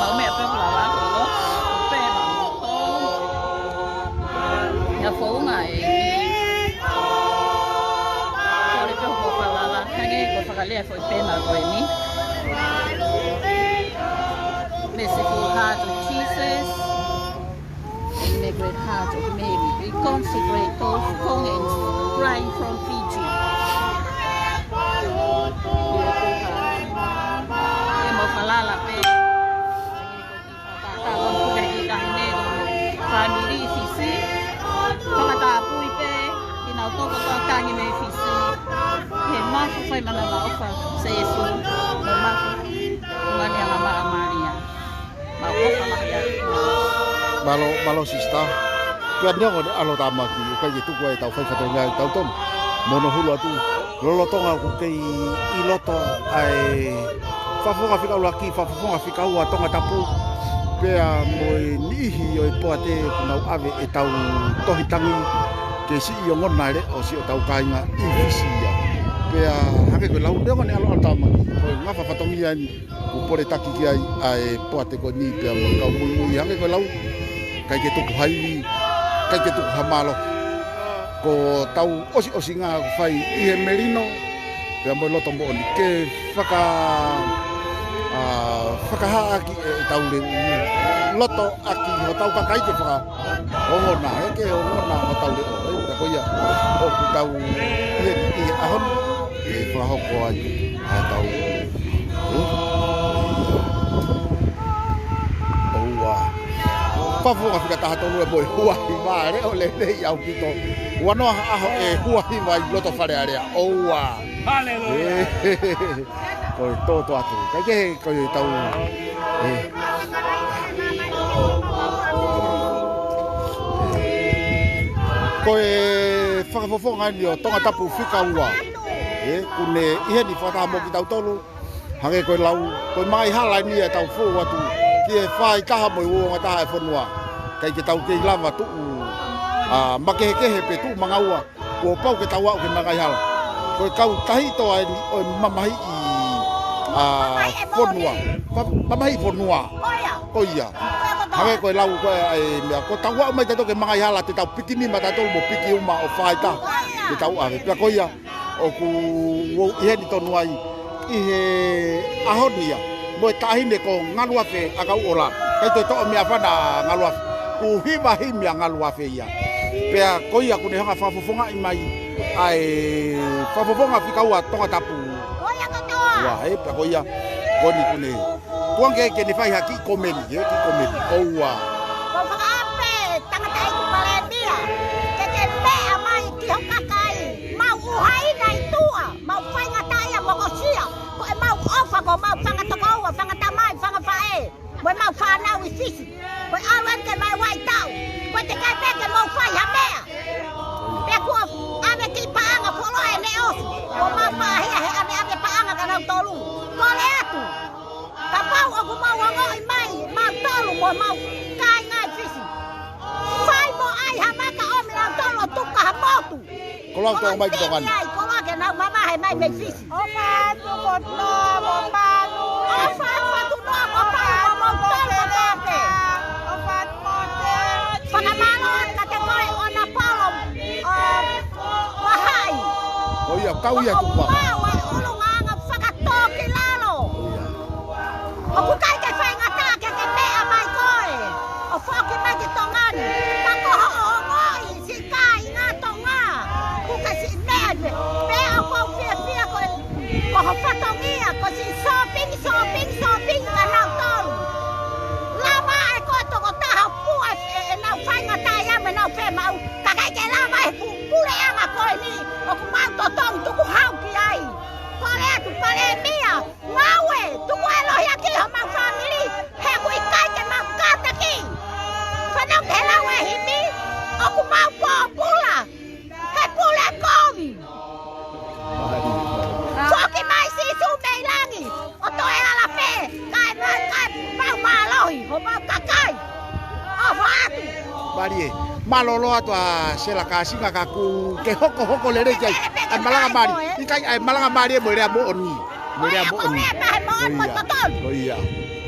Mau meʻa pē ʻoku lava ʻo lotu pē mo tō. Ia founga e ki. Kole pē ʻo falala, hangē ko e fakalea foʻi pena ko eni. Merciful heart of Jesus, Immaculate Heart of Mary, we consecrate those fallen and flying from Fiji. Ke mau falala pē. Ka ko e puke ki tahi nei ko e fāmili Fisi. Fakatapui pē, kinautolu kotoa tangi mei Fisi. He mafu fai mana ma ofa Sēsū, mo mafu ngani anga ma Malia. Ma ofa lahi atu. Mālō, mālō sister. Pea neongo ne ʻalu ʻo tāmaki, ʻoku ʻikai ke tuku ai ʻetau fai fatongia ʻi tautolu. Mo hono hulu atu. Lolotonga ʻoku kei ʻi loto ʻa e fakafofonga fika ʻuluaki, fakafofonga fika ua Tongatapu, pea mo e niʻihi ʻo e poate ʻoku nau ʻave ʻetau tohi tangi ke siʻi ongona e leʻo siʻotau kāinga ʻi Fisi ia. Pea hangē ko e lau neongo ne ʻalu ʻo tāmaki, ko e ngafa fatongia eni ʻoku pole taki ki ai ʻa e poate ko eni pea mo e kau muimui, hangē ko e lau, ʻikai ke tuku ha ivi, ʻikai ke tuku ha mālohi. Ko ʻetau ʻosiʻosinga ʻoku fai ʻi he melino, pea mo e loto moʻoni ke faka-, ʻa, fakahā ʻaki ʻe, ʻetau leʻo, loto ʻaki hotau kakai ke fakaongona, ʻe ke ongona hotau leʻo, ʻe, pea ko ia, ʻoku tau ʻi he, ʻi he ʻaho ni, ke fakahoko ai, ʻa ʻetau, ʻe, ʻoua. Fakafofonga fika taha tolu ʻe mo e hua hiva, leʻo lelei ʻaupito. Ua noa ha ʻaho ʻe hua hiva ʻi loto Fale Alea. ʻOua. Haleluia. Ko e toto atu. Kai kehe ko e tau. ʻE. Ko e fakafofonga eni ʻo Tongatapu fika ua. ʻE, ʻoku ne ʻi heni fakataha mo kitautolu. Hangē ko e lau, ko e mangaʻi hala eni ʻetau fou atu ki he faaitaha mo e uouangataha ʻo e fonua. ʻIkai ke tau kei lava tuʻu, ʻa, makehekehe pe tuʻu mangaua, kuo pau ke tau aʻu ki he mangaʻi hala. Ko e kau tahito eni ʻo e mamahiʻi, ʻa, fonua. Ma-, mamahiʻi fonua. Ko ia. Hangē ko e lau ko ē ʻa e meʻa, ko ʻetau aʻu mai tautolu ki he mangaʻi hala te tau piki nima tautolu mo piki uma ʻo faaitaha ke tau ʻave. Pea ko ia, ʻoku ou ʻi heni tonu ai ʻi he ʻaho ni ia mo e taʻahine ko Ngaluafe ʻAkauʻola. ʻIkai toe toʻo meʻafana Ngaluafe. Kuo hiva himi ʻa Ngaluafe ia. Pea ko ia ʻoku ne hanga fakafofongaʻi mai ʻa e fakafofonga fika ua Tongatapu. Ko ia kotoa. Ua, ʻe, pea ko ia, ko eni ʻoku ne tuku ange ke ne fai ha kiʻi komeni, ʻe, kiʻi komeni. ʻOua. Ko e fakaʻamu pē, tangataʻeiki palēmia, ke ke meʻa mai ki ho kakai, mau ʻuhaina ʻi tuʻa, mau faingataʻaʻia mokosia, ko ʻemau ʻofa, ko ʻemau fanga tokoua, fanga tamai, fanga faʻē, mo ʻemau fānau ʻi Fisi, ko e ʻalu eni ke mau ʻai tau, ko ke mou fai ha meʻa. Pea kuo ʻave kiʻi paʻanga koloa ʻene ʻosi. Kuo mau pāhia he ʻave ʻave paʻanga kia nautolu. Kole atu. Kapau ʻoku mau ongoʻi mai, mautolu mo mau kāinga ʻi Fisi. Fai mo ʻai ha maka ʻo meʻa tolo tuka ha motu. Koloa ʻoku tō mai ki Tonga ni. Ai, koloa ke nau mamahe mai mei Fisi. ʻOfa atu ko Tonga mo Palu. ʻOfa atu ko Tonga mo Palu, mo mautolu kotoa pē. ʻOfa atu ko Tonga. Fakamālō atu kiate koe ʻo na polo. ʻO Vahaʻi. ʻO ia, kau ia tuku ua. ʻO ʻulungaanga fakatōkilalo. ʻOku ʻikai ke faingataʻa ke ke meʻa mai koe ʻo foki mai ki Tonga ni. Ka ko hoʻo ongoʻi siʻi kāinga Tonga. ʻOku ke siʻi meʻa pē. Pea ʻoku ou fiefia ko e, ko ho fatongia, ko siʻi shopping, shopping, shopping kia nautolu. Lava ʻe koe tokotaha pua ʻe, ʻe, ʻenau faingataʻaʻia mo ʻenau pē maʻu. Ka ʻikai ke lava ʻe pu-, puleʻanga ko eni. ʻOku mau totongi tukuhau ki ai. Kole atu Palēmia. Ngāue, tuku e lohi ʻaki homau fāmili, he ʻoku ʻikai ke mau kātaki. Fanongo ki he lau e himi, ʻoku mau pōpula, he pule kovi. Foki mai Sīsū mei langi, ʻo toe ala pē, kae ma-, kae mau mālohi, homau kakai. ʻOfa atu. Mālie, mālōlō atu ʻa Sela Kāsinga ka ʻoku ke hokohoko lelei ki ai. ʻAi malanga mālie, ʻikai ʻai malanga mālie mo e lea moʻoni. Mo e lea moʻoni. Ko ia,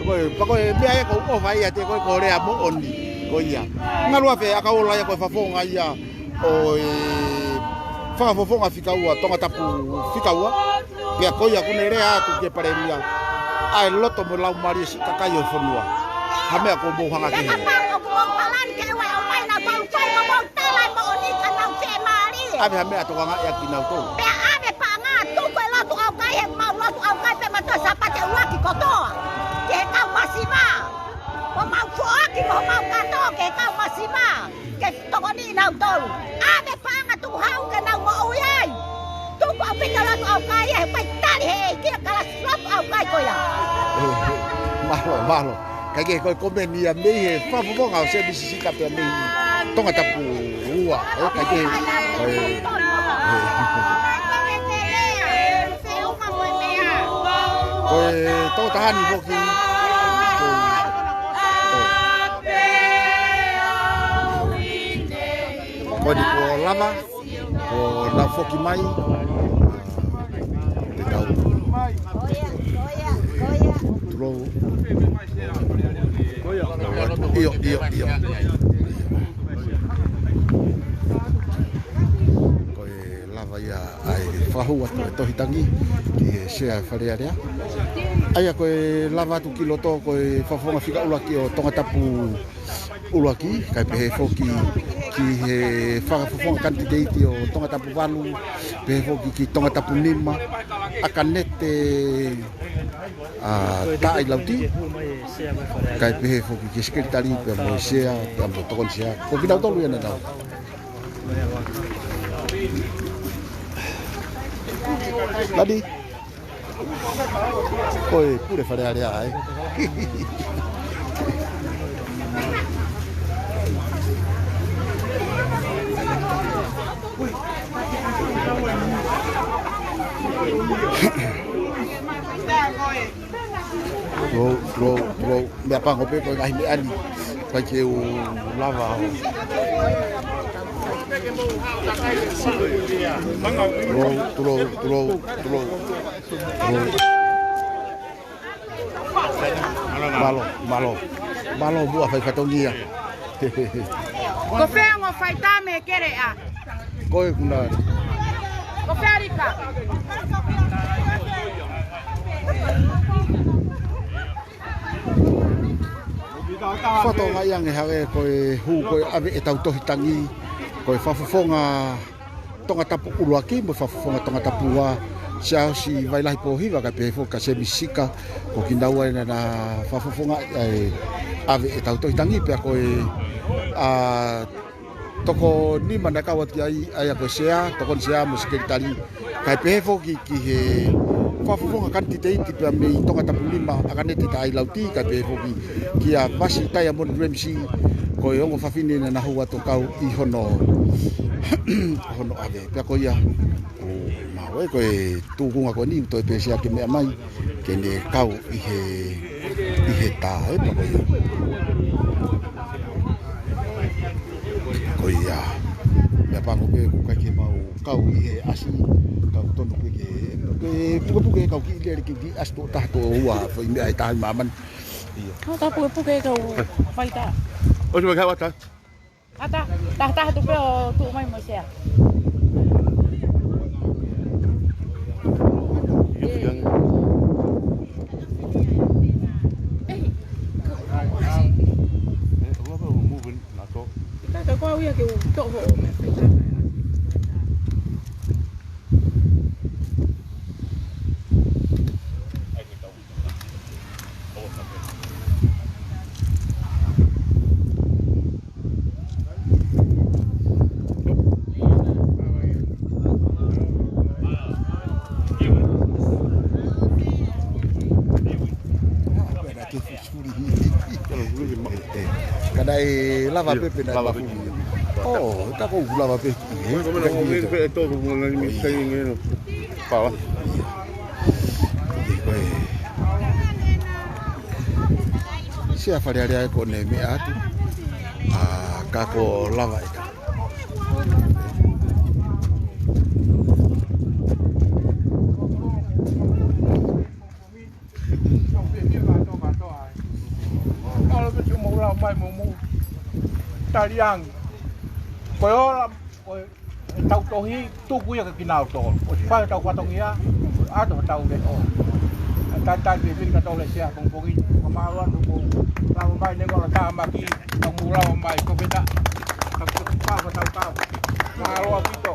ko ia, ko ia, ko ia. Ko ia, pea ko e meʻa ia ʻoku ou ʻofa ai ʻiate koe ko e lea moʻoni. Ko ia. Ngalu afe ʻa ka ola ia ko e fafonga ia ʻo e fakafofonga fika ua Tongatapu fika ua. Pea ko ia ʻoku ne lea atu ki he Palēmia. ʻA e loto mo e laumālie siʻi kakai ʻo e fonua. Ha meʻa ʻoku mou hanga ki ai. Kapau ʻoku mou palani ke ʻoua ʻe ʻomai nautolu fai mo mou tala e moʻoni ka nau fiemālie. ʻAve ha meʻa tokangaʻi ʻaki kinautolu. Pea ʻave paʻanga tuku e lotu ʻaukai he mau lotu ʻaukai pē mautolu Sāpate ʻuluaki kotoa. Ki he kau masiva. Ko mau foaki mo mau kato ki he kau masiva. Ke tokoniʻi nautolu. ʻAve paʻanga tuku hau ke nau moʻui ai. Tuku ʻaupito lotu ʻaukai he pai tali he ʻEiki ʻa e kalasi lotu ʻaukai ko ia. Mālō, mālō. Kae kehe ko e komeni ia mei he fakafofonga ʻo Sēmisi Sika pea mei Tongatapu ua. ʻE, kae kehe. ʻE, ʻe. Ko e tokotaha ni foki. Ko e, ʻe. Ko eni kuo lava, kuo nau foki mai. Te tau. Tulou. ʻIo, ʻio, ʻio. Ko e lava ia ʻa e fakahū atu e tohi tangi ki he sea Fale Alea. ʻA ia ko e lava atu ki loto ko e fakafofonga fika ʻuluaki ʻo Tongatapu ʻuluaki, kae pehē foki ki he fakafofonga kanititeiti ʻo Tongatapu valu, pehē foki ki Tongatapu nima, ʻAkanete, ʻa, Taʻailauti, kae pehē foki ki he sekelitali pea mo e sea, pea mo e tokoni sea. Ko kinautolu ia naʻa nau. Lani. Ko e pule Fale Alea ai. Tulou, tulou, tulou. Meʻapango pē ko e ngaahi meʻa ni. Kae ke u lava ʻo. Tulou, tulou, tulou, tulou. Mālō, mālō. Mālō muʻa fai fatongia. Ko fē ongo faitā mei Keleʻa? Ko e kuna. Ko fē alika? Fatongia ange hake ko e hū ko e ʻave ʻetau tohi tangi, ko e fakafofonga Tongatapu ʻuluaki mo e fakafofonga Tongatapu ua, Siaosi Vailahi Pōhiva kae pehē foki kia Sēmisi Sika, ko kinaua ē naʻa na fakafofonga ʻa e ʻave ʻetau tohi tangi pea ko e, ʻa, toko nima naʻe kau atu ki ai, ʻa ia ko e sea, tokoni sea mo e sekelitali, kae pehē foki ki he fakafofonga kanititeiti pea mei Tongatapu nima, ʻAkanete Taʻailauti, kae pehē foki kia Vasi Diamond Ramsey, ko Ko e ongo fafine naʻa na hū atu kau ʻi hono, hono ʻave. Pea ko ia, ʻoku mau ʻi he tūkunga ko eni, toe pēsea ke meʻa mai, ke ne kau ʻi he, ʻi he tā, ē, pea ko ia. Ko ia, meʻapango pē ʻoku ʻikai ke mau kau ʻi he ʻasi, kau tonu pē ke, ke pukepuke kau kiʻi lele ke kiʻi ʻasi tuʻo taha tuʻo ua, foʻi meʻa ʻe taha ʻi māmani. ʻIo. Kau tā pukepuke kau faitā. ʻOsi mai kau ata. Ata, taha taha tu pē ʻo tuʻu mai mo e sea. ʻIo, ʻio. ʻE, ʻoku ʻi ai pē ʻo move naʻa tō. Ka, ka ko au ia ke u toʻo hoʻo meʻa faitā. Ka naʻe lava pē pe naʻe lava pē. ʻO, ka ko u lava pē. Ko e meʻa naʻa ku meʻa pē ʻe tō ko u nani mi sai nge no. Pala. Ko e sea Fale Alea ko ʻene meʻa atu. ʻA, ka ko lava ʻe ka. Kalo ke tau mau lau mai mo mou taliangi. Ko e ola, ko e tau tohi, tuku ia ke kinautolu. ʻOsi fai tau fatongia, ʻato tau leʻo. ʻA tātai ke fili ka tau le sea pongipongi, ka mālō atu ko lau mai ne ko la tāmaki, tau mau lau mai, ko peta, ka ko pā ko tau tau. Mālō ʻaupito.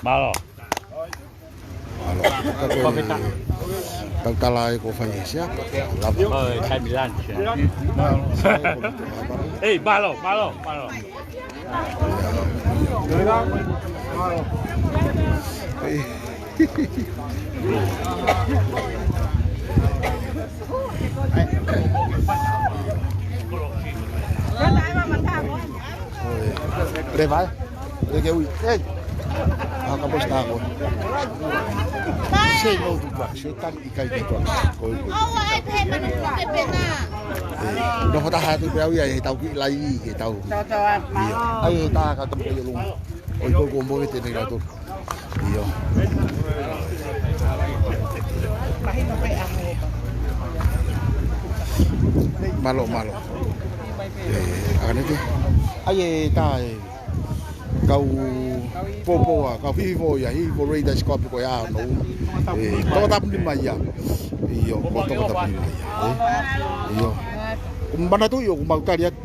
Mālō. Mālō. Tau tala ai ko fai e sea. Lava. ʻOi, taimi lunch, ē. ʻEi, mālō, mālō, mālō. ʻEi. ʻOi. Leva, ē? Leke ui. ʻEi. Haka posi tā ko. Say no to drugs. Say tani ʻikai ke drugs. Ko e, ko e. ʻEi, nofo taha atu pē au ia, he tau kiʻi lai, he tau. ʻIo. ʻAi he tā ka tau pē ʻi ʻolunga. ʻOi, ko e, ko e mo e te nei rā tō. ʻIo. Mālō, mālō. ʻE, ʻa ne te. ʻAi e tā e. Kau pōpō a, kau hihifo ia, hihifo Raiders Cup ko ia no. ʻE, Tongatapu nima ia. ʻIo, ko Tongatapu nima ia. ʻE, ʻio. Ko manatu ʻio, ko mau tali atu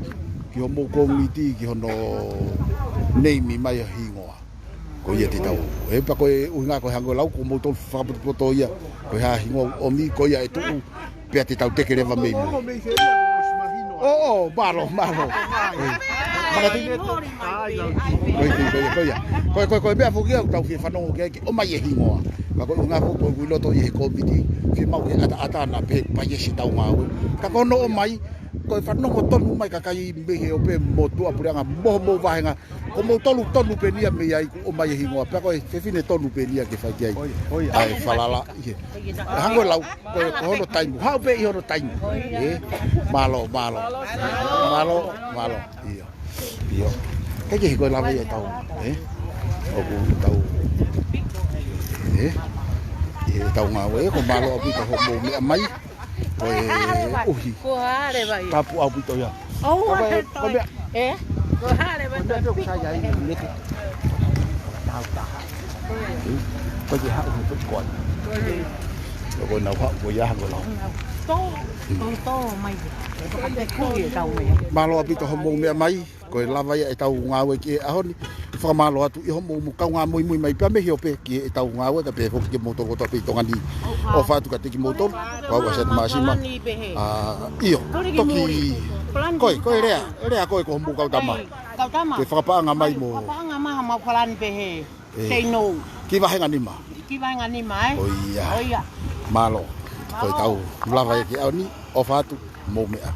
ki hoʻomou kōmiti, ki hono neimi mai ʻa e hingoa. Ko ia te tau. ʻE, pea ko e ʻuhinga ko e hangē lau, ko moutolu fakapotopoto ia. Ko e hā hingoa ʻomi, ko ia ʻe tuʻu. Pea te tau teke leva mei mui. ʻO, ʻo, mālō, mālō. ʻE, manatu. Ko ia, ko ia, ko ia. Ko e, ko e, ko e meʻa foki ia, tau fie fanongo ki ai ke ʻomai e hingoa. Ka ko e ʻuhinga foki, ko e ui loto ʻi he kōmiti, fiemaʻu ke ʻataʻatā naʻa pehē ʻoku paiesi ʻetau ngāue. Ka ko hono ʻomai, ko e fanongo tonu mai kakai mei he ope mo tuʻapuleʻanga mo hoʻomou vāhenga. Ko moutolu tonu pē eni ia mei ai kuo ʻomai e hingoa pea ko e fefine tonu pē eni ia ke fai ki ai. ʻOi, ʻoi. ʻAi falala ʻi he. Hangē lau, ko, ko hono taimi. Haʻu pē ʻi hono taimi. ʻE, mālō, mālō. Mālō, mālō. ʻIo. ʻIo. Kae kehe ko e lava ia ʻetau. ʻE? ʻOku tau. ʻE? ʻIo, tau ngāue, ko e mālō ʻaupito hoʻomou meʻa mai. Ko e ʻuhi. Ko hale vai. Tapu ʻaupito ia. ʻOua, ko e, ko e meʻa. ʻE? Ko hale vai. Ko e meʻa ʻoku sai ai, neke. Tau taha. Ko e haʻu he put koe. Ko e nau haʻu ko ia ko lau. Tō, tō, tō mai. Mālō ʻaupito hoʻomou meʻa mai. Ko e lava ia ʻetau ngāue ki he ʻaho ni. Fakamālō atu ʻi hoʻomou kaungā muimui mai pea mei he ope ki heʻetau ngāue kae pehē foki kimoutolu kotoa pē ʻi Tonga ni. ʻOfa atu kiate kimoutolu. Ko au ʻa Seti Māsima. ʻA, ʻio. Toki. Ko e, ko e lea. Lea ko e ko hoʻomou kau tama. Ke fakapaʻanga mai mo. Fakapaʻanga mai ha mau kalani pehē. ʻE. Say no. Ki vahenga nima. Ki vahenga nima, ē? ʻOia. ʻOia. Mālō. Ko e tau lava ia ki he ʻaho ni. ʻOfa atu. Mou meʻa.